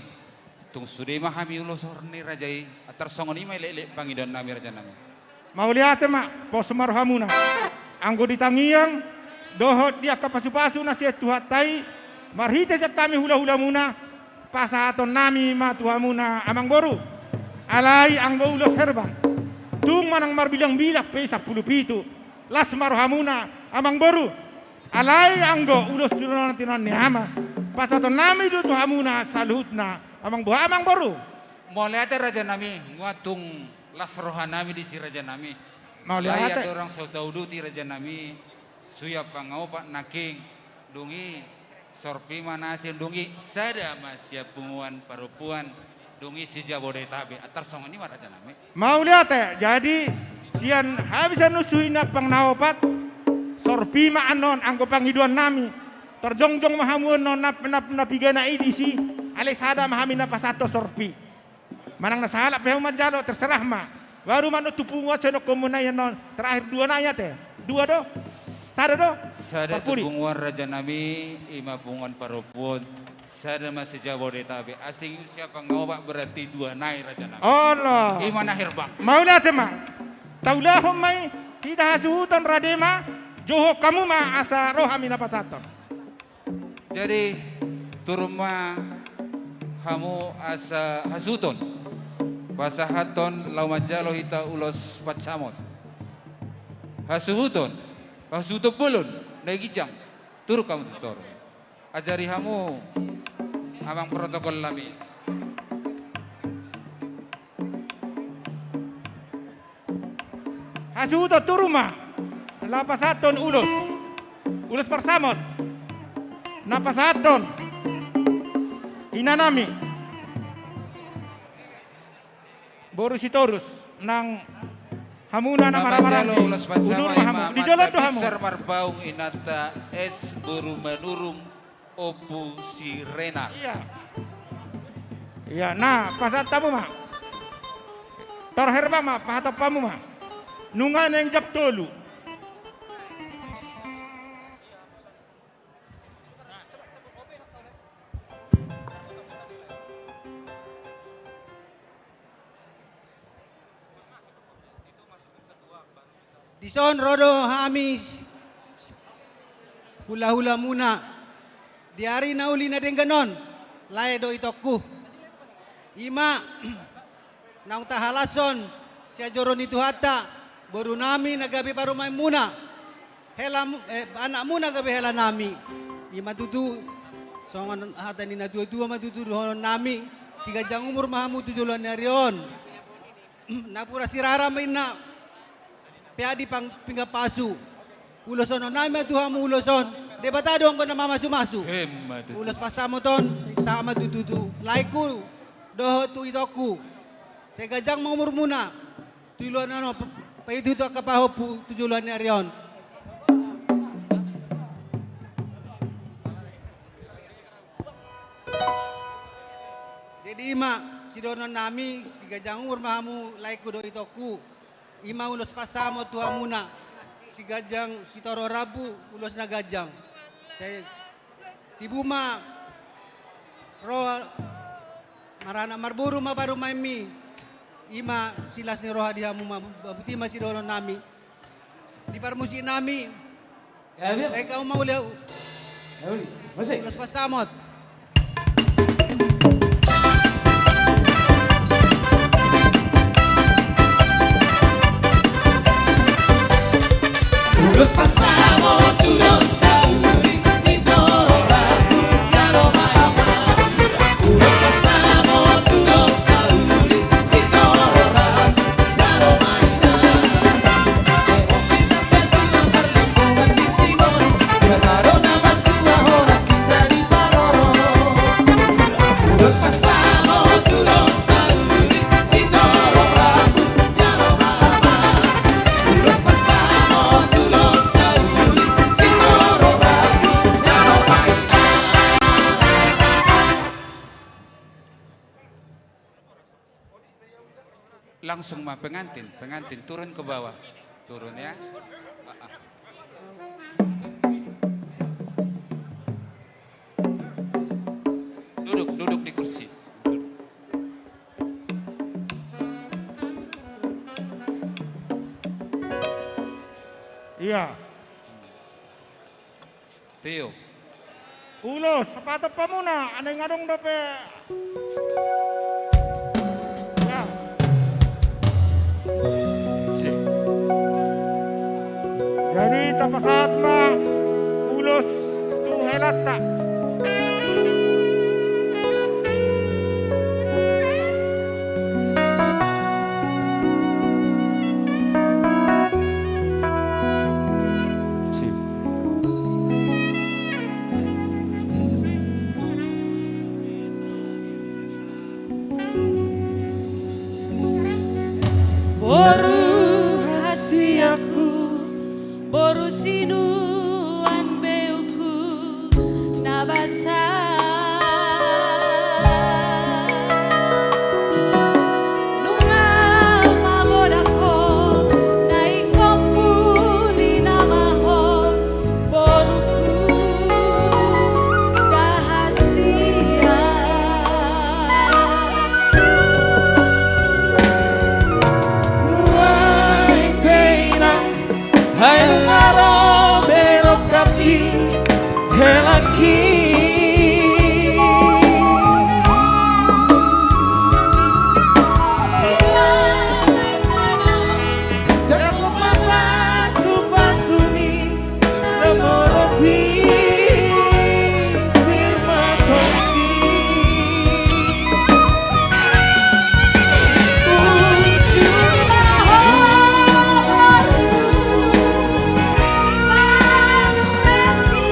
tung sude ma hami ulos horong ni raja i. Antar songon i ma i leklek pangidoannami rajanami. Mauliate ma, pos ma rohamuna. Anggo di tangiang dohot di angka pasupasu na sian Tuhanta i, marhite sian hami hulahulamuna, pasahatonnami ma tu hamuna amangboru. Alai anggo ulos herbang, tung manang marbilangbilang pe sampulu pitu, las ma rohamuna amangboru. Alai anggo ulos tinodohon ni ama, pasahatonnami do tu hamuna saluhutna. Amang boha amangboru? Mauliate rajanami, nunga tung las rohanami disi rajanami. Mauliate. Alai andorang so tauduti rajanami, suya pangaopat nangkin, dung i sorpi ma na asing, dung i sada ma sian punguan parompuan, dung i se-Jabodetabek. Antar songon i ma rajanami. Mauliate. Jadi sian hami sian nusu i nampang na opat, sorpi ma annon anggo pangidoannami. Tor jongjong ma hamu annon na, na, na pigana i disi, alai sada ma hami na pasahathon sorpi. Manang na sahalak pe hamu manjalo, terserah ma. Baru ma annon tu punguan sidohononmuna i annon, terakhir dua nai ate. Dua do? Sada do? Sada tu punguan rajanami, ima punguan parompuon. Sada ma se-Jabodetabek. Asing i sian pangaopat berarti dua nai rajanami. Olo. Ima na herbang. Mauliate ma. Taulahon ma i, hita hasuhuton rade ma, jouhon hamu ma asa ro hami na pasahathon. Jadi turun ma hamu asa hasuhuton. Pasahathon laho manjalo hita ulos pansamot. Hasuhuton, hasuhuton bolon, na ginjang. Turun hamu tu toru. Ajari hamu amang protokolnami. Hasuhuton turun ma. Laho pasahathon ulos. Ulos pansamot. Na pasahathon inanami. Boru Sitorus, nang hamuna na marhahamaranggi. Ulos pansamot, udur ma hamu. Di jolo do hamu. Marbau inanta S boru Manurung, Ompu si Renal. Iya. Iya, na pasahat hamu ma. Tor herbang ma, pahatop hamu ma. Nunga naeng jam tolu. Dison ro do hami hulahulamuna di ari na uli na denggan on, lae do itongku. Ima naung tahalashon sian joro ni Tuhanta, borunami na gabe parumaenmuna, hela, eh, anakmuna gabe helanami. Ima tutu songon hata ni natuatua ma tutu dohononnami, siganjang umur ma hamu tu joloan ni ari on. Napuran sirara ma inna, peak di pang-, pinggan pasu. Ulosononnami ma tu hamu ulos on, Debata do anggo na mamasumasu. Emma tutu. Ulos pansamot on, sahat ma tutu tu laengku dohot tu itongku. Sai ganjang ma umurmuna tu joloan on, pa-, paihutihut angka pahompu tu joloan ni ari on. Jadi ima sidohononnami, siganjang umur ma hamu laengku dohot itongku. Ima ulos pansamot tu hamuna, siganjang sitorop rambu, ulos na ganjang. Sai tibu ma ro maranak marboru ma parumaenmi. Ima silas ni roha di hamu ma, botima sidohononnami. Di parmusiknami, Eka uma uli au. Uli. Masih. Ulos pansamot. Ulos pansamot tu dos na uli, sitoro rabu jalo maima. Ulos pansamot tu dos na uli, sitoro rabu jalo maima. Langsung ma pengantin, pengantin turun ke bawah. Turun ya. Ah, ah. Duduk, duduk di kursi. Duduk. Iya. Tio. Ulos, sapaton hamuna, alai nga adong dope. Ya. Sip. Jadi tapasahat ma ulos tu helanta. Boru hasianku, boru sinuan beungku na basa. Nunga magodang ho, na ingkon muli nama ho, boruku da hasian. Nuaeng pe inang, ai nunga ro be rongkap ni helangki. Jala mapasupasu ni na molo bibir ma tondi. Uju ma ho boru, manurasi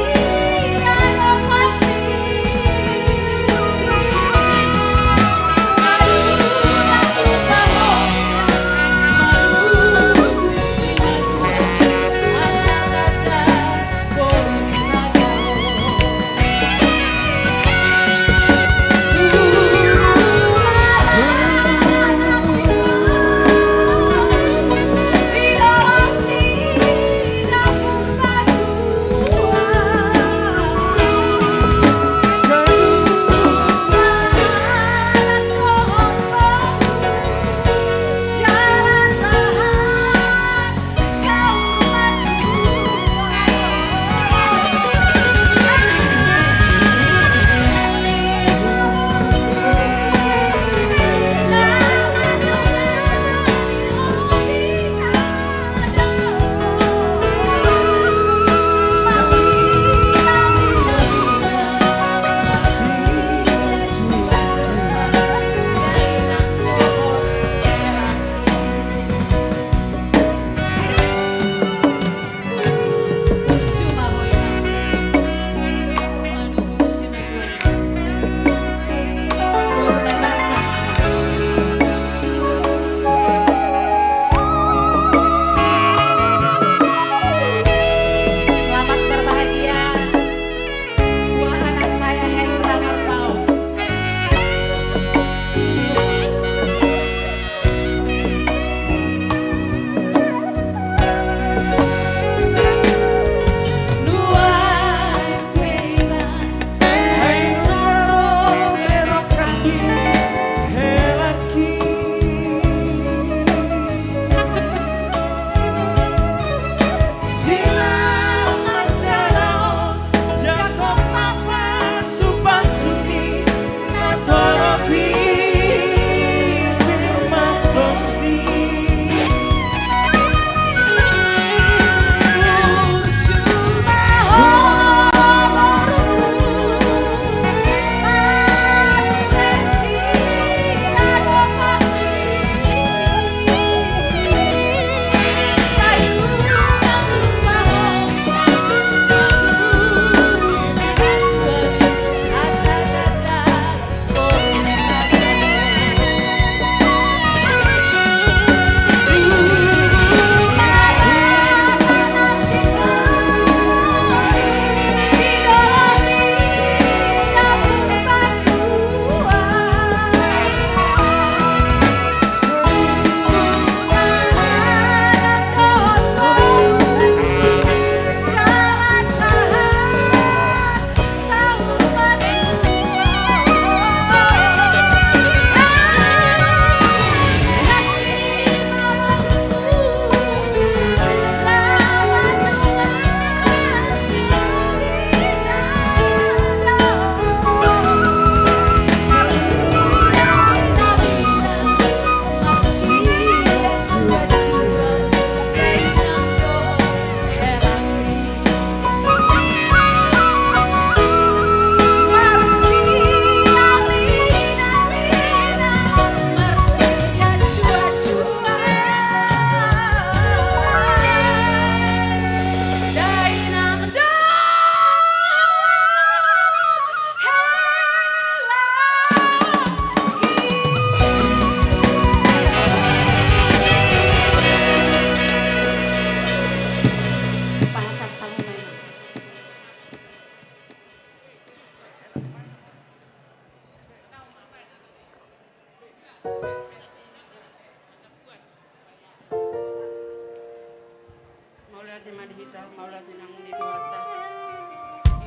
Mauliate nang di Tuhanta.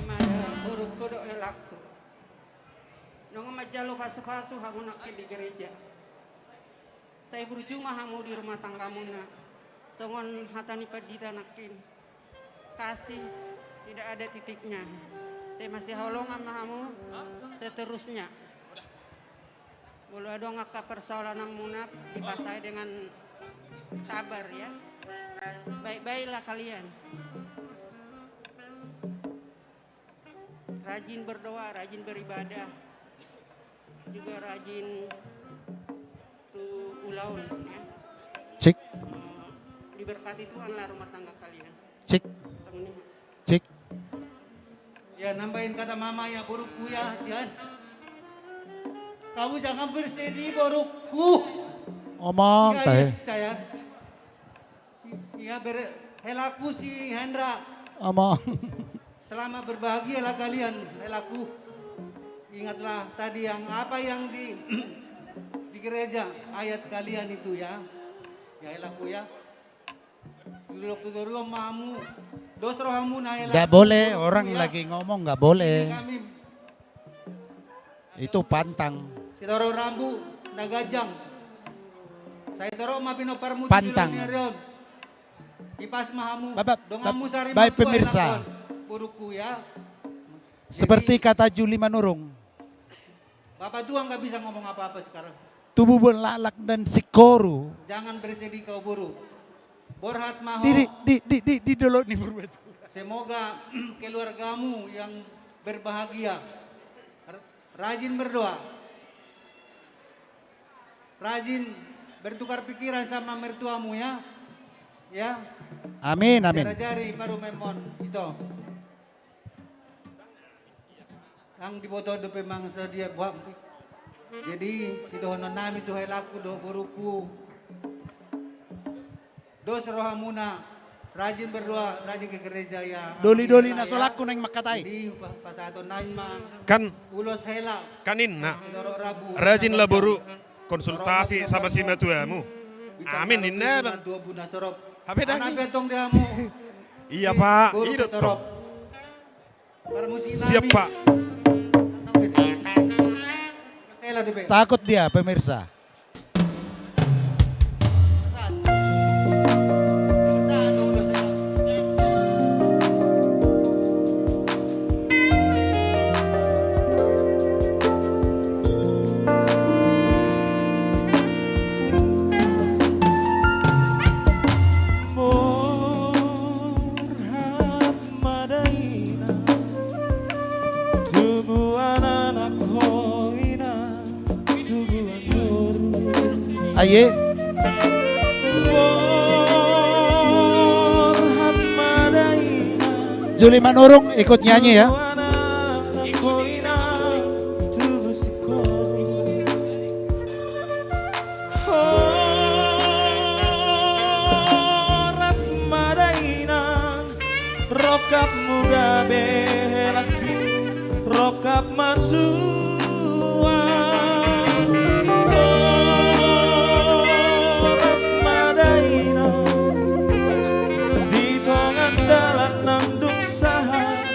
Ima da borungku dohot helangku. Nunga manjalo pasupasu hamu nangkin di gereja. Sai burju ma hamu di rumah tanggamuna. Songon hata ni pandita nangkin. Kasih tidak ada titiknya. Sai masihaholongan ma hamu seterusnya. Molo adong angka persoalanmuna, dipasahat dengan sabar, ya. Baik-baiklah kalian. Rajin berdoa, rajin beribadah. Juga rajin tu ulaon, ya. Cik. Eh, diberkati Tuhanlah rumah tangga kalian. Cik. Cik. Ya, nambahin kata mama ya, borungku ya, sian. Kamu jangan bersedih, borungku. Omong, ya, tahe. Ya, saya. Iya, ber-, helangku si Hendra. Omong. Selamat berbahagialah kalian, helangku. Ingatlah tadi yang, apa yang di, di gereja, ayat kalian itu ya. Ya, helangku ya. Duduk tu toru mamu. Dos rohamuna, helangku. Nggak boleh, orang lagi ngomong, nggak boleh. Kami. Itu pantang. Sitorop rambu na ganjang. Sai torop ma pinomparmu tu joloan ni ari on. Ipas ma hamu. Bab, bab, donganmu sari, baik, matua, pemirsa. Helangku, borungku ya. Seperti kata Juli Manurung. Bapak tua nggak bisa ngomong apa-apa sekarang. Tubuan laklak dan singkoru. Jangan bersedih kau, boru. Borhat ma ho. Di, di, di dolok ni boru itu. Semoga keluargamu yang berbahagia. R-, rajin berdoa. Rajin bertukar pikiran sama mertuamu ya. Ya. Amin, amin. Jari-jari parumaenmon ito. Ndang diboto dope manang sadia buat. Jadi, sidohonon nami tu helangku dohot borungku. Dos rohamuna, rajin berdoa, rajin ke gereja ya. Doli-doli na so laku naeng mangkatai. Jadi, pa-, pasahaton nami ma. Kan, ulos hela. Kan ninna. Sitorop rambu. Rajinlah boru, konsultasi sama simatuamu. Amin ninna, Bang. Hape ndang i. Iya, Pak. Idok tong. Siap, Pak. Takut dia, pemirsa. Borhat ma da ina, tubuan anak ho ina, tubuan boru. Aye. Borhat ma da ina. Juli Manurung ikut nyanyi ya. Tubuan anak ho ina, tubu singkoru. Horas ma da inang, rongkapmu gabe helangki, rongkap ma tuan. Horas ma da inang, di tonga dalan nang dung sahat.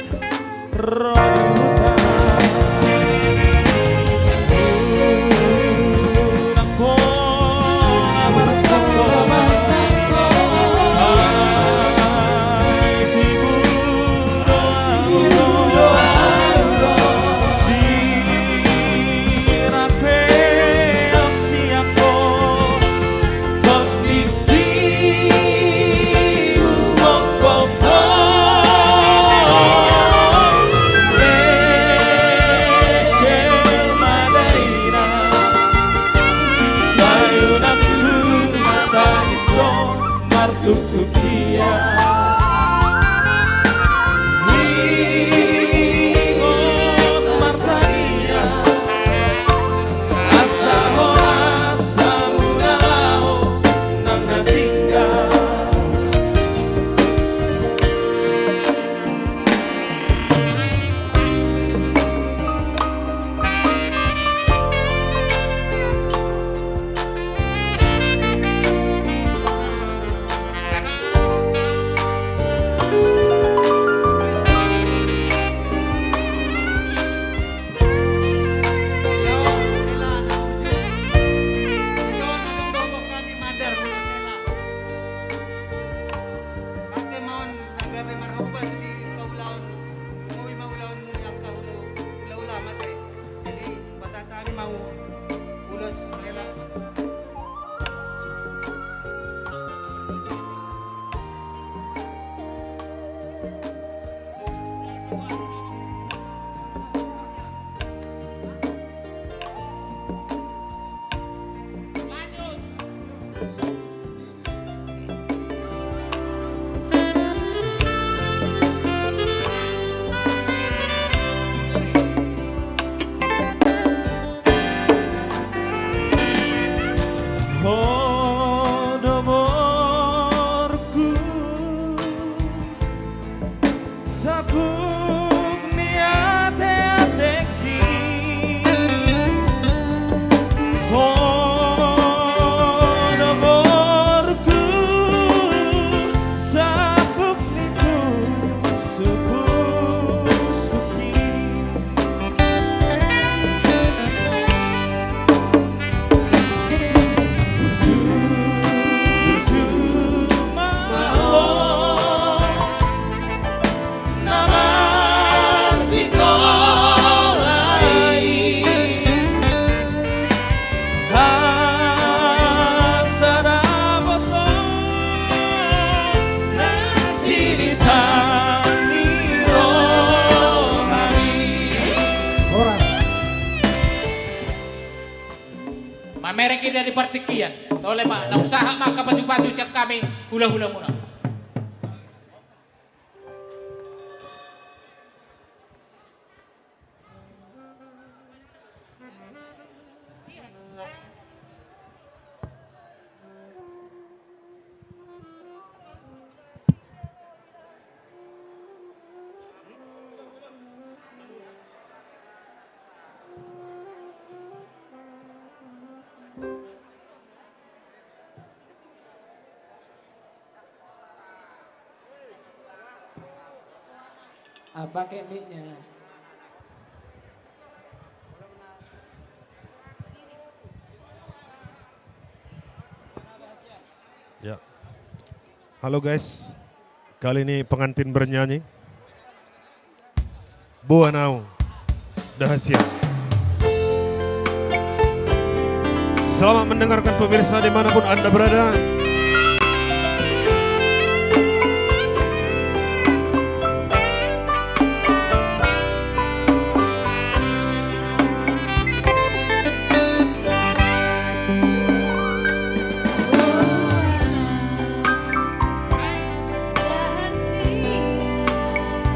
Ho do borungku, sabuk ni ateatengki. Ho do borungku, sabuk ni pusukpusukki. Horas. Mamereng hita di partingkian. Tole ma, naung sahat ma angka pasu-pasu sian hami hula-hulamuna. Ah, pakai mic-nya. Ya. Halo guys, kali ini pengantin bernyanyi. Boa na hu da hasian. Selamat mendengarkan pemirsa dimanapun Anda berada.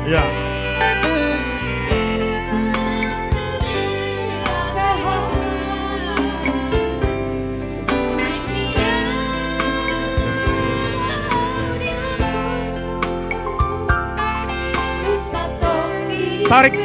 Ya. Tarik.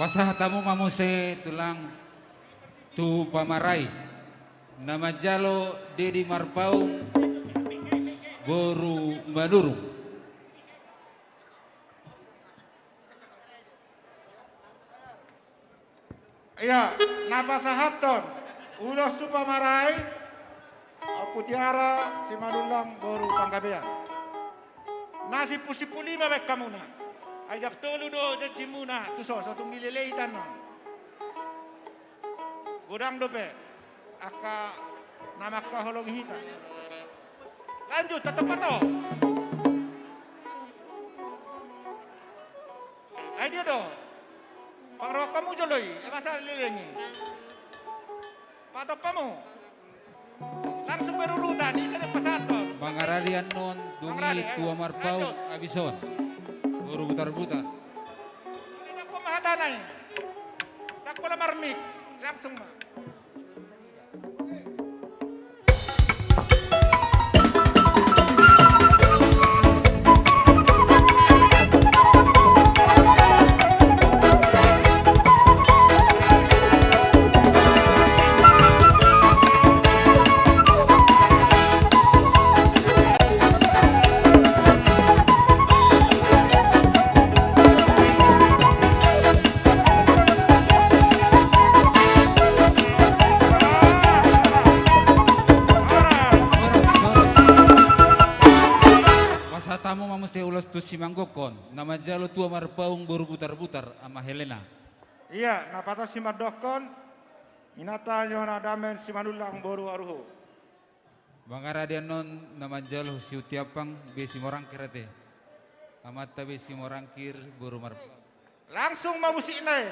Pasahat hamu ma muse tulang tu pamarai na manjalo Dedi Marpaung boru Manurung. Ia, na pasahathon ulos tu pamarai, Ompu Tiara Simanullang boru Panggabean. Na simpul-simpul i ma baen hamuna. Ai jam tolu do janjimuna tuson, so tung dilelei hita annon. Godang dope angka na mangkaholongi hita. Lanjut, tatap pato. Ai dia do. Pangarohon hamu jolo i, e masa leleng i. Pato hamu. Langsung berurutan, ise do pasahathon. Mangaradi annon, dung i Tua Marpaung, abis on. Boru Butarbutar. Ini aku mahatana i. Dak pola marmik, langsung ma. Pasahat hamu ma muse ulos tu simanggokhon, na manjalo Tua Marpaung boru Butarbutar, Ama Helena. Ia, na pasahat simandokhon, inanta Johana Damen Simanullang boru Aruhu. Mangaradi annon na manjalo Siutiampang be Simorangkir ate. Amanta be Simorangkir boru Marpaung. Langsung ma musikna i.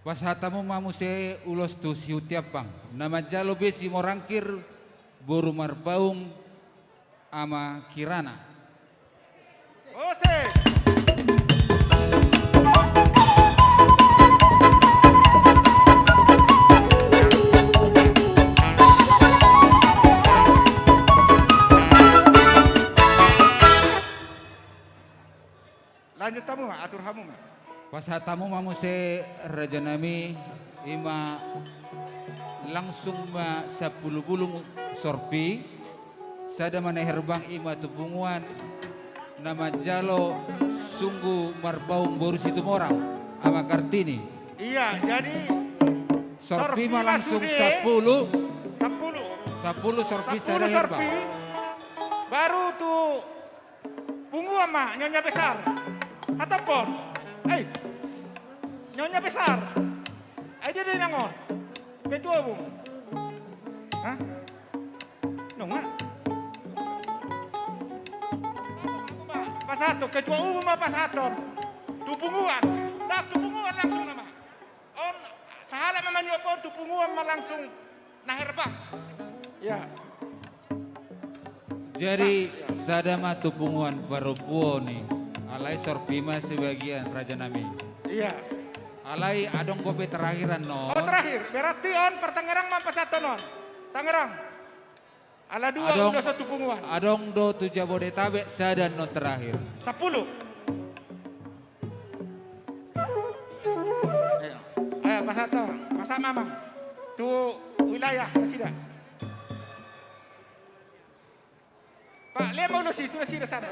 Pasahat hamu ma muse ulos tu Siutiampang. Na manjalo be Simorangkir boru Marpaung, Ama Kirana. Ose. Lanjut hamu ma, atur hamu ma. Pasahat hamu ma muse rajanami, i ma langsung ma sampulu bulung sorpi, sada ma na herbang i ma tu punguan na manjalo Sunggu Marpaung boru Situmorang, Ama Kartini. Ia, jadi sorpi ma langsung sampulu. Sampulu. Sampulu sorpi sada herbang. Baru tu punguan ma, Nyonya Besar. Ataupun, eh, Nyonya Besar. Ai dia do inang on. Ketua umum. Hah? Nunga. Pasahathon, ketua umum ma pasahathon. Tu punguan. Dah, tu punguan langsung nama. On, sahala ma maniop on, tu punguan ma langsung na herbang. Ia. Jadi, sada ma tu punguan parompuon i. Alai sorpi ma sebagian, rajanami. Ia. Alai adong dope terakhir annon. Oh, terakhir. Berarti on par Tangerang ma pasahathon on. Tangerang. Ala dua adong, ulos tu punguan. Adong do tu Jabodetabek, sada annon terakhir. Sampulu. Ayo, ayo, pasahat ma, pasahat ma, Amang. Tu wilayah nasida. Pak, lema ulos i tu nasida sada.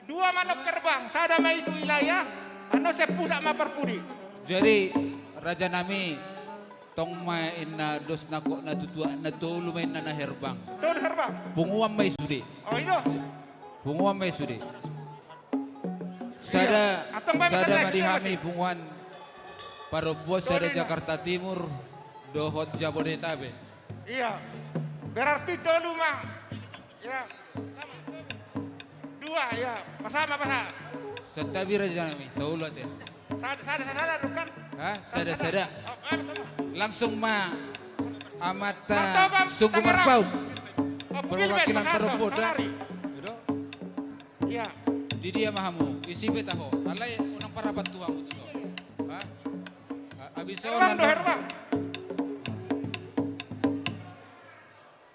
Dua ma annon herbang, sada ma i tu wilayah, annon sian pusat ma parpudi. Jadi, rajanami, tong ma inna dos nangkok na tutuak, na tolu ma inna na herbang. Tolu herbang. Punguan ma i sude. Oh, i do. Punguan ma i sude. Sada, iya. Antong ma sada ma di hami punguan parompuon, sada Jakarta Timur dohot Jabodetabek. Iya. Berarti tolu ma. Ya. Dua, ya. Pasahat ma, pasahat. Santabi, rajanami, tolu ate. Sada, sada, sada, bukan? Hah? Sada, sada. Oh, eh, betul. Langsung ma amanta Sunggu Marpaung. Oh, perwakilan parompuon da. Iya. Di dia ma hamu. Isi pe taho. Alai unang parapat tu hamu tu so. Ha? A-, abis so Herman do, nando Herman.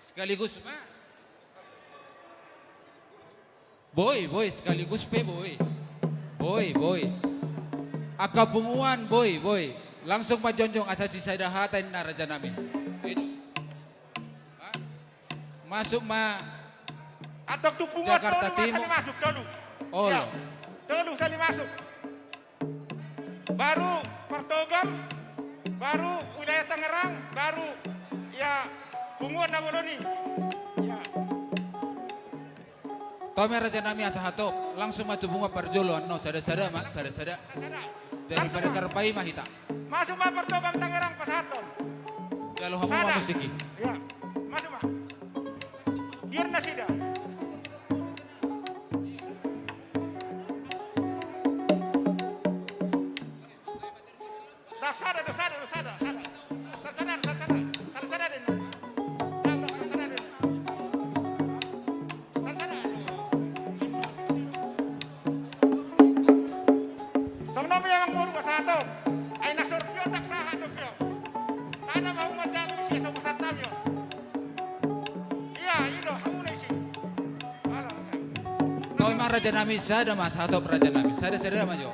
Sekaligus ma. Boi, boi, sekaligus pe boi. Boi, boi. Angka punguan, boi, boi. Langsung ma jongjong asa sisada hata ninna raja nami. Masuk ma. Antong tu punguan Jakarta Timur. Tolu ma sali masuk, tolu. Olo. Ya. Tolu sali masuk. Baru Partogam, baru wilayah Tangerang, baru, ya, punguan na bolon i. Ya. Tau ma raja nami asa hatop, langsung ma tu punguan parjolo annon, sada-sada ma, sada-sada. Sada-sada. Daripada tarpaima hita. Masuk ma Partogam Tangerang pasahathon. Jalo hamu ma musik i. Ya. Masuk ma. Biar nasida. Dah, sada do, sada do, sada, sada. Sada, sada, sada, sada. Sada, sada do. Dah, dah, sada, sada do. Sada, sada. Songon on ma i amang boru, pasahathon. Ai na sorpion ndang sahat do pion. Sada ma hamu manjalo isi asa pasahat nami on. Ia, i do, hamu na isi. Tau ma raja nami, sada ma sahatop raja nami. Sada, sada ma jo.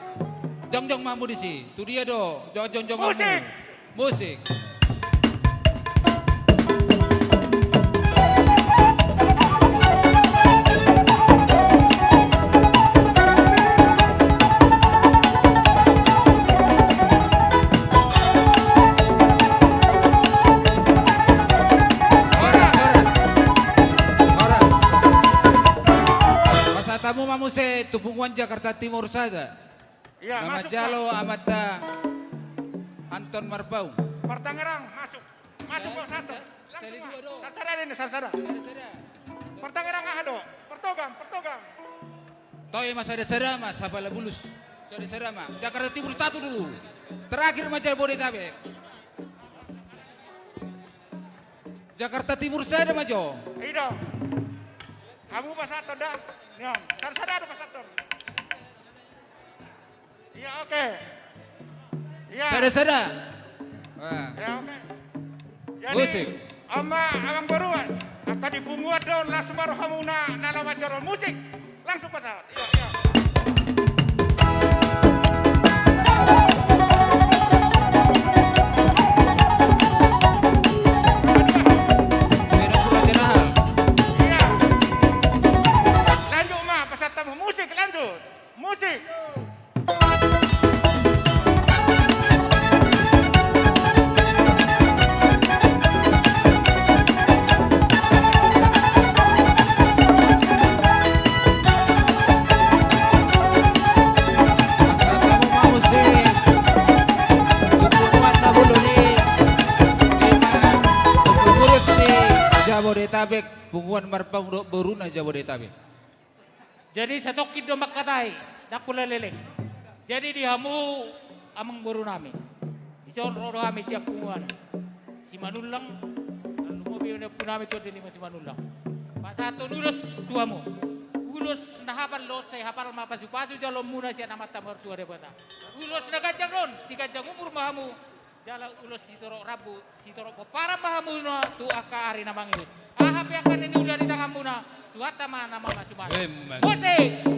Jongjong ma hamu disi. Tu dia do? Jongjong, jongjong ma hamu. Musik. Musik. Horas, horas. Horas. Pasahat hamu ma muse tu punguan Jakarta Timur sada. Ia, na masuk manjalo ma. Amanta Anton Marpaung. Partangerang, masuk. Masuk, sa-, Bos Anton. Sa-, langsung ma. Sali dua do. Sada-sada do, sada-sada. Sada-sada. Partangerang aha do? Partogam, Partogam. Tau ma sada-sada ma, Sapala Bulus. Sada-sada ma. Jakarta Timur satu dulu. Terakhir ma Jabodetabek. Jakarta Timur sada ma jo. I do. Hamu pasahathon da. Nion. Sada-sada do pasahathon. Ia, oke. Ia. Sada-sada. Wah. Ia, oke. Jadi, musik. Amang, amang boru, angka di punguan do, langsung ma rohamuna na laho manjalo, musik. Langsung pasahat. Ia, ia. Ia. Lanjut ma, pasahat hamu, musik, lanjut. Musik. Jabodetabek, punguan Marpaung dohot boruna Jabodetabek. Jadi satongkin do mangkatai, ndang pola leleng. Jadi di hamu amang boru nami, dison ro do hami sian punguan Simanullang, na lumobi ni ompu nami Tuan Deli Simanullang. Pasahathon ulos tu hamu. Ulos na hapal dohot sai hapal ma pasupasu jaloonmuna sian Amanta Martua Debata. Ulos na ganjang do on, siganjang umur ma hamu. Jala ulos sitorop rambu, sitorop pomparan ma hamuna tu angka ari na mangihut. Aha pe angka na niula di tanganmuna, Tuhanta ma na mamasumasu. Emma. Musik!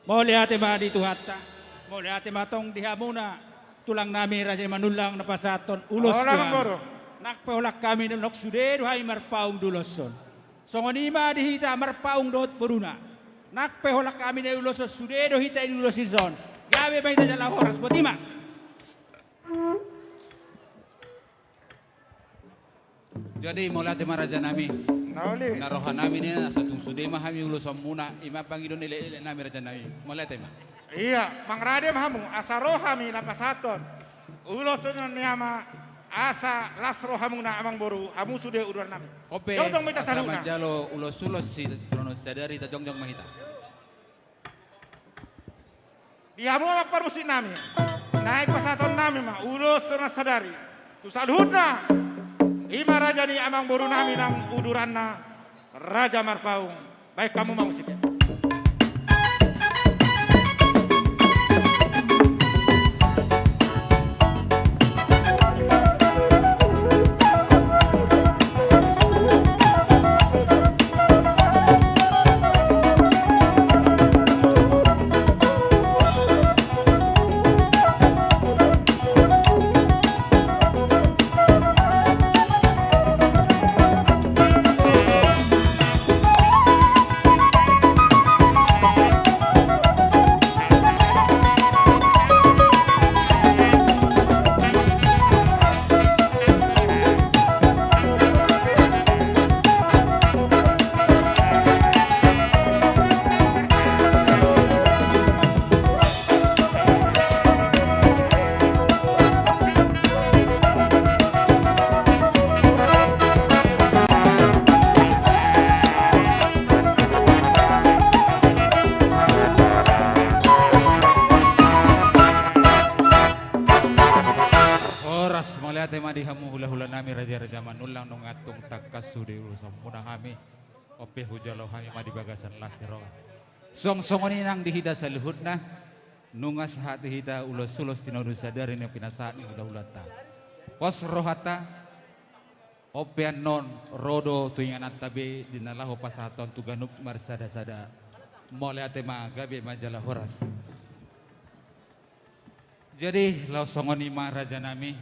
Mauliate ma di Tuhanta, mauliate ma tong di hamuna, tulang nami Raja Simanullang na pasahathon ulos tu hamu. Amang boru. Nang pe holan hami na unok sude do hami marpaung di ulos on. Songon i ma di hita marpaung dohot boruna. Nang pe holan hami na niuloshon sude do hita di ulos i son. Gabe ma hita jala horas, botima. Jadi mauliate ma raja nami. Na uli. Na roha nami ninna, asa tung sude ma hami ulosanmuna, i ma pangidoan ni elek-elek nami raja nami. Mauliate ma. Ia, mangarade ma hamu, asa ro hami na pasahathon ulos tu inganan ni ama, asa las rohamuna amang boru, hamu sude uduran nami. Ope, jongjong ma hita asa saluhutna. Manjalo ulos-ulos sian tonga ni sadari, tajongjong ma hita. Di hamu amang parmusik nami, naeng pasahaton nami ma ulos tu na sadari tu saluhutna. I ma raja ni amang boru nami nang uduranna Raja Marpaung. Baen hamu ma musikna. Horas, mauliate ma di hamu hula-hula nami, raja-raja Manullang, nunga tung tangkas sude ulosanmuna hami. Ope, hujalo hami ma di bagasan las ni roha. Songon songon i nang di hita saluhutna, nunga sahat di hita ulos-ulos tu na sadari na pinasahat ni hula-hulanta. Pos rohanta, ope annon ro do tu ingananta be di na laho pasahathon tu ganup marsada-sada. Mauliate ma, gabe ma jala horas. Jadi, laos songon i ma raja nami,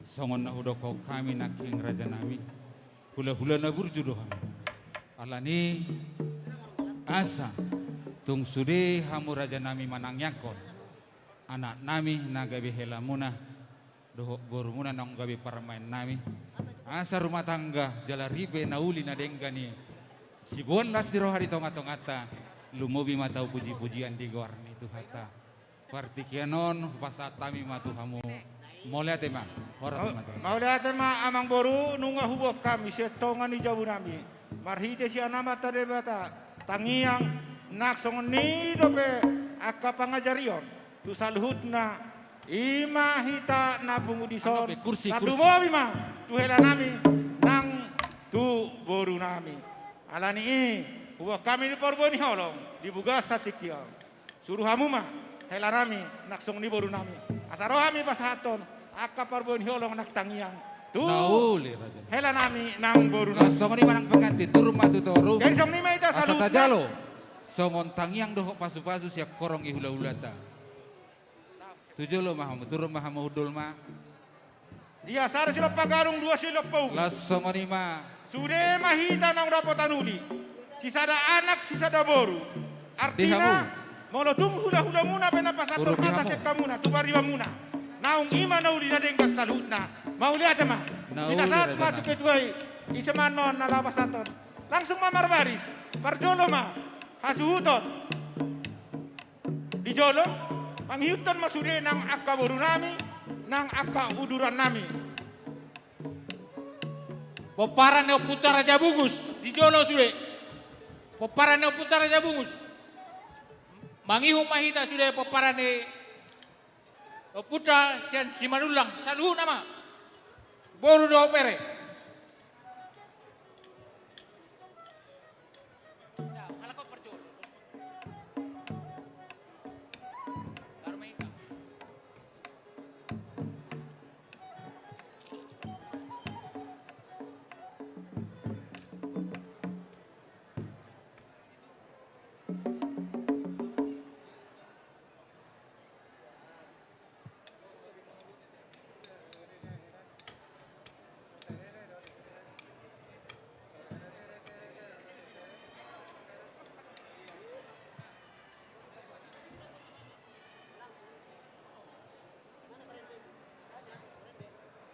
songon na hudokhon hami nangkin raja nami, hula-hula na burju do hami. Alani asa tung sude hamu raja nami manangiangkon anak nami na gabe helamuna dohot borumuna naung gabe parumaen nami, asa rumah tangga jala ripe na uli na denggan i siboan las ni roha di tonga-tonganta, lumobi ma tau puji-pujian di goar ni Tuhanta. Partingkian on hupasahat hami ma tu hamu. Mauliate ma. Horas ma tu hamu. Mauliate ma amang boru, nunga huboan hami sian tonga ni jabu nami marhite sian Amanta Debata tangiang, nang songon i dope angka pangajarion tu saluhutna, i ma hita na pungu dison. Anu pe, kursi, kursi. Tarlumobi ma tu hela nami nang tu boru nami. Alani i huboan hami di parbue ni holong di bagasan tingki on. Suru hamu ma hela nami nang songon i boru nami, asa ro hami pasahathon angka parbue ni holong nang tangiang tu hela nami nang boru nami. Songon i ma nang pengantin, turun ma tu toru. Jadi songon i ma hita saluhutna. Asa tajalo songon tangiang dohot pasu-pasu sian horong ni hula-hulanta. Tu jolo ma hamu, turun ma hamu, hundul ma. Ia, sada silompa gadung, dua silompa ubi. Laos songon i ma. Sude ma hita naung dapotan uli, sisada anak sisada boru. Artina, molo tung hula-hulamuna pe na pasahathon hata sian hamuna tu paribanmuna, naung i ma na uli na denggan saluhutna. Mauliate ma. Pinasahat ma tu ketua i, ise ma annon na laho pasahathon. Langsung ma marbaris. Parjolo ma hasuhuton. Di jolo, mangihuthon ma sude nang angka boru nami, nang angka uduran nami. Pomparan ni ompunta Raja Bungus, di jolo sude. Pomparan ni ompunta Raja Bungus. Mangihut ma hita sude pomparan ni ompunta sian Simanullang, saluhutna ma. Boru dohot bere.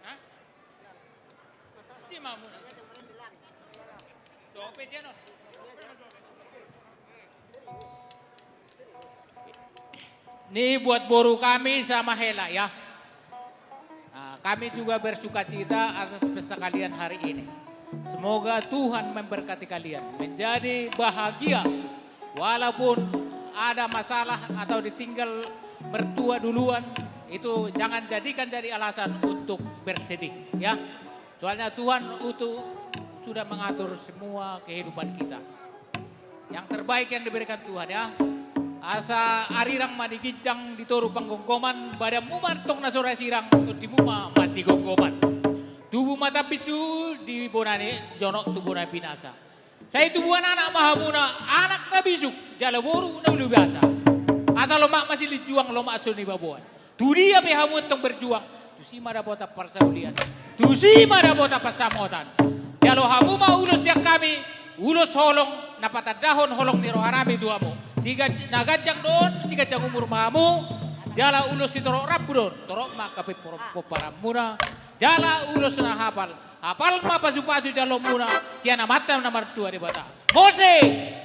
Hah? Cima muna. Ini buat boru kami sama Hela, ya. Nah, kami juga bersukacita atas pesta kalian hari ini. Semoga Tuhan memberkati kalian, menjadi bahagia. Walaupun ada masalah atau ditinggal mertua duluan, itu jangan jadikan jadi alasan untuk bersedih, ya. Soalnya Tuhan itu sudah mengatur semua kehidupan kita. Yang terbaik yang diberikan Tuhan, ya. Asa arirang ma di ginjang di toru panggomgoman, badanmu ma antong na so ra sirang, tondimu ma masigomgoman. Tubu ma tambis di bona ni jonok tu bona binasa. Sai tubuan anak ma hamuna, anak na bisuk jala boru na uli basa. Asa lomak ma silinjuang, lomak so nibaboan. Tu dia pe hamu antong berjuang, tusi ma dapotan parsaulian, tusi ma dapotan pansamotan. Jalo hamu ma ulos sian hami, ulos holong na patandahon holong ni rohanami tu hamu. Sigan-, na ganjang do on, siganjang umur ma hamu. Jala ulos sitorop rambu do on, torop ma angka pomparanmuna. Jala ulos na hapal, hapal ma pasupasu jaloonmuna sian Amanta na martua Debata. Musik!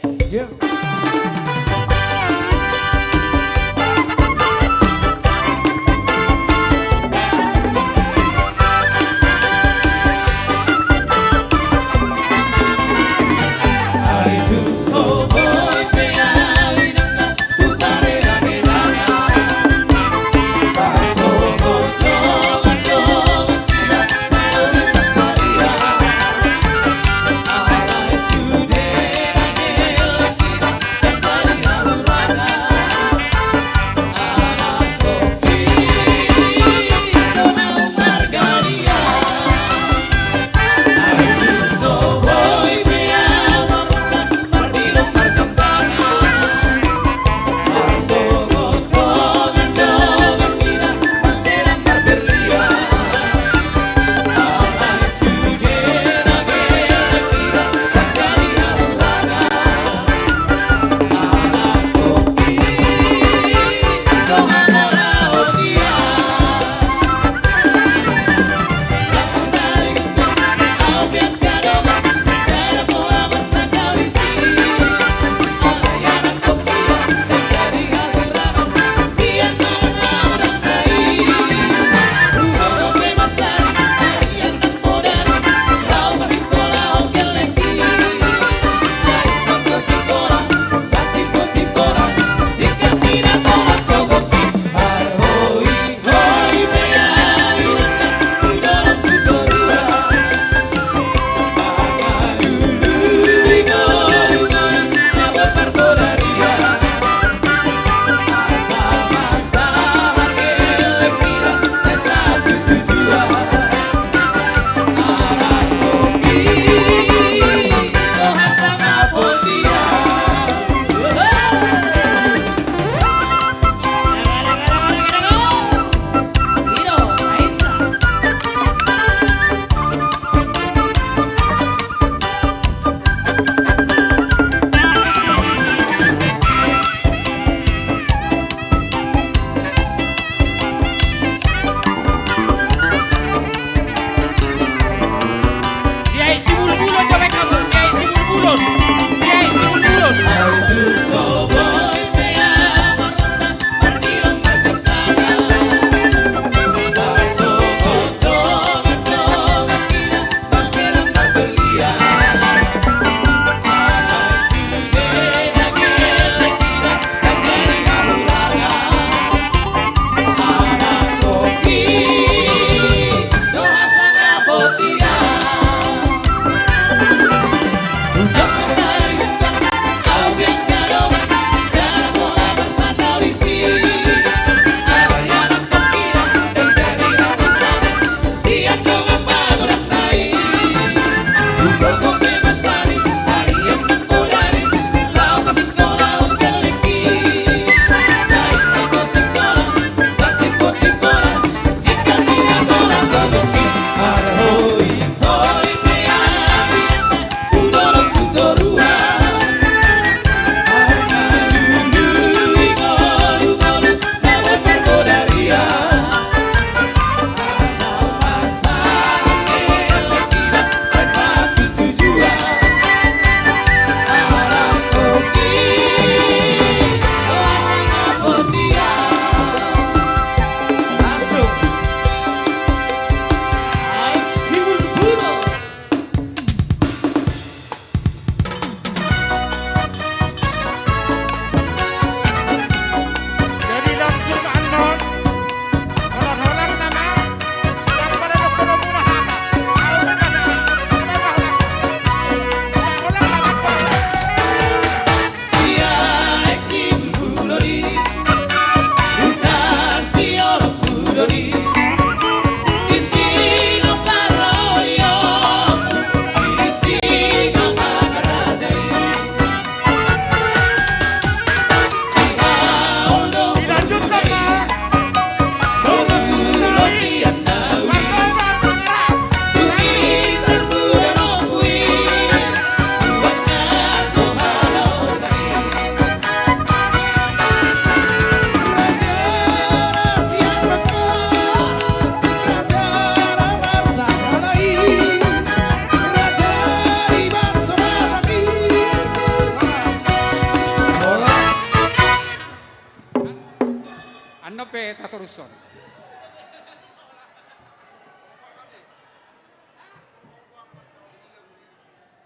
Pe tatorushon.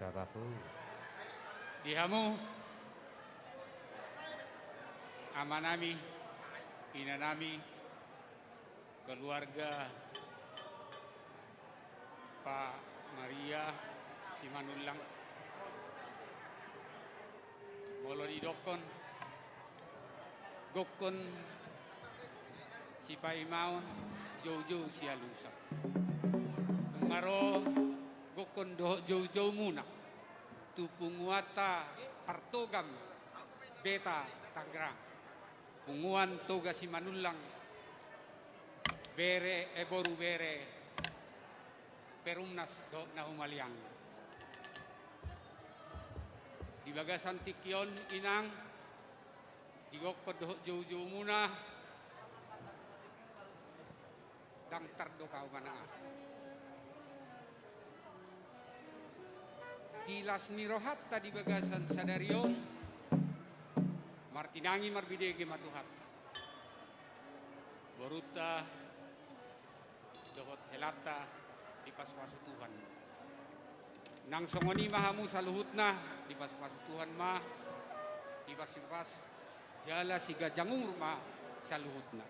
Tabaku. Di hamu, amanami, inanami, keluarga Pak Maria Simanullang. Molo didokkon, gokkon sipaimaon, joujou sialusan. Nunga ro gokkon dohot joujoumuna tu punguanta Partogam Beta Tangerang, punguan Toga Simanullang, bere, eh, boru bere Perumnas dohot na humaliang. Di bagasan tingki on, inang, digokkon dohot joujoumuna, ndang tardok ahu manang aha. Di las ni rohanta di bagasan sadari on, martinangi marbinege ma Tuhanta. Borunta dohot helanta dipasupasu Tuhan. Nang songon i ma hamu saluhutna, dipasupasu Tuhan ma, dipas-, dipas-, jala siganjang umur ma saluhutna.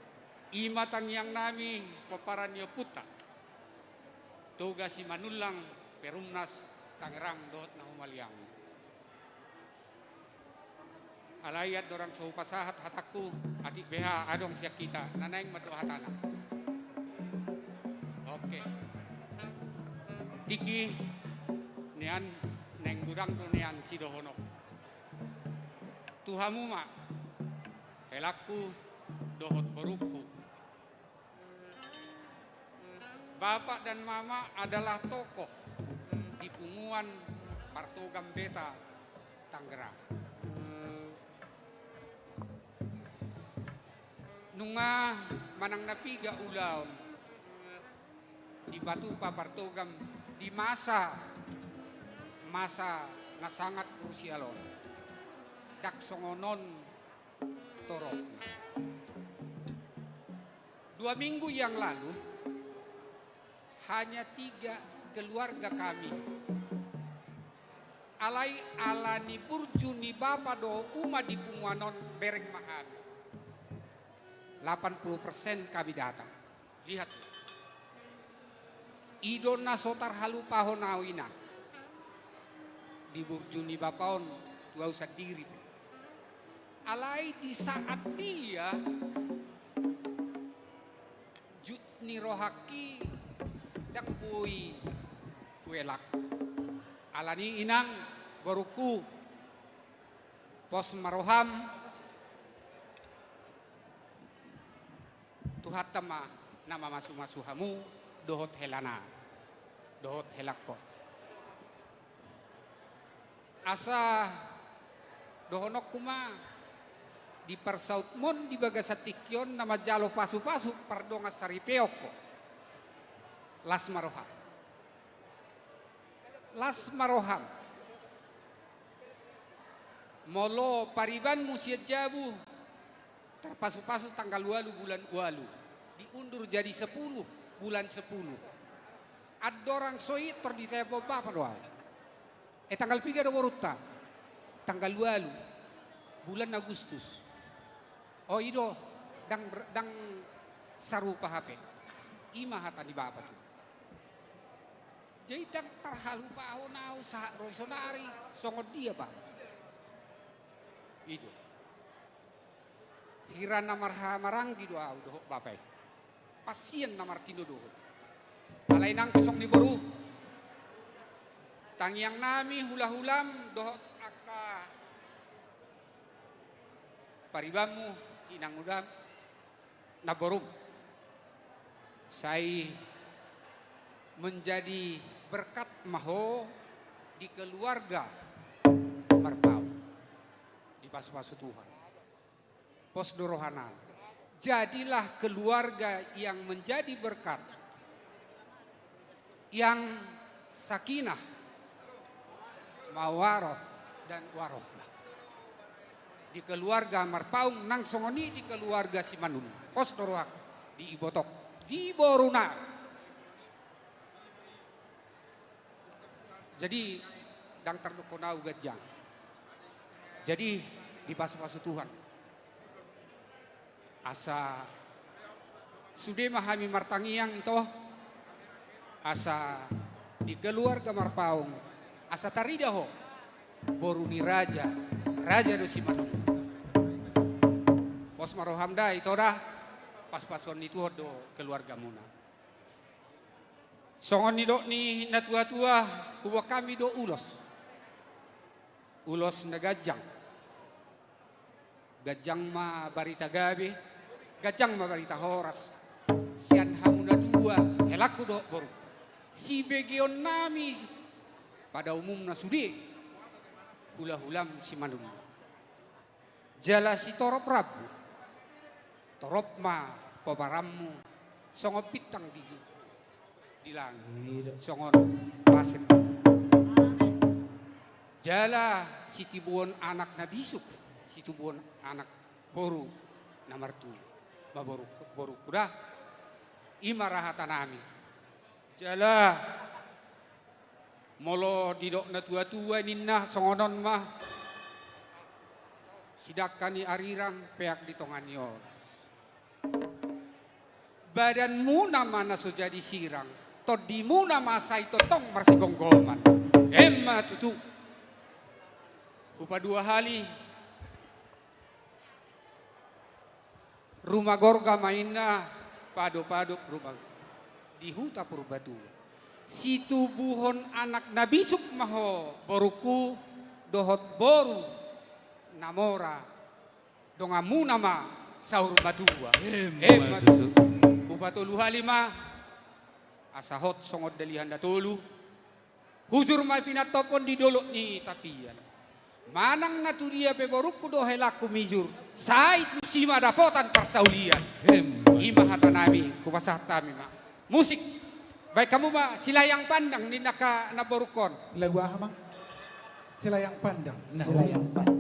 I ma tangiangnami pomparan ni ompunta Toga Simanullang, Perumnas Tangerang dohot na humaliang. Alai andorang so hupasahat hatangku, atik beha adong sian hita, na naeng mandok hatana. Oke. Tingki nian, naeng godang do nian sidohononku. Tu hamu ma, helangku dohot borungku. Bapak dan Mama adalah tokoh di punguan Partogam Beta Tangerang. Nunga manang na piga ulaon dipatupa Partogam di masa, masa na sangat krusial on. Ndang songon on torop. Dua minggu yang lalu, hanya tiga keluarga kami. Alai ala ni burju ni bapa dohot uma di punguan on, bereng ma hami. Delapan puluh persen kami datang. Lihat. I do na so tarhalupahon ahu, inang. Di burju ni bapa on, tu ahu sandiri pe. Alai di saat dia, jut ni rohangki ndang boi huelak. Alani, inang, borungku, pos ma roham, Tuhanta ma na mamasu-masu hamu dohot helana, dohot helangkon. Asa dohononku ma, di parsautmon di bagasan tingki on na manjalo pasu-pasu pardongan saripeon ho. Las ma roham. Las ma roham. Molo paribanmu sian jabu, tarpasu-pasu tanggal ualu bulan ualu, diundur jadi sepuluh bulan sepuluh. Andorang so i tor ditelepon bapa do ahu. Eh, tanggal piga do borunta? Tanggal ualu bulan Agustus. O, i do, ndang ber-, ndang sarupa hape. I ma hata ni bapa tu. Jadi ndang tarhalupahon ahu sahat ro sonari, songon dia, Bang. I do. Hira na marhahamaranggi do ahu dohot bapa i. Pasian na martinodohon. Alai nang pe songon i, boru. Tangiangnami hulahulam dohot angka paribanmu, inang, uda, namborum. Sai menjadi berkat ma ho di keluarga Marbau. Dipasu-pasu Tuhan. Pos do rohana. Jadilah keluarga yang menjadi berkat, yang sakinah, mawaroh, dan warohmah. Di keluarga Marpaung nang songon i di keluarga Simanulun. Pos do rohangku di ibotok, di boruna. Jadi, ndang tardokkon au ganjang. Jadi, dipasupasu Tuhan. Asa sude ma hami martangiang ito, asa di keluarga Marpaung, asa tarida ho boru ni raja, raja do Simanulun. Pos ma roham da ito da, pasupasuon ni Tuhan do keluargamuna. Songon nidok ni natuatua, huboan hami do ulos. Ulos na ganjang. Ganjang ma barita gabe, ganjang ma barita horas. Sian hamu na dua, helangku dohot boru. Sibegeonnami pada umumna sude hulahulam Simanulun. Jala sitorop rambu, torop ma pomparanmu songon bintang di, di langit, songon pasir. Jala sitibuon anak na bisuk, sitibuon anak boru na martua. Ma boru, boruku da, i ma ra hatanami. Jala molo didok natuatua ninna songon on ma, sidangka ni arirang peak di tonga ni on. Badanmuna ma na so jadi sirang, tondimuna ma sai tongtong marsigomgoman. Emma tutu. Hupaduahali. Ruma gorga ma inna, padopadop ruma di huta Purbatua. Situbuhon anak na bisuk ma ho boruku dohot boru na mora, donganmuna ma saur matua. Emma tutu. Hupatoluhali ma, asa hot songon dalihan na tolu. Hujur ma pinantophon di dolok ni tapian. Manang na tudia pe boruku dohot helangku mijur, sai tusi ma dapotan parsaulian. Emma. I ma hatanami, hupasahat hami ma. Musik. Baen hamu ma Silayang Pandang ninna angka namborungkon. Lagu aha, Mang? Silayang Pandang. Nah. Silayang Pandang.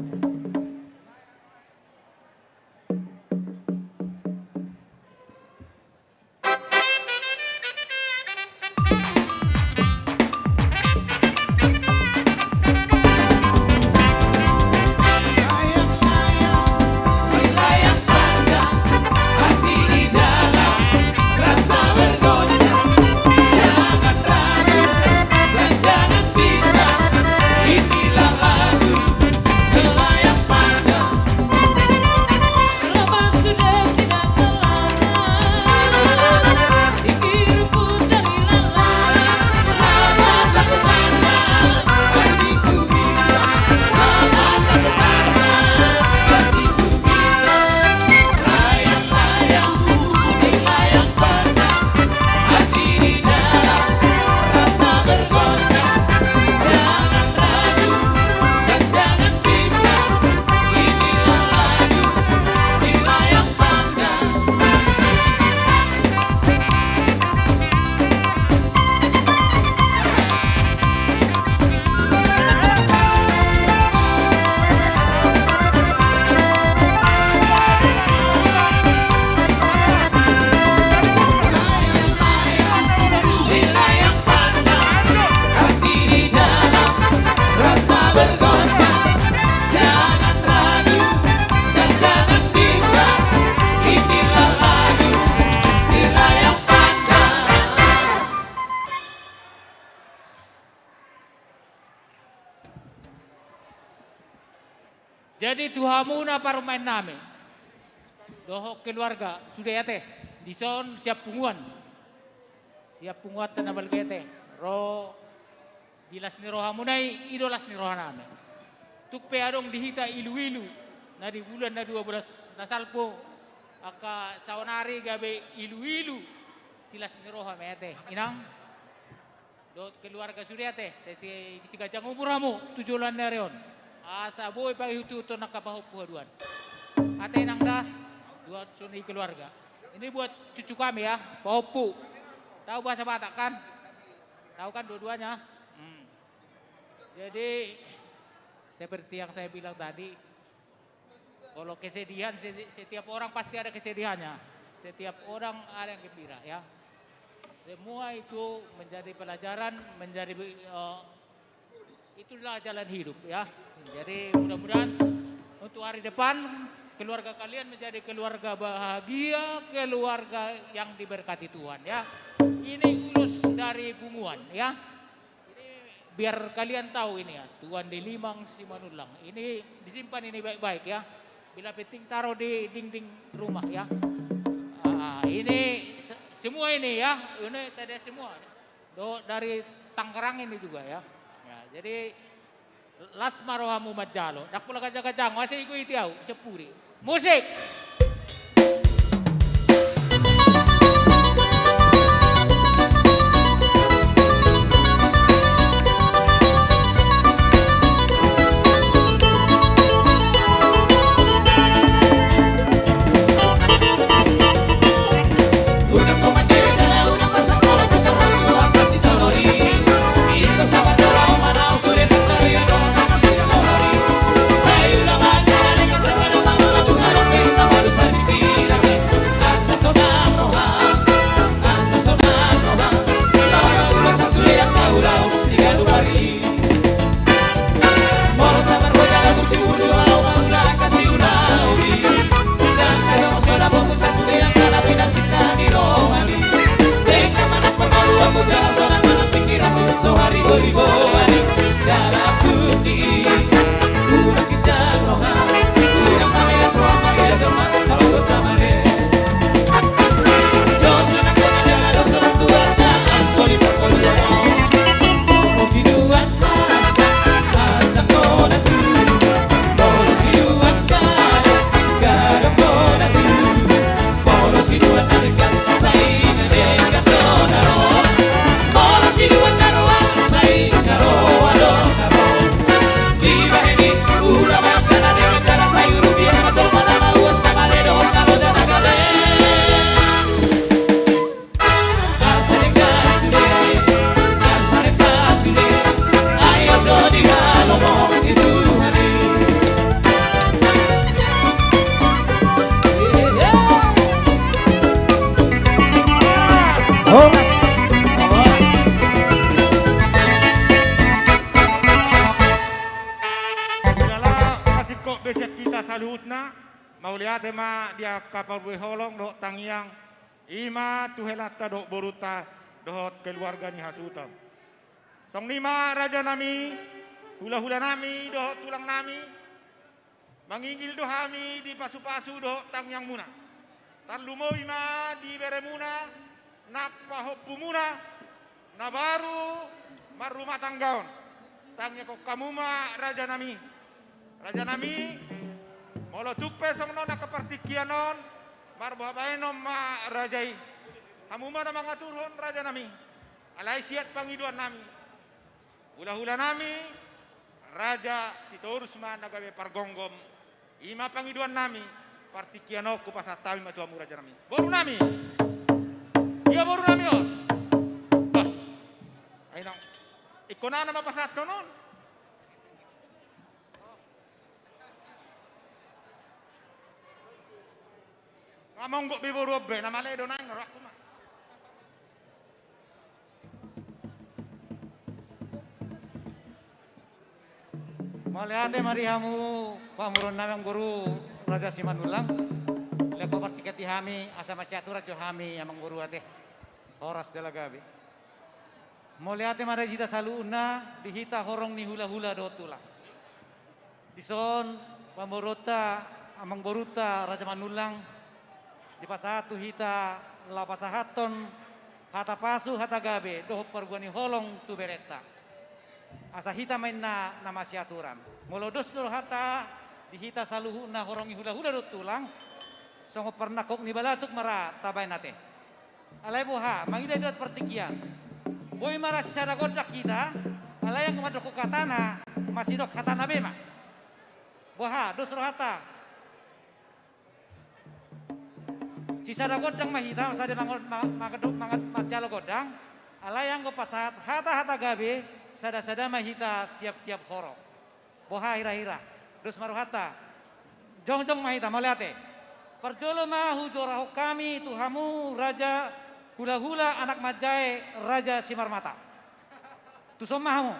Jadi tu hamuna parumaennami dohot keluarga, sude ate, dison sian punguan, sian punguanta na balga ate, ro di las ni rohamuna i, i do las ni rohanami. Tung pe adong di hita iluilu na di bulan na dua belas na salpu, angka saonari gabe iluilu silas ni roha ma ate, inang dohot keluarga sude ate, sai si, si ganjang umur hamu tu joloan ni ari on. Asa boi paihututhon angka pahompu haduan. Ate inang da, buat songon i keluarga. Ini buat cucu kami ya, pahompu. Tahu bahasa Batak kan? Tahu kan dua-duanya? Hmm. Jadi, seperti yang saya bilang tadi, Kalau kesedihan, se-, setiap orang pasti ada kesedihannya. Setiap orang ada yang gembira, ya. Semua itu menjadi pelajaran, menjadi, eh, itulah jalan hidup, ya. Jadi, mudah-mudahan untuk hari depan, keluarga kalian menjadi keluarga bahagia, keluarga yang diberkati Tuhan, ya. Ini ulos dari Punguan, ya. Ini biar kalian tahu ini, ya, Tuan Delimang Simanullang. Ini disimpan ini baik-baik, ya. Bila penting taruh di dinding rumah, ya. Ah, ini se-, semua ini, ya. Ini tadi semua. Do, dari Tangerang ini juga, ya. Ya, jadi las ma rohamu manjalo. Ndang pola gaja-gajango, asa diikuti ahu, sempuri. Musik. Jala, masingkop be sian hita saluhutna, mauliate ma di angka parbue holong dohot tangiang, i ma tu helanta dohot borunta dohot keluarga ni hasuhuton. Songon i ma rajanami, hulahulanami dohot tulangnami, mangingil do hami di pasupasu dohot tangiangmuna. Tarlumobi ma di beremuna, na pahompumuna, na baru marrumah tangga on. Tangiangkon hamu ma rajanami. Rajanami, molo tung pe songon on angka partingkian on, marboha baenon ma raja i. Hamu ma na mangaturhon rajanami. Alai siat pangidoannami. Hulahulanami, Raja Sitorus ma na gabe pargomgom, i ma pangidoannami, partingkian on hupasahat hami ma tu hamu rajanami. Borunami. Ia borunami on. Bah. Ai nang. Ingkon aha na hupasahathon on. Nga monggok be boru on be, na male do naeng rohangku ma. Mauliate ma di hamu pamoruonnami, amangboru Raja Simanullang. Lehon partingkian di hami, asa mansai aturan jo hami, amangboru, ate. Horas jala gabe. Mauliate ma di hita saluhutna, di hita horong ni hulahula dohot tulang. Dison, pamoruonta, amangborunta Raja Manullang, dipasahat tu hita laho pasahathon hata pasu, hata gabe dohot parbue ni holong tu berenta. Asa hita ma inna na masiaturan. Molo dos do rohanta di hita saluhutna horong ni hulahula dohot tulang, songon parnangkok ni balatuk ma ra tabaen, ate. Alai boha, mangido-ido partingkian. Boi ma ra sisada gondang hita, alai anggo mandokkon hatana, masidok hatana be ma. Boha, dos rohanta. Sisada gondang ma hita, sada mango-, ma-, mangado-, manga-, manjalo gondang, alai anggo pasahat hata-hata gabe, sada-sada ma hita tiap-tiap horong. Boha hira-hira, dos ma rohanta. Jongjong ma hita, mauliate. Parjolo ma hujorahon hami tu hamu raja hulahula anak manjae Raja Simarmata. Tuson ma hamu.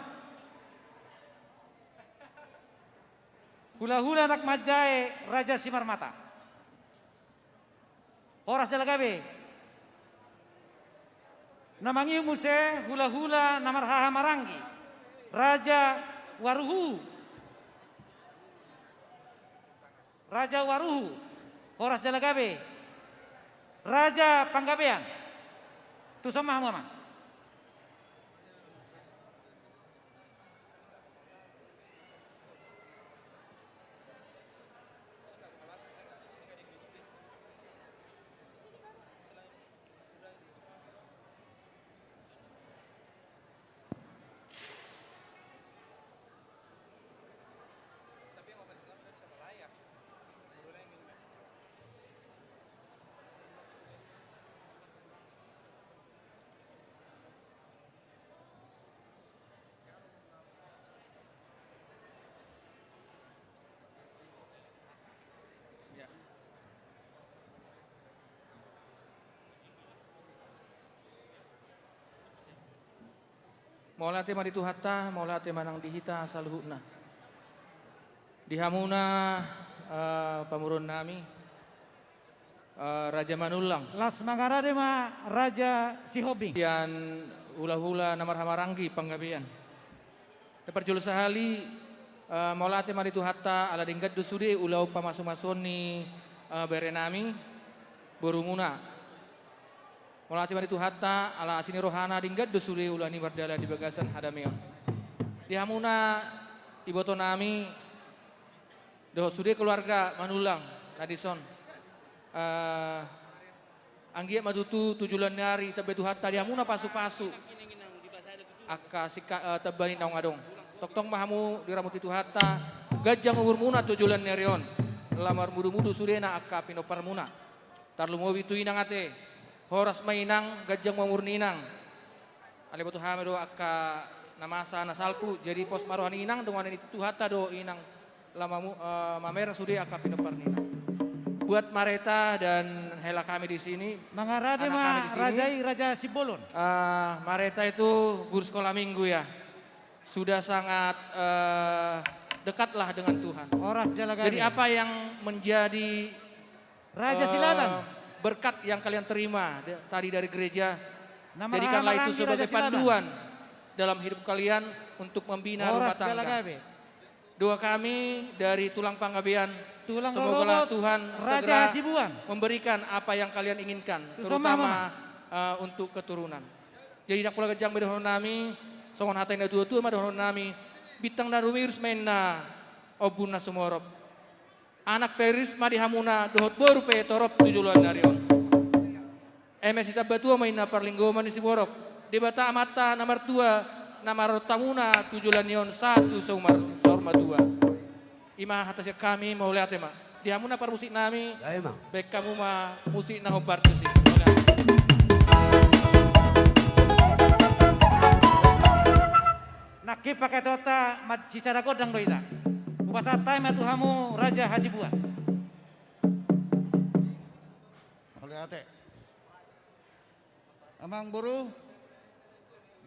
Hulahula anak manjae Raja Simarmata. Horas jala gabe. Na mangihut muse hulahula na marhaha maranggi, Raja Waruhu. Raja Waruhu. Horas jala gabe. Raja Panggabean. Tuson ma hamu, amang. Mauliate ma di Tuhanta, mauliate ma nang di hita saluhutna. Di hamuna, eh, pamoruon nami, eh, Raja Manullang. Las mangarade ma Raja Sihombing. Sian hulahula na marhaha maranggi Panggabean. Parjolo sahali, eh, mauliate ma di Tuhanta ala denggan do sude ulaon pamasumasuon ni, eh, bere nami, borumuna. Mauliate ma di Tuhanta ala asi ni rohana denggan do sude ulaon i mardalan di bagasan hadameon. Di hamuna iboto nami, dohot sude keluarga Manullang na dison. Eh, anggiat ma tutu tu joloan ni ari ditambai Tuhanta di hamuna pasupasu angka singkat, eh, tamba ni naung adong. Tongtong ma hamu diramoti Tuhanta, ganjang umurmuna tu joloan ni ari on. Lam marmudumudu sudena angka pinomparmuna. Tarlumobi tu inang ate. Horas ma inang, ganjang ma umur ni inang. Alai diboto hami do angka na masa na salpu, jadi pos ma roha ni inang, dongan ni Tuhanta do inang, lam mamu-, eh, mamereng sude angka pinompar ni inang. Buat Mareta dan hela kami di sini, mangarade ma anak kami di sini. Raja i, Raja Simbolon. Eh, Mareta itu guru sekolah minggu ya. Sudah sangat, eh, dekatlah dengan Tuhan. Horas jala gabe. Jadi apa yang menjadi Raja, eh, Silaban, berkat yang kalian terima de-, tadi dari gereja, jadikanlah itu sebagai panduan dalam hidup kalian untuk membina rumah tangga. Horas jala gabe. Doa kami dari tulang Panggabean, semogalah Tulang rorobot, Tuhan Raja segera Hasibuan, memberikan apa yang kalian inginkan, terutama, eh, untuk keturunan. Jadi ndang pola ganjang ma dohonon nami, songon hata ni na tuatua ma dohonon nami, bintang na rumiris ma inna ombun na sumorop. Anak pe riris ma di hamuna, dohot boru pe torop tu joloan ni ari on. Eme sitamba tua ma inna parlinggoman ni siborok. Debata Amanta na martua, na maradophon hamuna tu joloan ni ari on sahat tu saumar, saur matua. I ma hata sian hami, mauliate ma. Di hamuna parmusik nami, baen hamu ma musik na hombar tusi. Mauliate. Nangkin pangkataionta mansai sada gondang do hita. Hupasahat hami ma tu hamu Raja Hasibuan. Mauliate. Amangboru,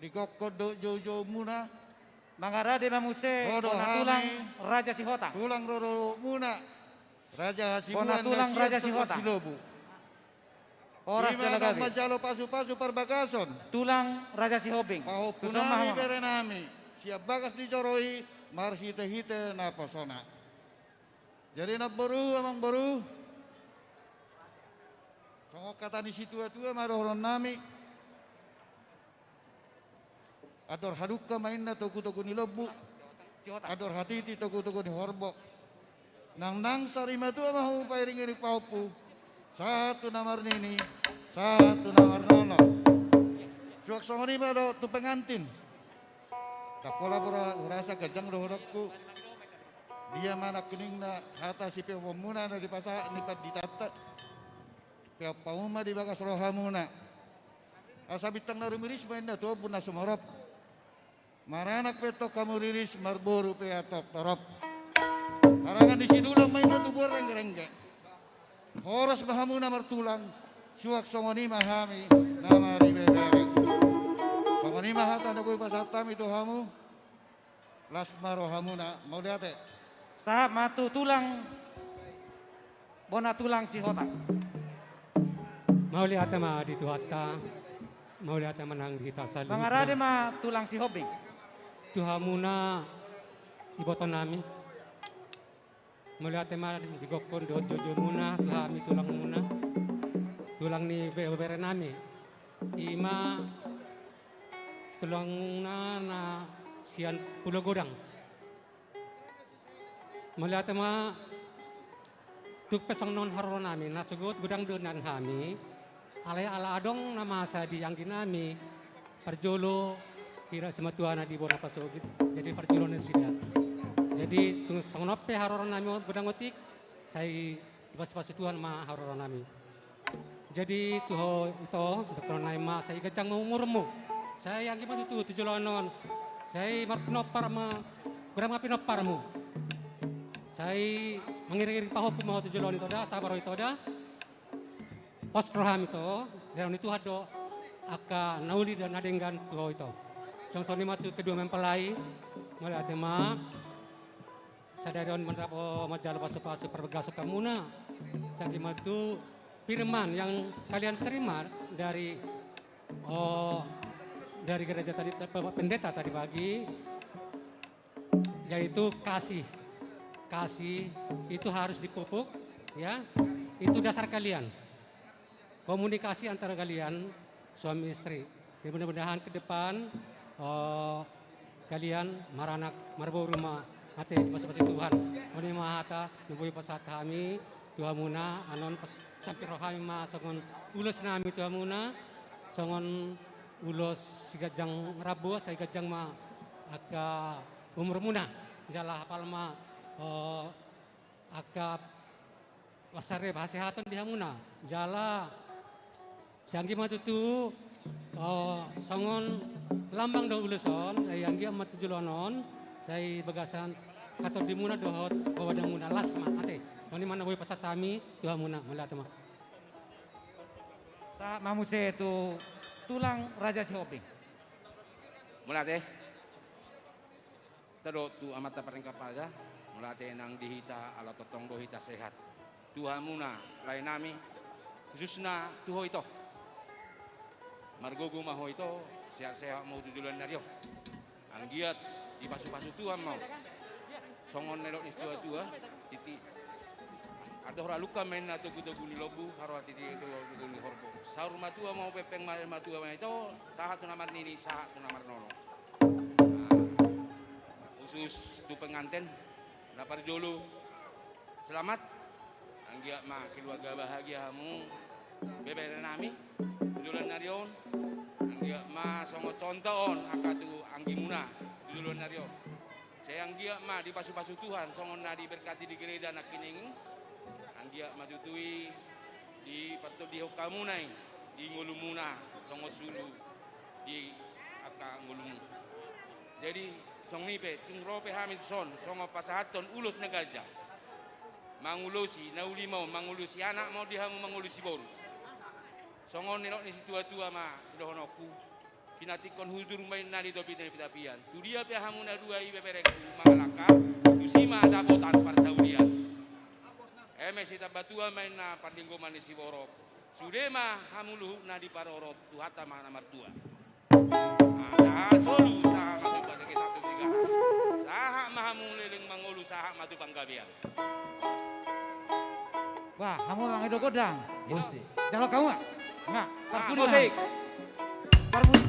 di gokhon dohot joujoumuna. Mangarade ma muse bona tulang Raja Sihotang. Tulang rorobotmuna, Raja Hasibuan, bona tulang Raja Sihotang. Horas jala gabe. Ima naung manjalo pasupasu parbagason. Tulang Raja Sihombing. Pahompu nami, bere nami, sian bagas ni joro i marhitehite naposona. Jadi namboru, amangboru, songon hata ni situatua ma dohonon nami. Andor hadungka ma inna togutogu ni lombu, andor hatiti togutogu ni horbo. Nangnang sarimatua ma hamu pairingiring pahompu, sahat tu na marnini, sahat tu na marnono. Suang songon i ma dohot tu pengantin. Ndang pola hurasa ganjang dohononku. Dia ma nangkiningna hata sipeoponmuna na dipasahat ni panditanta. Peop hamu ma di bagas rohamuna. Asa bintang na rumiris ma inna tu ombun na sumorop. Maranak pe antong hamu riris, marboru pe antong torop. Harangan ni situlang ma inna tubuan renggerengge. Horas ma hamuna martulang, suang songon i ma hami na maribebere. Songon i ma hata na boi pasahat hami tu hamu. Las ma rohamuna, mauliate. Sahat ma tu tulang, bona tulang Sihotang. Mauliate ma di Tuhanta. Mauliate ma nang di hita saluhutna. Mangarade ma tulang Sihombing. Tu hamuna ibotonami. Mauliate ma di gokhon dohot jojomuna tu hami tulangmuna, tulang ni beberenami, i ma tulangmuna na sian Pulo Godang. Mauliate ma. Tung pe songon on haroronami, na sogot godang do nian hami. Alai ala adong na masa di angginami, parjolo hira simatuana di bona pasogit, jadi parjolo nasida. Jadi tung songon on pe haroronami godang otik, sai dipasupasu Tuhan ma haroronami. Jadi tu ho ito, dohononnami ma sai ganjang ma umurmu. Sai anggi ma tutu tu joloan on. Sai marpinompar ma, godang ma pinomparmu. Sai mangiringiring pahompu ma ho tu joloan on ito da, sabar ho ito da. Pos roham ito, diharohon ni Tuhan do angka na uli dan na denggan tu ho ito. Songon i ma tu kedua mempelai, mauliate ma. Sadari on manjalo pasupasu parbagason hamuna. Sai anggi ma tutu firman yang kalian terima dari, oh, dari gereja tadi, Bapak Pendeta tadi pagi, yaitu kasih. Kasih itu harus dipupuk, ya. Itu dasar kalian. Komunikasi antara kalian suami istri. Jadi mudah-mudahan ke depan, eh, kalian maranak marboru ma ate dipasupasu Tuhan. On i ma hata na boi pasahat hami tu hamuna, annon pas-, sampe rohami ma songon ulosnami tu hamuna, songon ulos siganjang rambu, sai ganjang ma angka umurmuna, jala hapal ma, eh, angka las saripe hasehaton di hamuna, jala sai anggi ma tutu, eh, songon lambang do ulos on, sai anggiat ma tu joloan on, sai bagasan hatondimuna dohot badanmuna las ma ate. On i ma na boi pasahat hami tu hamuna, mauliate ma. Sahat ma muse tu tulang Raja Sihombing. Mauliate. Tadok tu amanta parengkap aja, mauliate nang di hita ala tongtong do hita sehat. Tu hamuna laenami, khususna tu ho ito. Margogo ma ho ito, sehat-sehat ma ho tu joloan ni ari on. Anggiat dipasupasu Tuhan ma ho. Songon na nidok ni situatua, titi. Andor alungka ma inna togu-togu ni lombu, haroa titi togu-togu ni horbo. Saur matua ma ho, pengpeng ma, matua ma ito, sahat tu na marnini, sahat tu na marnono. Nah, khusus tu penganten, na parjolo, selamat. Anggiat ma keluarga bahagia hamu, beberenami, tu joloan ni ari on. Anggiat ma songon contoh on angka tu anggimuna, tu joloan ni ari on. Sai anggiat ma dipasupasu Tuhan, songon na diberkati di gereja nangkining. Anggiat ma tutu i dipartondihon hamuna i di ngolumuna, songon sulu di angka ngolumu. Jadi, songon i pe, tung ro pe hami tuson, songon pasahathon ulos na ganjang. Mangulosi, na uli ma on, mangulosi anak ma on di hamu, mangulosi boru. Songon nidok ni situatua ma sidohononku. Pinantikhon hujur ma inna di topi ni pitapian. Tu dia pe hamu na dua i beberengku mangalangka, tusi ma dapotan parsaulian. Eme sitambatua ma inna pardenggoman ni siborok. Sude ma hamu luhutna diparorot, Tuhanta ma na martua. Aha solu sahat ma tu panggabean. Sahat ma hamu leleng mangolu, sahat ma tu panggabean. Wah, hamu mangido godang. Musik. Jalo hamu. Nah, ah, parpudi musik. Parpudi.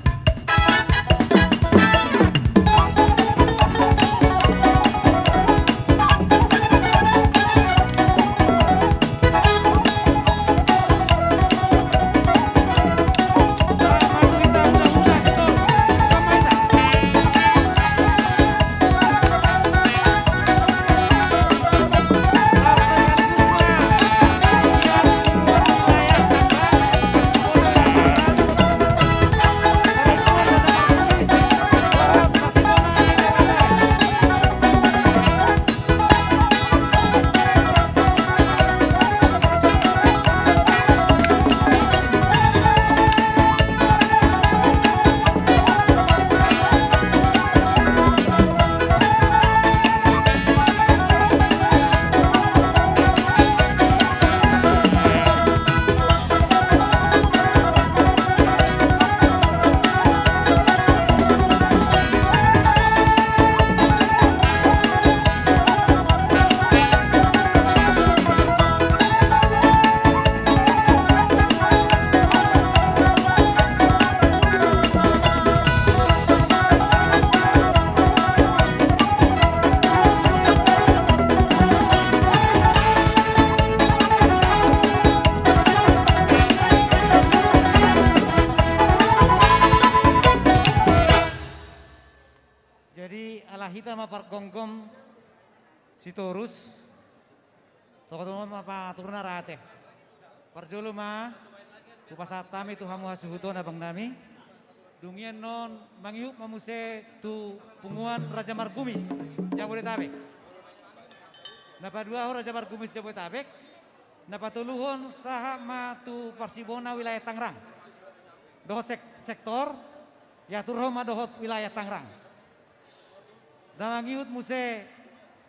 ma pargomgom Sitorus. Tongtong ma pangaturna ra ate. Parjolo ma hupasahat hami tu hamu hasuhuton abang nami. Dung i annon mangihut ma muse tu punguan Raja Markumis Jabodetabek. Na paduahon Raja Markumis Jabodetabek. Na patoluhon sahat ma tu parsibona wilayah Tangerang. Dohot sek-, sektor, iaturhon ma dohot wilayah Tangerang. Na mangihut muse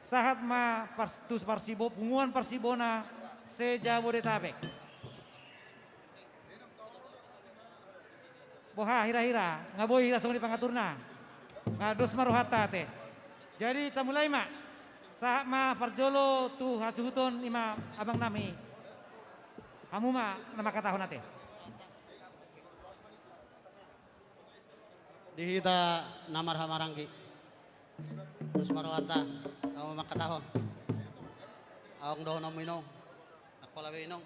sahat ma pars-, tu parsibo-, punguan parsibona se-Jabodetabek. Boha hira-hira, nga boi hira songon i pangaturna. Nga dos ma rohanta ate. Jadi tamulai ma. Sahat ma parjolo tu hasuhuton i ma abang nami. Hamu ma na mangkatahon ate. Di hita na marhahamaranggi. Dos ma rohanta, hamu ma mangkatahon. Adong dohononmu inong. Ndang pola be inong.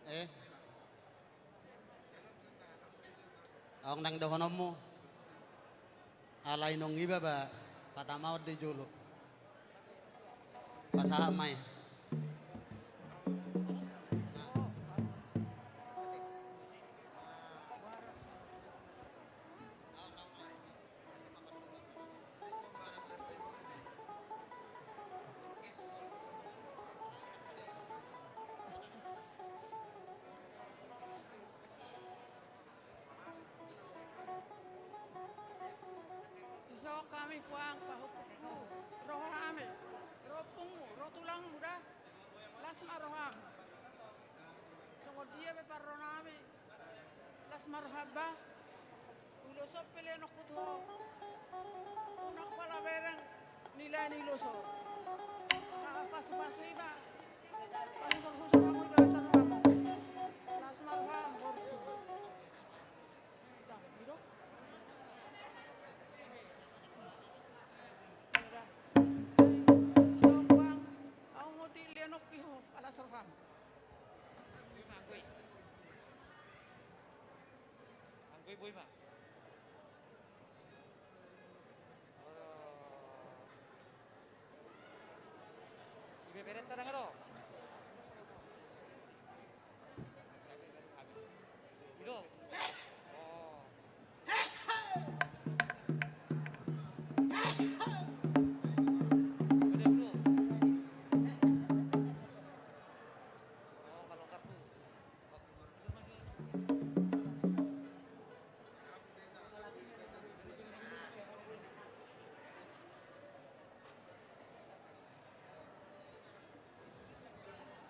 Eh. Adong ndang dohononmu. Alai nunga iba ba, patamaon di jolo. Pasahat ma i. Dison hami puang pahompu, ro hami, ro ompungmu, ro tulangmu da. Las ma roham. Songon dia pe parro nami. Las ma roham ba. Ulos on pe lehononku tu ho. Unang pala bereng nilai ni ulos on. Pasu-pasu iba. Pasu-pasu iba las ma roham. Las ma roham borungku. Ndang, i do. Ndang. Sombang, au moti lehononki ho, las roham. Anggo i boi ma. Ibeberenta ndang adong.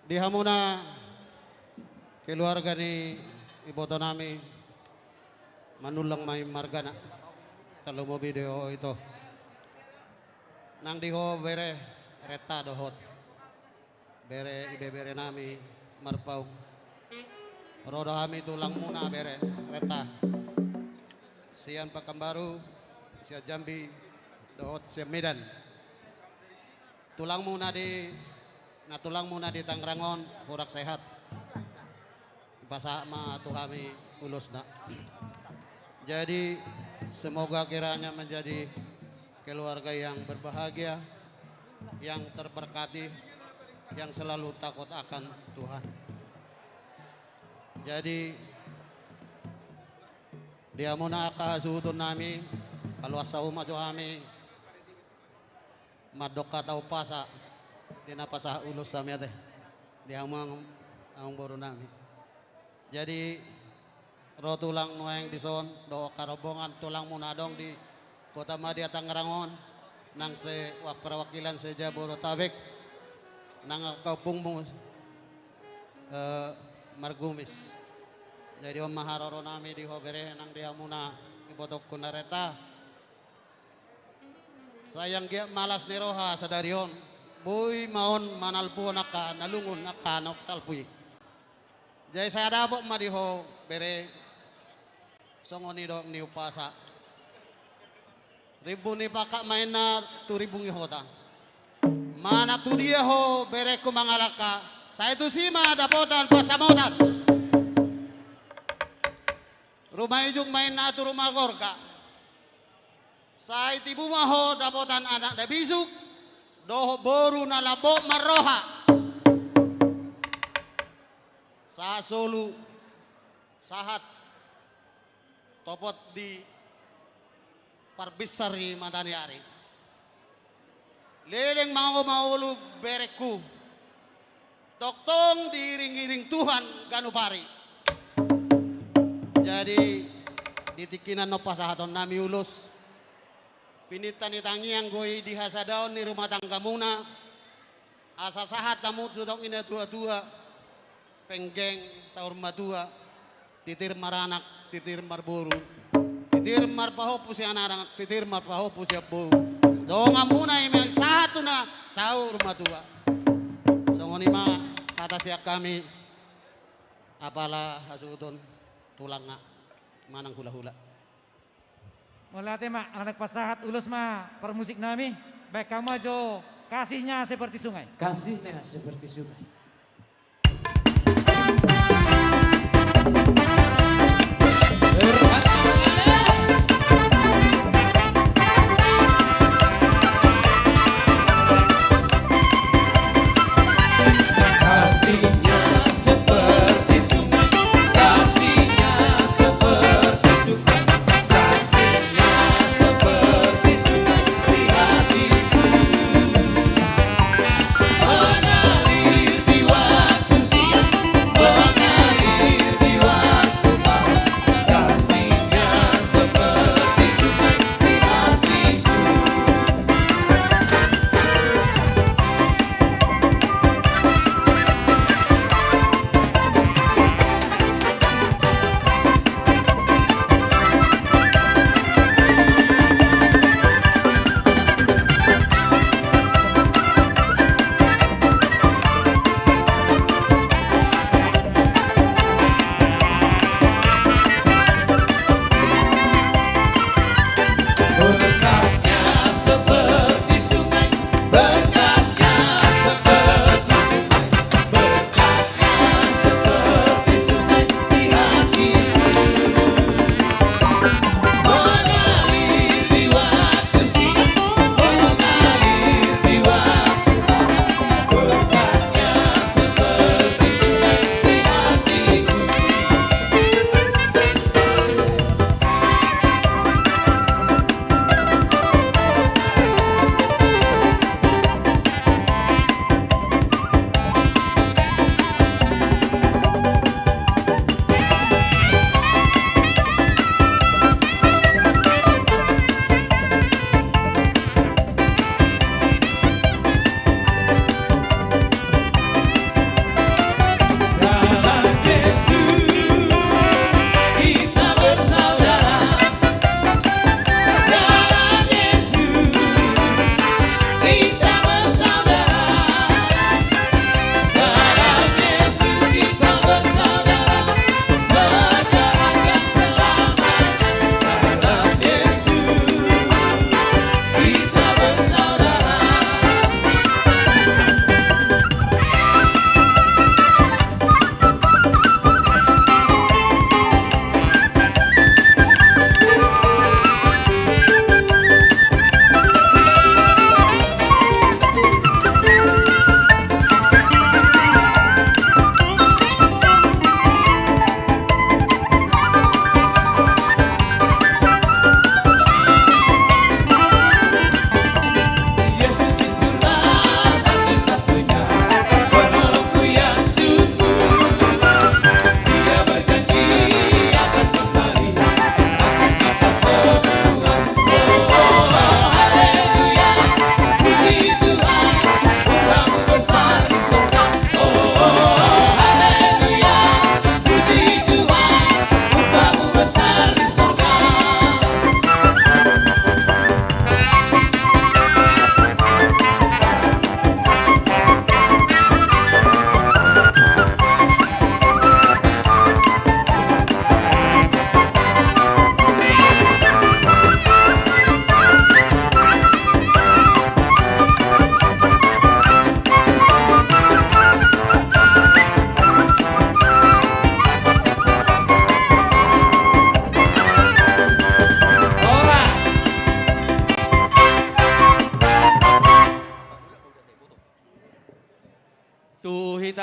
Di hamuna keluarga ni iboto nami, Manullang ma i margana. Tarlumobi di ho ito. Nang di ho bere, renta dohot bere ibebere nami Marpaung. Ro do hami tulangmuna bere, renta. Sian Pekanbaru, sian Jambi, dohot sian Medan. Tulangmuna di, na tulangmuna di Tangerang on, hurang sehat. Pasahat ma tu hami ulosna. Jadi, semoga kiranya menjadi keluarga yang berbahagia, yang terberkati, yang selalu takut akan Tuhan. Jadi, di hamuna angka hasuhuton nami, paloas hamu ma jo hami mandok hata umpasa, di na pasahat ulos hami ate, di hamu amang, amangboru nami. Jadi, ro tulang nuaeng dison, dohot angka rombongan tulangmuna adong di Kota Madya Tangerang on, nang se-, perwakilan se-Jabodetabek, nang angka ompungmu, eh, Markumis. Jadi on ma haroro nami di ho bere, nang di hamuna ibotongku na renta. Sai anggiat ma las ni roha sadari on, boi ma on manalpuhon angka na lungun, angka na salpu i. Jadi sai dapot ma di ho bere, songon i dohot ni umpasa. Rimbun ni pangkat ma inna tu rimbun ni hota. Manang tu dia ho berengku mangalangka, sai tusi ma dapotan pansamotan. Ruma ijuk ma inna tu ruma gorga. Sai tibu ma ho dapotan anak na bisuk, dohot boru na lambok marroha. Sahat solu, sahat topot di parbinsar ni mataniari. Leleng ma ho mangolu berengku. Tongtong diiring-iring Tuhan ganup ari. Jadi, di tingki na nunga pasahatonnami ulos, pininta ni tangiang do i di hasadaon ni rumah tanggamuna, asa sahat hamu tu dongan ni natua-tua, penggeng saur matua, titir maranak, titir marboru, titir marpahompu sian anak, titir marpahompu sian boru. Donganmuna i ma sahat tu na saur matua. Songon i ma hata sian hami, apala hasuhuton, tulangna manang hula-hula. Mauliate ma, ala naeng pasahat ulos ma parmusiknami, baen hamu ma jo Kasihnya Seperti Sungai. Kasihnya seperti sungai.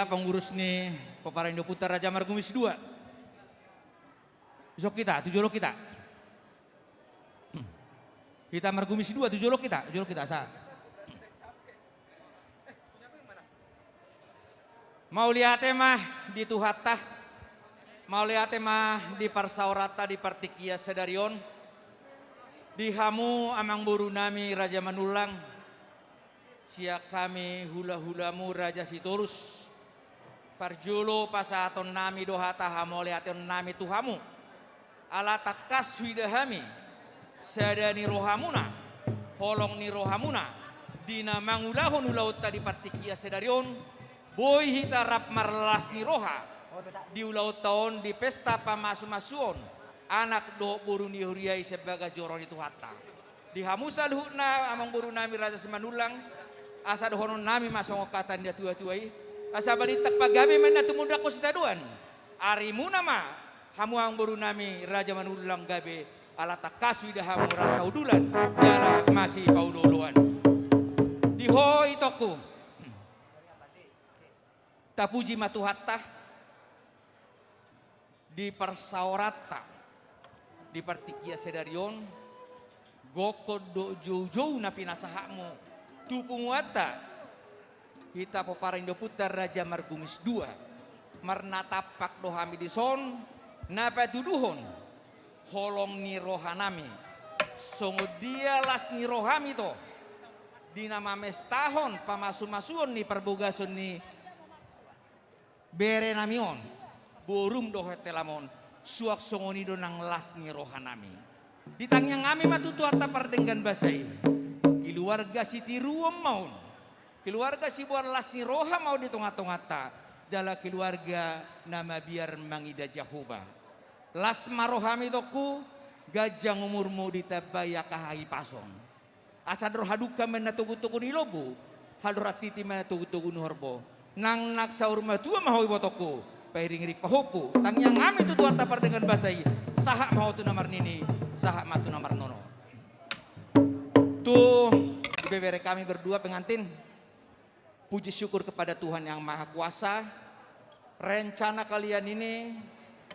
Pengurus ni Pomparan Indopunta Raja Margumis dua. Isok hita, tu jolo hita. Hita Margumis dua, tu jolo hita, tu jolo hita, sa. Mauliate ma di Tuhanta, mauliate ma di parsaoranta di partingkian sadari on, di hamu amangboru nami Raja Manullang, sian hami hulahulamu Raja Sitorus, parjolo pasahaton nami do hata hamauliateon nami tu hamu. Ala tangkas huida hami, sada ni rohamuna, holong ni rohamuna, di na mangulahon ulaonta di partingkian sadari on, boi hita rap marlas ni roha, di ulaonta on di pesta pamasumasuon, anak dohot boru ni huria i sian bagas joro ni Tuhanta. Di hamu saluhutna amangboru nami Raja Simanullang, asa dohonon nami ma songon hata ni natuatua i, asa balintang pagabe ma inna tumundalhon sitadoan. Arimuna ma, hamu amangboru nami Raja Manullang gabe, ala tangkas huida hamu rasa udulan, jala masipaolooloan. Di ho itongku. Tapuji ma Tuhanta, di parsaoranta, di partingkian sadari on, gokhon dohot joujou na pinasahatmu tu punguanta, hita Pomparan Indopunta Raja Margumis dua. Marnatampak do hami dison, na patuduhon holong ni rohanami. Songon dia las ni rohami do, di na mamestahon pamasumasuon ni parbogason ni berenami on, borum dohot helam on, suang songon i do nang las ni rohanami. Ditangiang hami ma tu Tuhanta pardenggan basa i. Keluarga sitiruon ma on. Keluarga siboan las ni roha ma on di tongatonganta, jala keluarga na mabiar mangida Jahowa. Las ma rohami itongku, ganjang umurmu ditambai angka hahipason. Asa andor hadungka ma inna togutogu ni lombu, andor hatiti ma inna togutogu ni horbo. Nang, nang saur matua ma ho ibotongku, pairingiring pahompu. Tangiang hami tu Tuhanta pardenggan basa i, sahat ma ho tu na marnini, sahat ma tu na marnono. Tu ibebere kami berdua pengantin. Puji syukur kepada Tuhan Yang Maha Kuasa, rencana kalian ini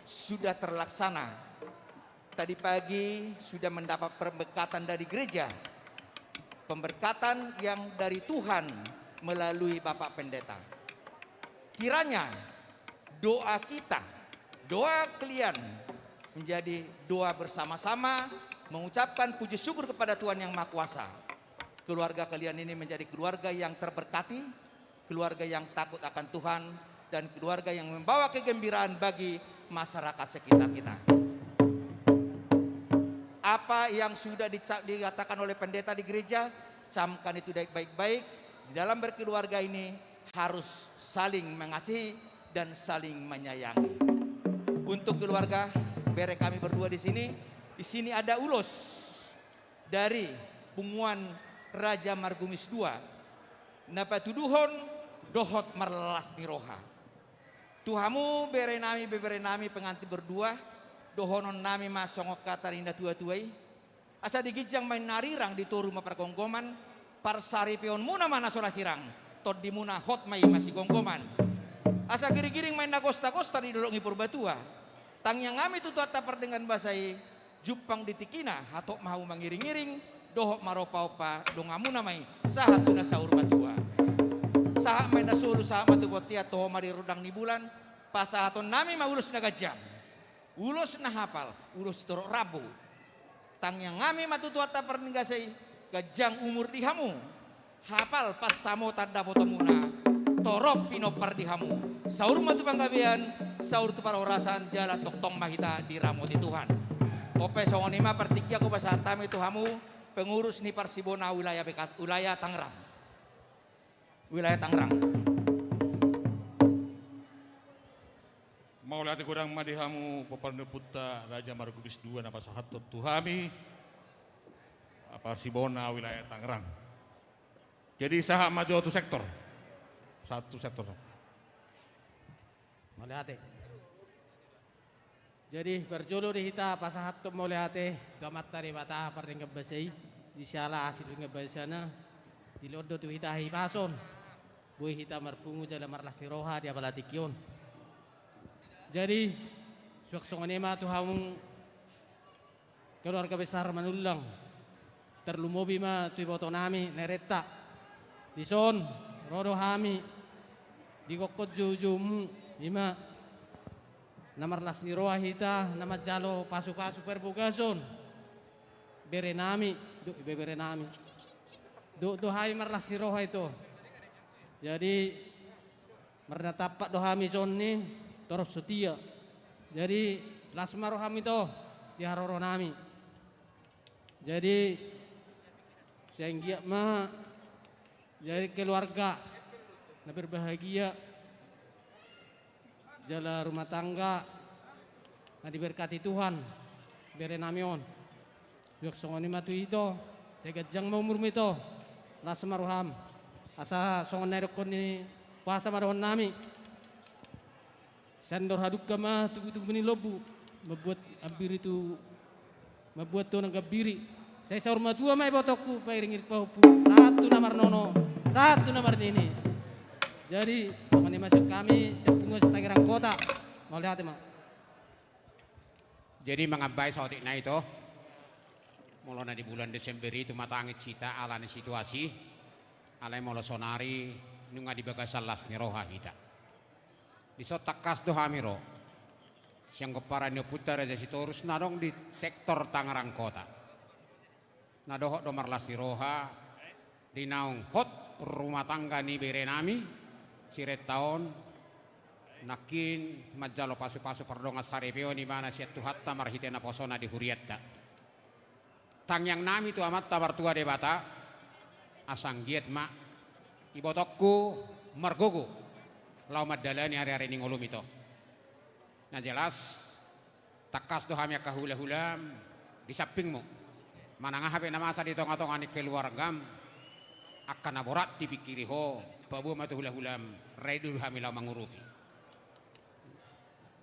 sudah terlaksana. Tadi pagi sudah mendapat pemberkatan dari gereja, pemberkatan yang dari Tuhan melalui Bapak Pendeta. Kiranya doa kita, doa kalian menjadi doa bersama-sama, mengucapkan puji syukur kepada Tuhan Yang Maha Kuasa. Keluarga kalian ini menjadi keluarga yang terberkati, keluarga yang takut akan Tuhan, dan keluarga yang membawa kegembiraan bagi masyarakat sekitar kita. Apa yang sudah dica-, dikatakan oleh pendeta di gereja, camkan itu baik-baik. Di dalam berkeluarga ini harus saling mengasihi dan saling menyayangi. Untuk keluarga, bere kami berdua di sini, di sini ada ulos dari punguan Raja Margumis dua, na patuduhon dohot marlas ni roha. Tu hamu bere nami, bebere nami, pengantin berdua, dohonon nami ma songon hata ni natuatua i. Asa di ginjang ma inna arirang, di toru ma pargomgoman, parsaripeonmuna ma na so ra sirang, tondimuna hot ma i masigomgoman. Asa girigiring ma inna gostagosta di dolok ni Purbatua. Tangiang hami tu Tuhanta pardenggan basa i, jumpang di tingkina, hatop ma hamu mangiringiring, dohot marompaompa, donganmuna ma i, sahat tu na saur matua. Sahat ma inna solu, sahat ma tu bontean, toho ma di rondang ni bulan, pasahaton nami ma ulos na ganjang. Ulos na hapal, ulos torop rambu. Tangiang hami ma tu Tuhanta pardenggan basa i, ganjang umur di hamu. Hapal pansamotan dapotonmuna, torop pinompar di hamu. Saur ma tu panggabean, saur tu parhorasan, jala tongtong ma hita diramoti Tuhan. Onpe songon i ma partingkian hupasahat hami tu hamu, pengurus ni Parsibona wilayah Bekat-, wilayah Tangerang. Wilayah Tangerang. Mauliate godang ma di hamu, Pomparan Indopunta Raja Margumis dua na pasahathon tu hami, Parsibona wilayah Tangerang. Jadi sahat ma jo tu sektor. Satu sektor. Mauliate. Jadi parjolo di hita pasahathon mauliate tu Amanta Debata pardenggan basa i, di siala asi denggan basana, dilehon do tu hita hahipason. Boi hita marpungu jala marlas ni roha di apala tingki on. Jadi, suang songon i ma tu hamu keluarga besar Manullang. Tarlumobi ma tu ibotonami na herenta. Dison, ro do hami di gokhon joujoumu, i ma na marlas ni roha hita, na manjalo pasupasu parbagason berenami, do, ibeberenami. Do, do hami marlas ni roha ito. Jadi, marnatampak do hami songon i, torop sotia. Jadi, las ma roham ito di haroronami. Jadi, sai anggiat ma jadi keluarga na berbahagia, jala rumah tangga na diberkati Tuhan berenami on. Suang songon i ma tu ito, sai ganjang ma umurmu ito, las ma roham. Asa songon na nidokhon ni puasa ma dohononnami. Sai andor hadungka ma tubutubu ni lombu, mambuat ambiri tu, mambuat tonang gambiri. Sai saur matua ma ibotongku, pairingiring pahompu, sahat tu na marnono, sahat tu na marnini. Jadi, songon i ma sian hami, sian punguan se-Tangerang Kota. Mauliate ma. Jadi, mangambai saotik nai ito. Molo na di bulan Desember i tumatangis hita ala ni situasi, alai molo sonari nunga di bagasan las ni roha hita. Dison tangkas do hami ro sian pomparan ni ompunta Raja Sitorus na adong di sektor Tangerang Kota. Na dohot do marlas ni roha di naung hot rumah tangga ni berenami Sirenta on, nangkin manjalo pasupasu pardongan saripeon ibana sian Tuhanta marhite naposona di hurianta. Tangiangnami tu Amanta Martua Debata, asa anggiat ma ibotongku margogo laho mandalani ariari ni ngolum ito. Na jelas, tangkas do hami angka hulahulam di sampingmu. Manang aha pe na masa di tongatonga ni keluargam, angka na borat dipingkiri ho, paboa ma tu hulahulam, rai do hami laho mangurupi.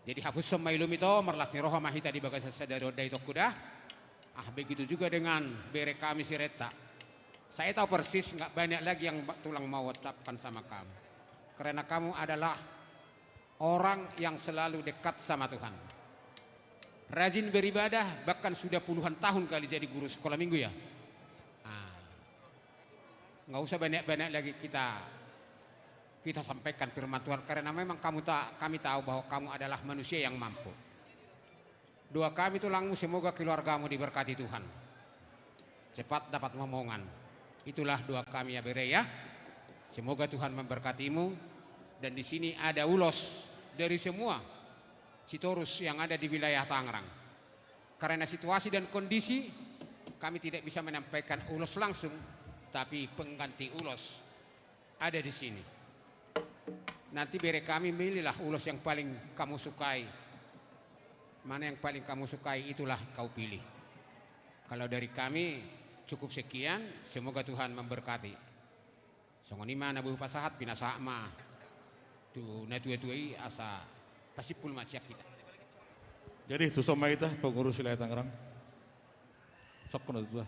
Jadi hapushon ma ilum ito, marlas ni roha ma hita di bagasan sadari on da itongku da. Ah, begitu juga dengan bere kami Sirenta. Saya tahu persis, nggak banyak lagi yang ba-, tulang mau ucapkan sama kamu. Karena kamu adalah orang yang selalu dekat sama Tuhan. Rajin beribadah, bahkan sudah puluhan tahun kali jadi guru sekolah minggu ya. Ah. Nggak usah banyak-banyak lagi kita, kita sampaikan firman Tuhan, karena memang kamu ta-, kami tahu bahwa kamu adalah manusia yang mampu. Doa kami tulangmu, semoga keluargamu diberkati Tuhan. Cepat dapat momongan. Itulah doa kami ya bere ya. Semoga Tuhan memberkatimu. Dan di sini ada ulos dari semua Sitorus yang ada di wilayah Tangerang. Karena situasi dan kondisi, kami tidak bisa menyampaikan ulos langsung, tapi pengganti ulos ada di sini. Nanti bere kami, milihlah ulos yang paling kamu sukai. Mana yang paling kamu sukai, itulah kau pilih. Kalau dari kami, cukup sekian, semoga Tuhan memberkati. Songon i ma na boi hupasahat, pinasahat ma tu natuatua i asa pasimpul ma sian hita. Jadi, tuson ma hita, pengurus wilayah Tangerang. Sokkon na tutua.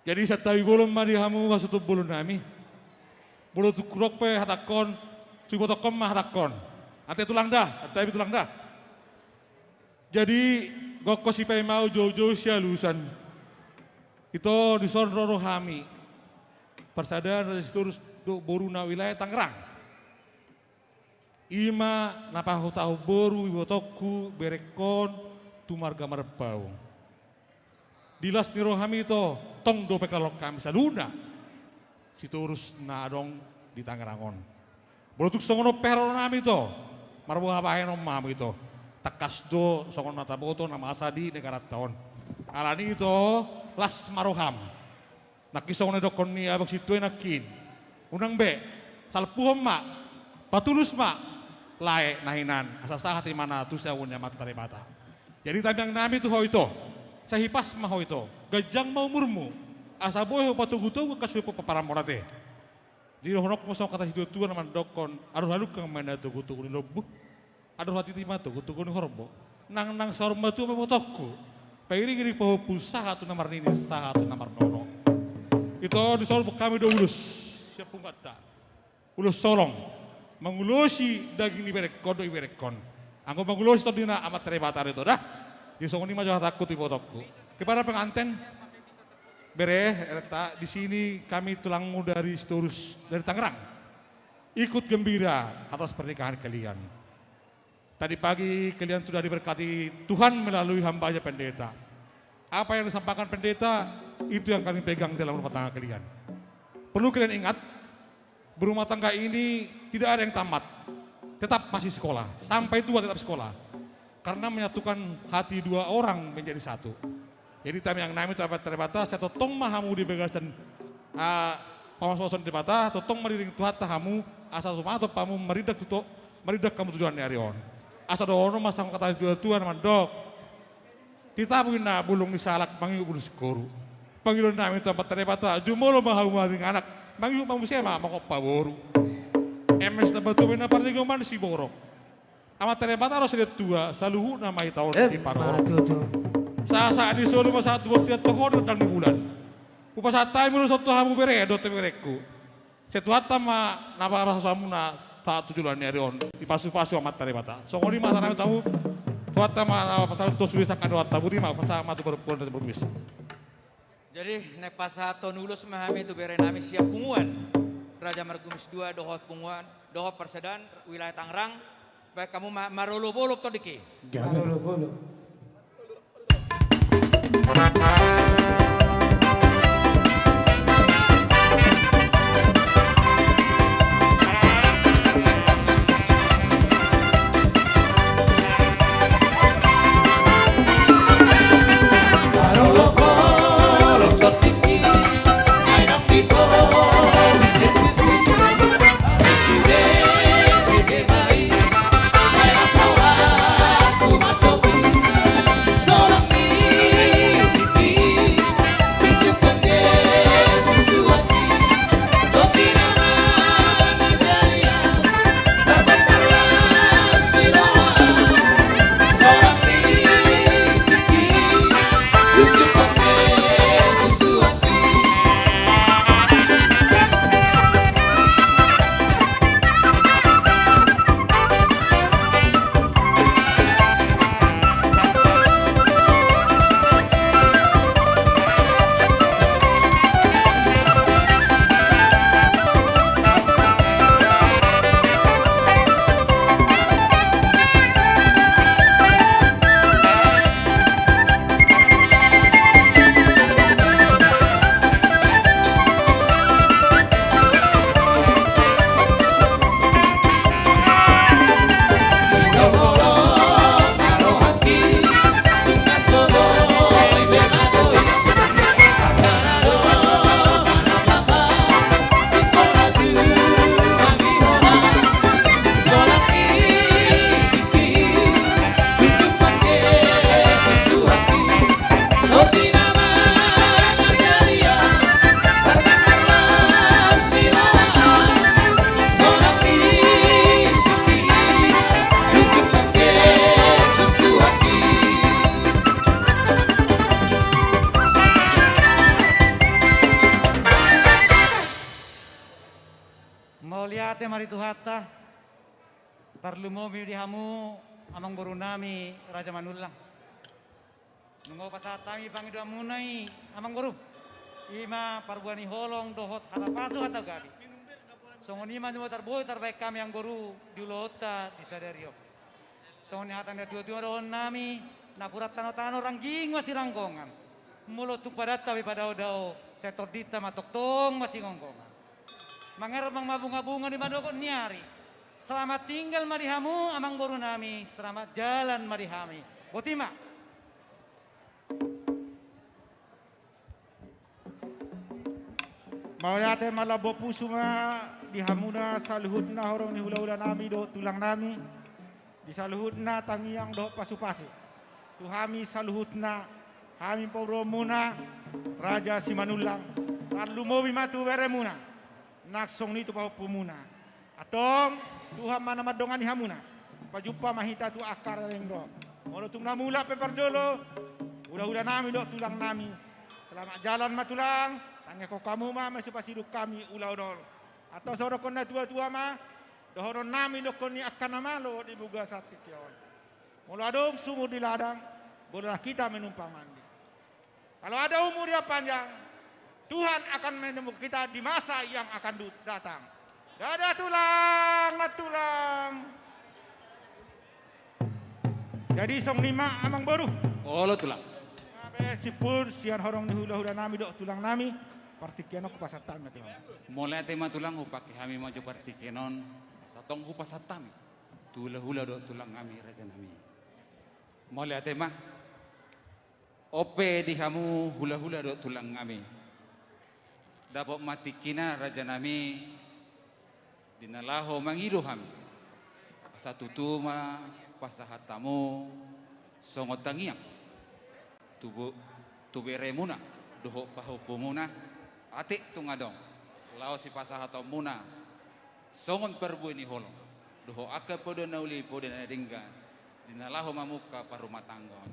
Jadi, santabi bolon ma di hamu hasuhuton bolonnami. Molo tung hudok pe hatangkon, tu ibotongkon ma hatangkon. Ate tulang da, santabi tulang da. Jadi, gokhon sipaima au joujou sialusan. Ito dison ro do hami. Parsadaan Raja Sitorus dohot boruna wilayah Tangerang. I ma na pahutahon boru ibotongku berengkon tu marga Marpaung. Di las ni rohami ito, tong dope helaon hami saluhutna Sitorus na adong di Tangerang on. Molo tung songon on pe haroronami ito, marboha bahenon ma hamu ito. Tangkas do songon na taboto na masa di negaranta on. Alani ito, las ma roham. Nangkin songon na nidokhon ni abang sintua i nangkin. Unang be, salpuhon ma, patulus ma, lae na hinan, asa sahat ibana tu siamun ni Amanta Debata. Jadi tangiangnami tu ho ito, sai hipas ma ho ito, ganjang ma umurmu, asa boi ho patogutogu angka sude pomparanmon ate. Jadi dohononku ma songon hata ni situatua na mandokhon, andor hadungka ma inna togutogu ni lombu, andor hatiti ma togutogu ni horbo. Nang, nang saur matua ma ibotongku, pairingiring pahompu sahat tu na marnini sahat tu na marnono. Ito dison boan hami do ulos. sian punguanta. Ulos holong mangulosi daging ni berengkon dohot iberengkon. Anggo mangulosi tondina Amanta Debata do i, da. Jadi songon i ma jo hatangku tu ibotongku. Kepada pengantin, bere, erta, di sini kami tulangmu dari Sitorus, dari Tangerang, ikut gembira atas pernikahan kalian. Tadi pagi kalian sudah diberkati Tuhan melalui hambanya pendeta. Apa yang disampaikan pendeta, itu yang kami pegang dalam rumah tangga kalian. Perlu kalian ingat, berumah tangga ini tidak ada yang tamat. Tetap masih sekolah, sampai tua tetap sekolah. Karena menyatukan hati dua orang menjadi satu. Jadi tamiang nami tu Amanta Debata, sai tongtong ma hamu di bagasan, ah, pamasu-pasuon Debata, tongtong ma diiringi Tuhanta hamu, asa sumahat hamu marida tu to-, marida hamu tu joloan ni ari on. Asa dohonon ma songon hata ni tua-tua na mandok: Titabo inna bulung ni salak, mangihut bulung singkoru. Pangidoan nami tu Amanta Debata, jumolo ma hamu maringanak, mangihut ma muse ma mangompa boru. Emes na batua ma inna parlinggoman siborok. Amanta Debata do salelentua, saluhutna ma hita on, emma tutu, diparorot. Sahat-sahat ni solu ma sahat tu bontean, tu hordang ni bulan. Hupasahat hami ulos on tu hamu bere dohot tu berengku. Sai Tuhanta ma na pasu-pasu hamuna sahat tu joloan ni ari on, dipasu-pasu Amanta Debata. Songon i ma hata nami tu hamu, Tuhanta ma na pasu-pasu tu sude sangkatuaonta. Boti ma, pasahat ma tu parompuan dohot tu parubis. Jadi, naeng pasahathon ulos ma hami tu bere nami sian punguan Raja Markumis dua dohot punguan, dohot parsadaan wilayah Tangerang, baen hamu ma-, marolop-olop tondingki. Gabe. Marolop-olop. Mauliate ma di Tuhanta. Tarlumobi di hamu amangboru nami Raja Manullang. Nunga hupasahat hami pangidoanmuna i, amangboru. I ma parbue ni holong dohot hata pasu hata gabe. Songon i ma jumolo tarboi tarbahen hami amangboru di ulaonta di sadari on. Songon ni hata ni natuatua dohonon nami, napuran tanotano rangging ma siranggongan. Molo tung padanta pe padaodao, sai tondinta ma tongtong ma singonggongan. Mangerang mabungabunga di manogot ni ari. Selamat tinggal ma di hamu amangboru nami, selamat jalan ma di hami. Boti ma. Mauliate marlambok pusu ma di hamuna saluhutna horong ni hulahula nami dohot tulang nami. Di saluhutna tangiang dohot pasupasu tu hami saluhutna, hami pamoruonmuna Raja Simanullang, tarlumobi ma tu beremuna, nang songon i tu pahompumuna. Antong, Tuhan ma na mandongani hamuna, pajumpa ma hita tu angka na naeng ro. Molo tung na mulak pe parjolo hulahula nami dohot tulang nami, selamat jalan ma tulang, tangiangkon hamu ma, ma so pasidung hami ulaon on. Atau songon dokkon na tua-tua ma, dohonon nami dokkon ni angka na malo di bagasan tingki on. Molo adong sumur di ladang, bolehlah kita menumpang mandi. Kalau ada umur yang panjang, Tuhan akan menemukan kita di masa yang akan du-, datang. Dadah tulang, nantulang. Jadi songon i ma amangboru. Olo tulang. Nga be simpul sian horong ni hula-hula nami dohot tulang nami, partingkian on hupasahat hami ma tulang. Mauliate ma tulang, hupake hami ma jo partingkian on, asa tong hupasahat hami tu hula-hula dohot tulang nami, raja nami. Mauliate ma. On pe di hamu hula-hula dohot tulang nami. Dapot ma tingkina raja nami, di na laho mangido hami. Asa tutu ma pasahat hamu songon tangiang tu bo-, tu beremuna dohot pahompumuna, atik tung adong laho sipasahatonmuna songon parbue ni holong dohot angka poda na uli, poda na denggan, di na laho mamungka parrumatanggaon.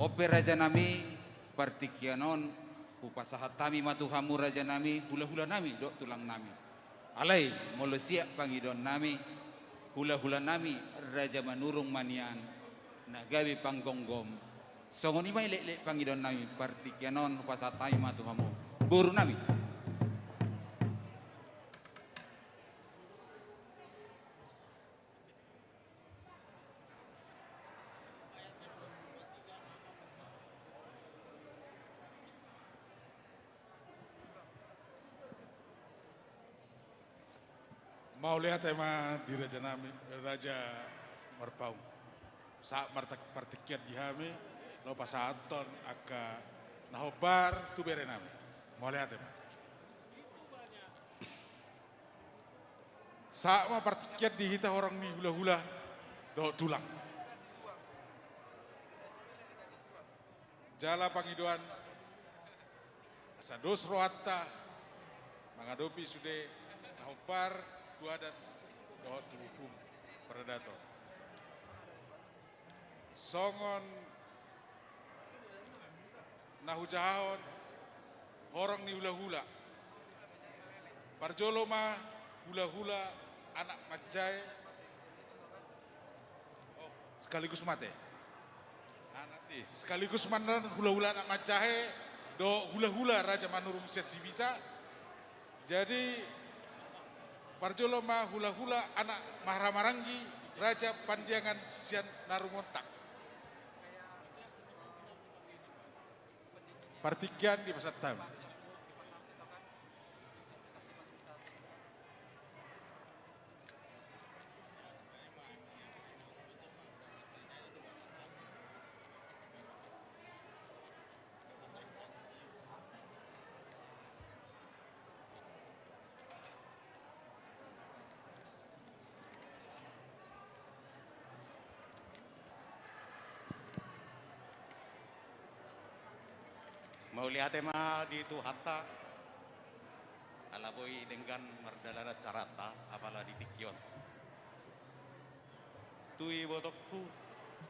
On pe raja nami, partingkian on hupasahat hami ma tu hamu raja nami, hula-hula nami dohot tulang nami. Alai molo siap pangidoan nami, hula-hula nami Raja Manurung ma nian na gabe panggomgom. Songon i ma i leklek pangidoan nami, partingkian on hupasahat hami ma tu hamu boru nami. Mauliate ma di raja nami, Raja Marpaung. Sahat ma partingkian di hami, laho pasahathon angka na hombar tu bere nami. Mauliate ma. Sahat ma partingkian di hita horong ni hula-hula dohot tulang. Jala pangidoan, asa dos rohanta mangadopi sude na hombar tu adat dohot tu hukum paradaton. Songon na hujahahon horong ni hula-hula. Parjolo ma hula-hula anak manjae. Oh, sekaligus mate. Anak ti, sekaligus ma hula-hula anak manjae dohot hula-hula Raja Manurung sian Sibisa. Jadi, parjolo ma hula-hula anak marhaha maranggi Raja Pandiangan sian Narumontak. Partingkian dipasahat hami. Mauliate ma di Tuhanta, ala boi denggan mardalan acaranta, apala di tingki on. Tu ibotongku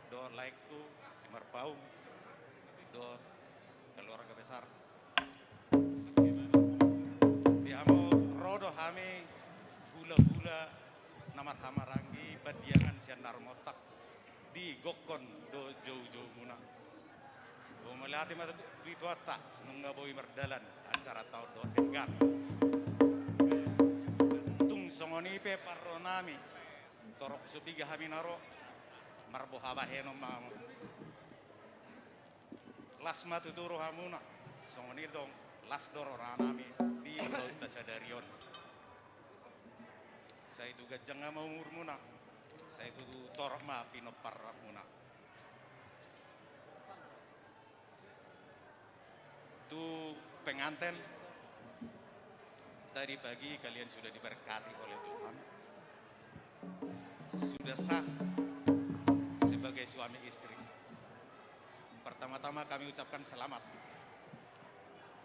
dohot laengku, si Marpaung dohot keluarga besar. Di hamu ro do hami hula-hula na marhaha maranggi Pandiangan sian Narumontak di gokhon dohot joujoumuna. Mauliate ma di Tuhanta, nunga boi mardalan acaranta on dohot denggan. Tung songon i pe parro nami, torop so piga hami na ro, marboha bahenon ma hamu. Las ma tutu rohamuna, songon i tong las do roha nami di ulaonta sadari on. Sai tu ganjang ma umurmuna, sai tu torop ma pinomparmuna. Tu penganten, tadi pagi kalian sudah diberkati oleh Tuhan, sudah sah sebagai suami istri. Pertama-tama kami ucapkan selamat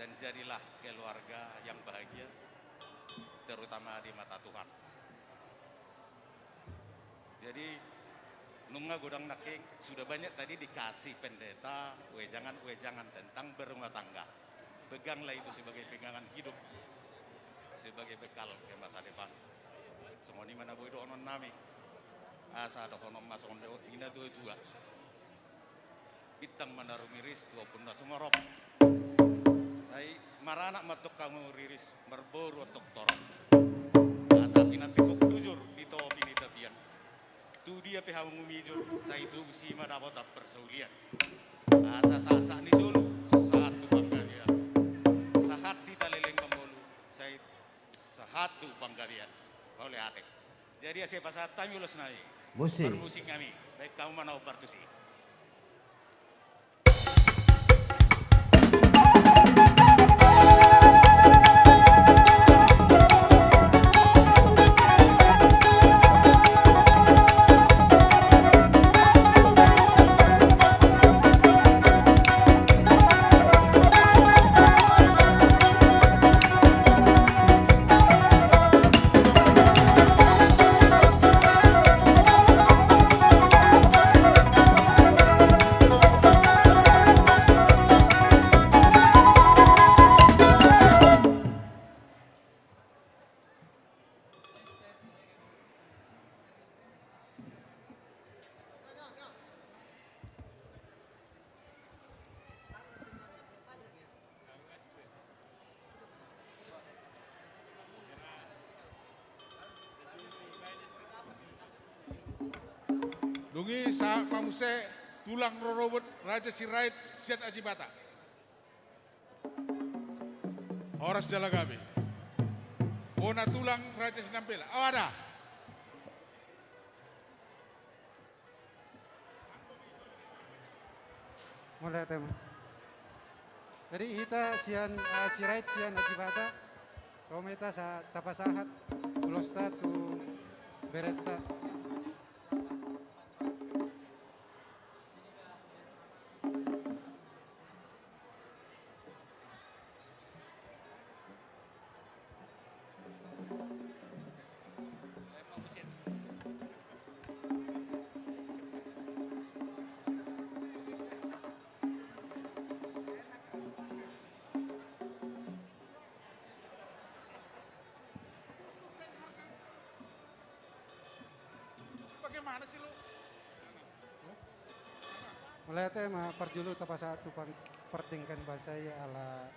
dan jadilah keluarga yang bahagia, terutama di mata Tuhan. Jadi, nunga godang nangkin, sudah banyak tadi dikasih pendeta wejangan-wejangan tentang berumah tangga. Peganglah itu sebagai pegangan hidup. sebagai bekal ke masa depan. Songon i ma na boi dohonon nami. Asa dohonon ma songon na didok ni na tua-tua. Bintang ma na rumiris tu ombun na sumorop. Sai maranak ma antong hamu riris, marboru antong torop. Asa pinantikhon hujur di topi ni tapian. Tu dia pe hamu mangujur, sai tubu si ma dapotan parsaulian. Asa sahat-sahat ni solu, sahat tu panggabean. Sahat hita leleng mangolu, sai sahat tu panggabean. Mauliate. Jadi asa pasahat hami ulos nami. Musik. Parmusik nami. Baen hamu ma na hombar tusi. Dung i sahat ma muse tulang rorobot Raja Sirait sian Ajibata. Horas jala gabe. Bona tulang Raja Sinampela. Oh, ada. Mauliate ma. Jadi hita sian, eh, Sirait sian Ajibata. Ro ma hita sa tapasahat ulosta tu berenta. Bagaimana sih lu? Mauliate ma parjolo tapasahat tu pang-, pardenggan basa i ala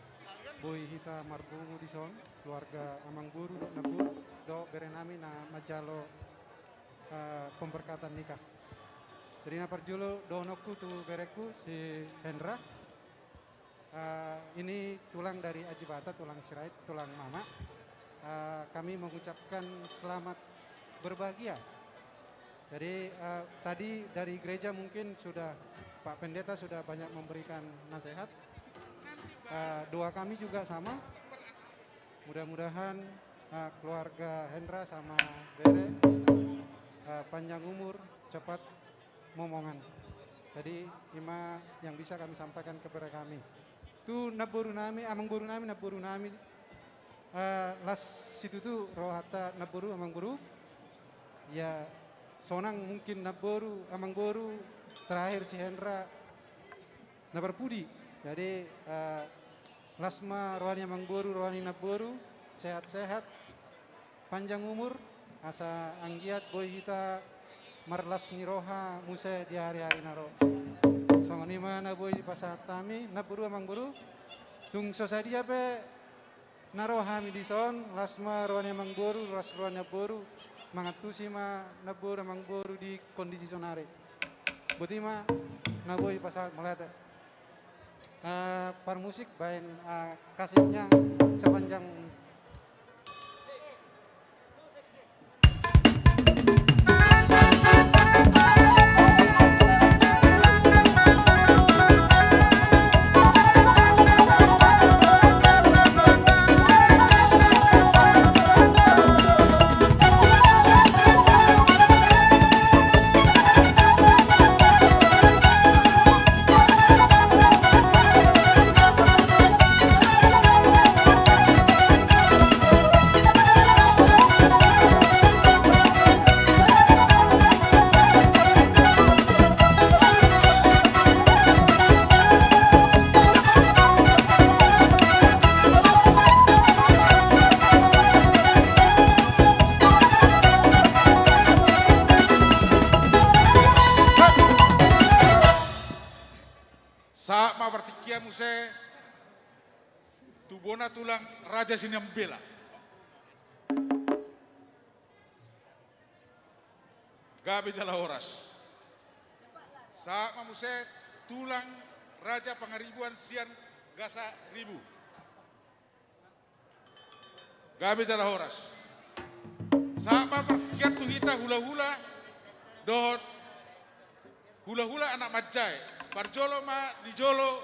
boi hita marpungu dison, keluarga amangboru dohot namboru dohot bere nami na manjalo, eh, pemberkatan nikah. Jadi na parjolo dohononku tu berengku si Hendra. Eh, ini tulang dari Ajibata, tulang Sirait, tulang mama. Eh, kami mengucapkan selamat berbahagia. Jadi, eh, tadi dari gereja mungkin sudah, Pak Pendeta sudah banyak memberikan nasihat. Eh, doa kami juga sama. Mudah-mudahan, eh, keluarga Hendra sama Bere, eh, panjang umur, cepat momongan. Jadi, i ma yang bisa kami sampaikan kepada kami. Tu namboru nami, amangboru nami, namboru nami, eh, las situtu rohanta namboru, amangboru. Ya, sonang mungkin namboru, amangboru, terakhir si Hendra, na parpudi. Jadi, eh, las ma roha ni amangboru, roha ni namboru, sehat-sehat, panjang umur, asa anggiat boi hita marlas ni roha muse di ari-ari na ro. Songon i ma na boi pasahat hami, namboru, amangboru, tung so sadia pe na ro hami dison, las ma roha ni amangboru, las roha ni namboru, mangantusi ma namboru, amangboru di kondisi sonari. Boti ma na boi pasahat, mauliate. Eh, parmusik baen, eh, kasetnya sepanjang. Partingkian muse tu bona tulang Raja Sinambela. Gabe jala horas. Sahat ma muse tulang Raja Pangaribuan sian Gasa Ribu. Gabe jala horas. Sahat ma partingkian tu hita hulahula dohot hulahula anak manjae. Parjolo ma di jolo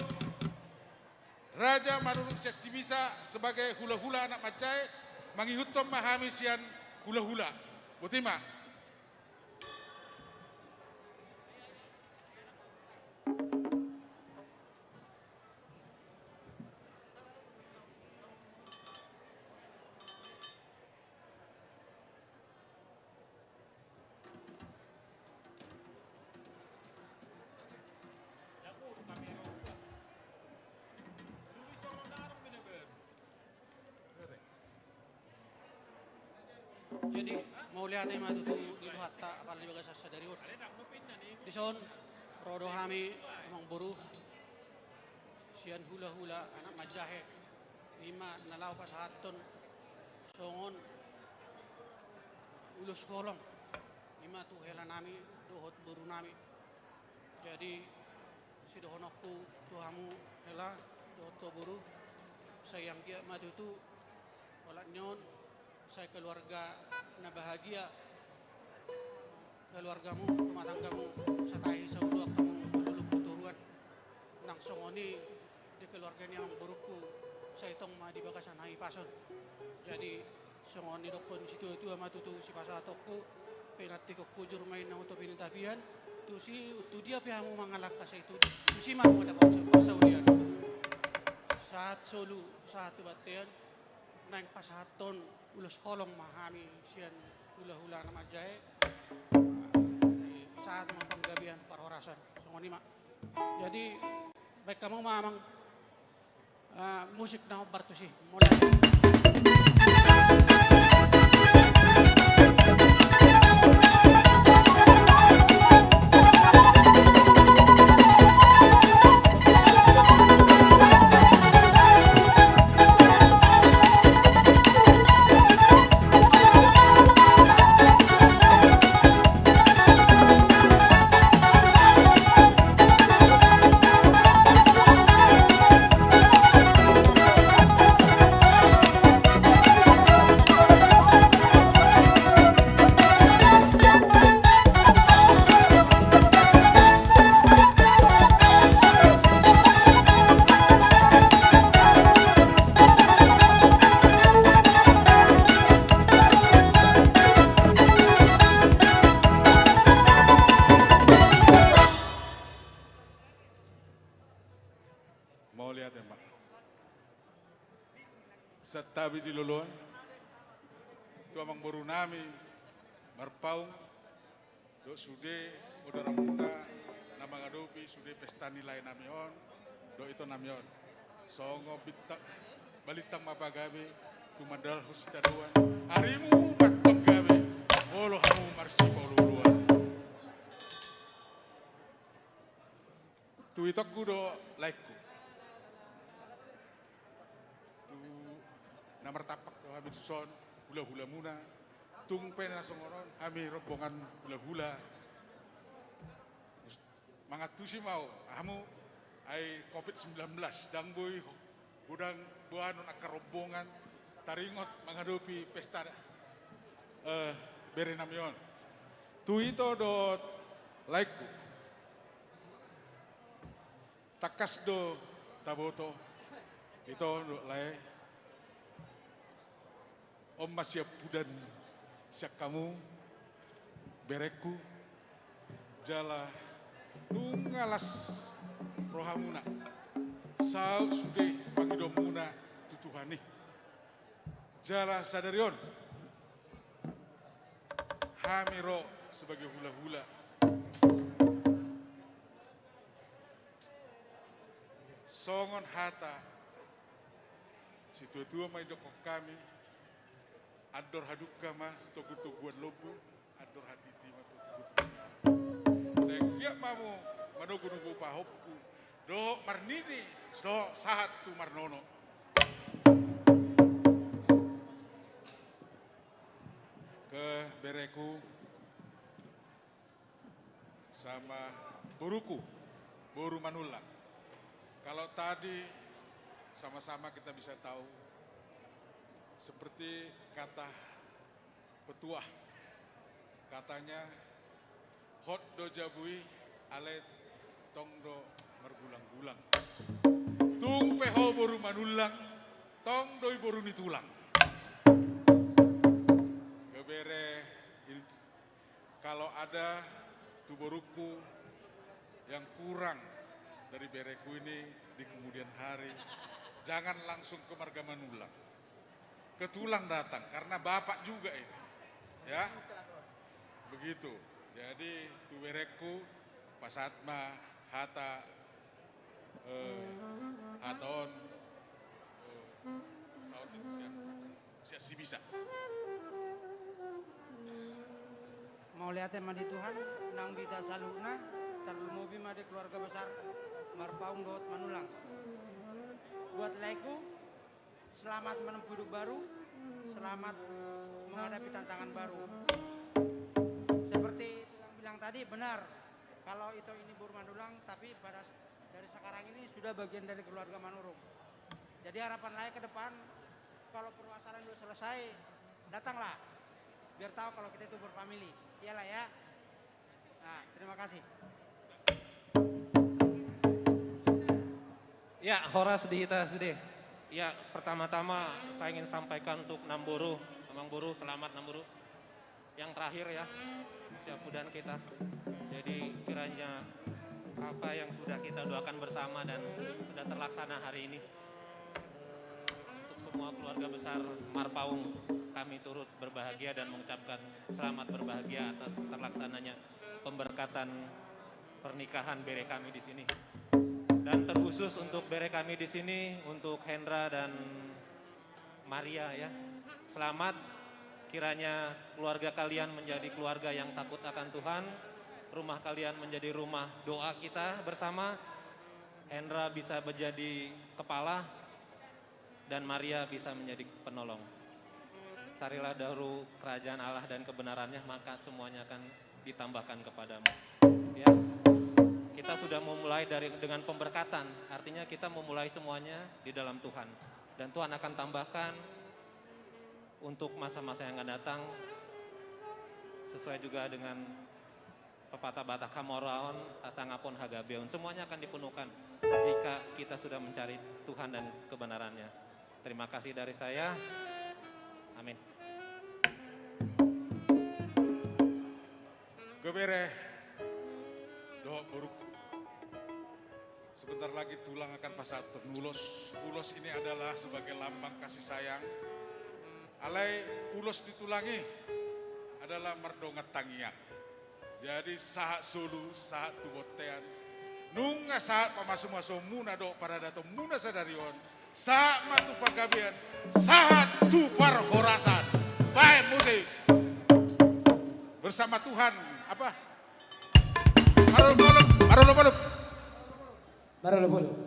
Raja Manurung sian Sibisa sebagai hulahula anak manjae, mangihuthon ma hami sian hulahula. Boti ma. Jadi, mauliate ma tutu di Tuhanta, apala di bagasan sadari on. Dison, ro do hami, amangboru, sian hulahula anak manjae, i ma na laho pasahathon songon ulos holong, i ma tu helanami dohot borunami. Jadi, sidohononku tu hamu hela dohot tu boru, sai anggiat ma tutu olat ni on, sai keluarga na bahagia, keluargamu, rumah tanggamu, satahi sauluan hamu, dua pulu toruan. Nang songon i di keluarga ni amangborungku, sai tong ma di bagasan hahipason. Jadi, songon nidokkon situatua ma tutu sipasahatonku, pinantikhon hujur ma inna tu pinantian, tusi tu dia pe hamu mangalangka sai tusi, tusi ma hamu dapot parsaulian. Sahat solu, sahat tu bontean, naeng pasahathon ulos holong ma hami sian hulahula anak manjae. Sahat ma panggabean parhorasan. Songon i ma. Jadi, baen hamu ma amang, eh, musik na hombar tusi. Mauliate. Mauliate ma. Santabi di loloan tu amangborunami Marpaung dohot sude odoramuna na mangadopi sude pesta ni laenami on dohot itonami on. Songon bintang balintang ma pagabe, tumandalhon sitadoan, arimu ma tong gabe, molo hamu marsipaolooloan. Tu itongku dohot laengku. Tu na martampak do hami tuson, hulahulamuna. Tung pe na songon on hami rombongan hulahula, mangantusi ma hamu, ai covid sembilan belas ndang boi godang boanon angka rombongan taringot mangadopi pesta, eh, berenami on. Tu ito dohot laengku. Tangkas do taboto, ito dohot lae. On ma siampudan sian hamu, berengku, jala nunga las rohamuna, saut sude pangidoanmuna tu Tuhan i. Jala sadari on, hami ro sebagai hulahula. Songon hata situatua ma idokkon hami, andor hadungka ma togutoguan lombu, andor hatiti ma togutoguan. Sai anggiat ma hamu manogunogu pahompu, dohot marnini, dohot sahat tu marnono. Ke bereku, sama boruku, boru Manullang. Kalau tadi sama-sama kita bisa tahu, seperti kata petuah, katanya, hot do jabu i, alai tong do margulang-gulang. Tung pe ho boru Manullang, tong do i boru ni tulang. Ke bere, kalau ada tu boruku yang kurang dari bereku ini di kemudian hari, jangan langsung ke marga Manullang. Ke tulang datang, karena bapak juga ini. Ya? Begitu. Jadi, tu bereku, pasahat ma hata, eh, hata on, eh, saut itu siap. Siap si bisa. Mauliate ma di Tuhan, naung di hita saluhutna, tarlumobi ma di keluarga besar Marpaung dohot Manullang. Buat laeku, selamat menempuh hidup baru, selamat menghadapi tantangan baru. Seperti yang bilang tadi, benar, kalau Ito ini boru Manullang, tapi pada dari sekarang ini sudah bagian dari keluarga Manurung. Jadi harapan lae ke depan, kalau permasalahan sudah selesai, datanglah. Biar tahu kalau kita itu berfamili. Iyalah ya. Nah, terima kasih. Ya, horas di hita sude. Ya, pertama-tama saya ingin sampaikan untuk Namboru, Amangboru, selamat Namboru. Yang terakhir ya, siap udan kita. Jadi kiranya apa yang sudah kita doakan bersama dan sudah terlaksana hari ini. Untuk semua keluarga besar Marpaung, kami turut berbahagia dan mengucapkan selamat berbahagia atas terlaksananya pemberkatan pernikahan bere kami di sini. Dan terkhusus untuk bere kami di sini, untuk Hendra dan Maria ya. Selamat, kiranya keluarga kalian menjadi keluarga yang takut akan Tuhan, rumah kalian menjadi rumah doa kita bersama, Hendra bisa menjadi kepala, dan Maria bisa menjadi penolong. Carilah dahulu kerajaan Allah dan kebenarannya, maka semuanya akan ditambahkan kepadamu. Ya, kita sudah memulai dari, dengan pemberkatan, artinya kita memulai semuanya di dalam Tuhan. Dan Tuhan akan tambahkan untuk masa-masa yang akan datang, sesuai juga dengan pepatah Batak, hamoraon, hasangapon, hagabeon. Semuanya akan dipenuhkan jika kita sudah mencari Tuhan dan kebenarannya. Terima kasih dari saya. Amin. Ke bere dohot boruku. Sebentar lagi tulang akan pasahathon ulos. Ulos ini adalah sebagai lambang kasih sayang. Alai ulos ni tulang i adalah mardongan tangiang. Jadi sahat solu, sahat tu bontean. Nunga sahat pamasumasuonmuna dohot paradatonmuna sadari on. Sahat ma tu panggabean, sahat tu parhorasan. Baen musik. Bersama Tuhan, apa? Marolopolop, marolopolop. Marolopolop.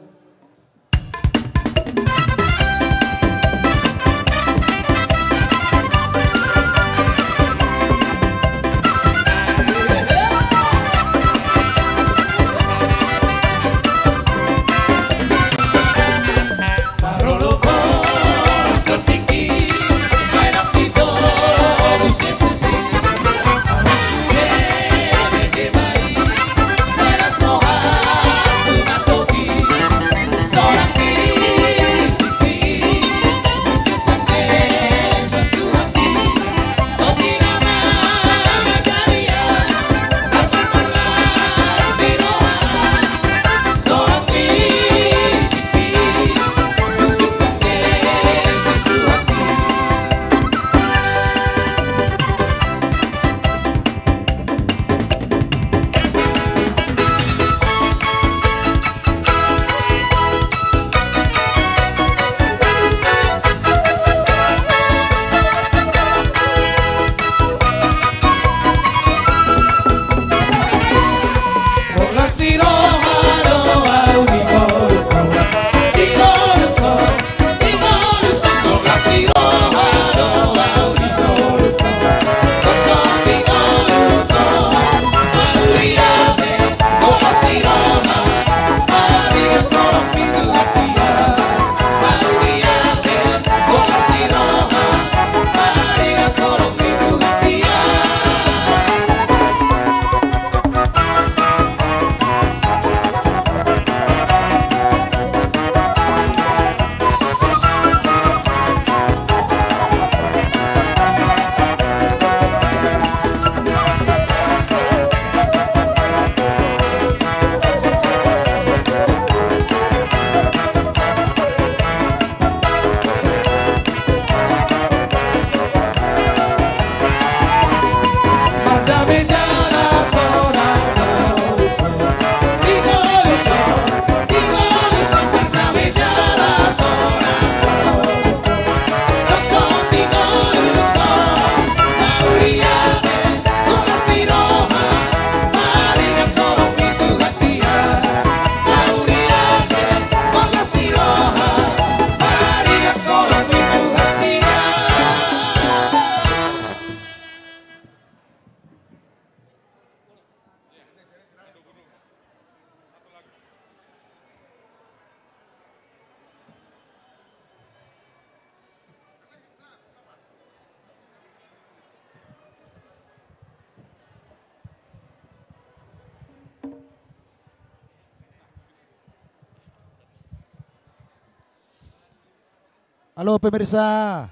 Halo pemirsa,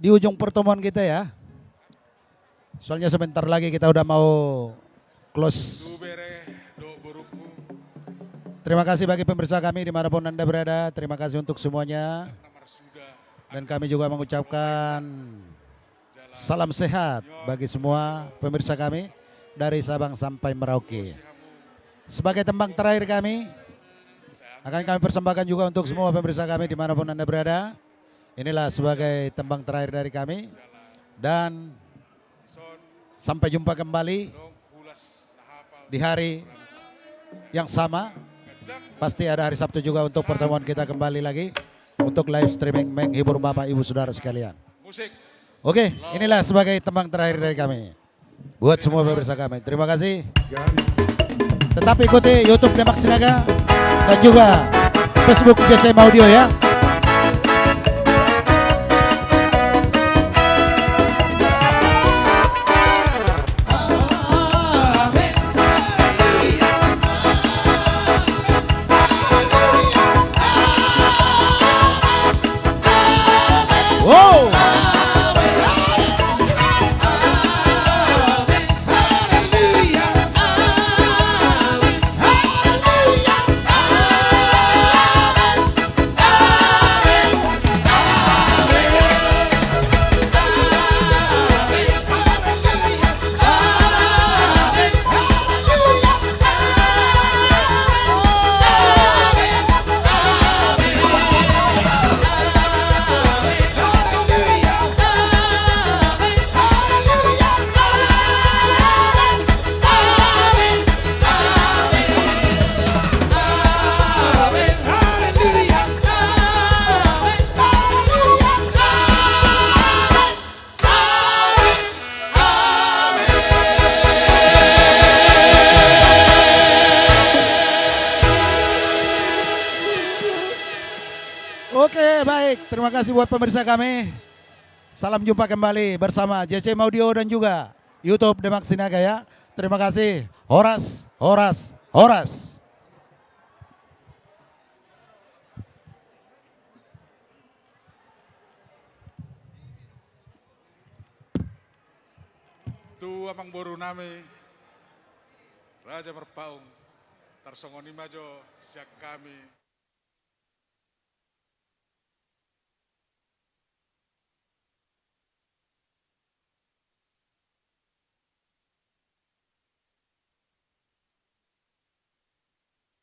di ujung pertemuan kita ya. Soalnya sebentar lagi kita udah mau close. Terima kasih bagi pemirsa kami dimanapun Anda berada. Terima kasih untuk semuanya. Dan kami juga mengucapkan salam sehat bagi semua pemirsa kami dari Sabang sampai Merauke. Sebagai tembang terakhir kami, akan kami persembahkan juga untuk semua pemirsa kami dimanapun Anda berada. Inilah sebagai tembang terakhir dari kami. Dan sampai jumpa kembali di hari yang sama. Pasti ada hari Sabtu juga untuk pertemuan kita kembali lagi untuk live streaming menghibur Bapak Ibu Saudara sekalian. Oke, inilah sebagai tembang terakhir dari kami. Buat semua pemirsa kami, terima kasih. Tetap ikuti YouTube Demak Sinaga dan juga Facebook J C M Audio ya. Oke, baik. Terima kasih buat pemirsa kami. Salam jumpa kembali bersama J C M Audio dan juga YouTube Demak Sinaga ya. Terima kasih. Horas, horas, horas. Tu amangboru nami Raja Marpaung, tarsongon i ma jo sian hami.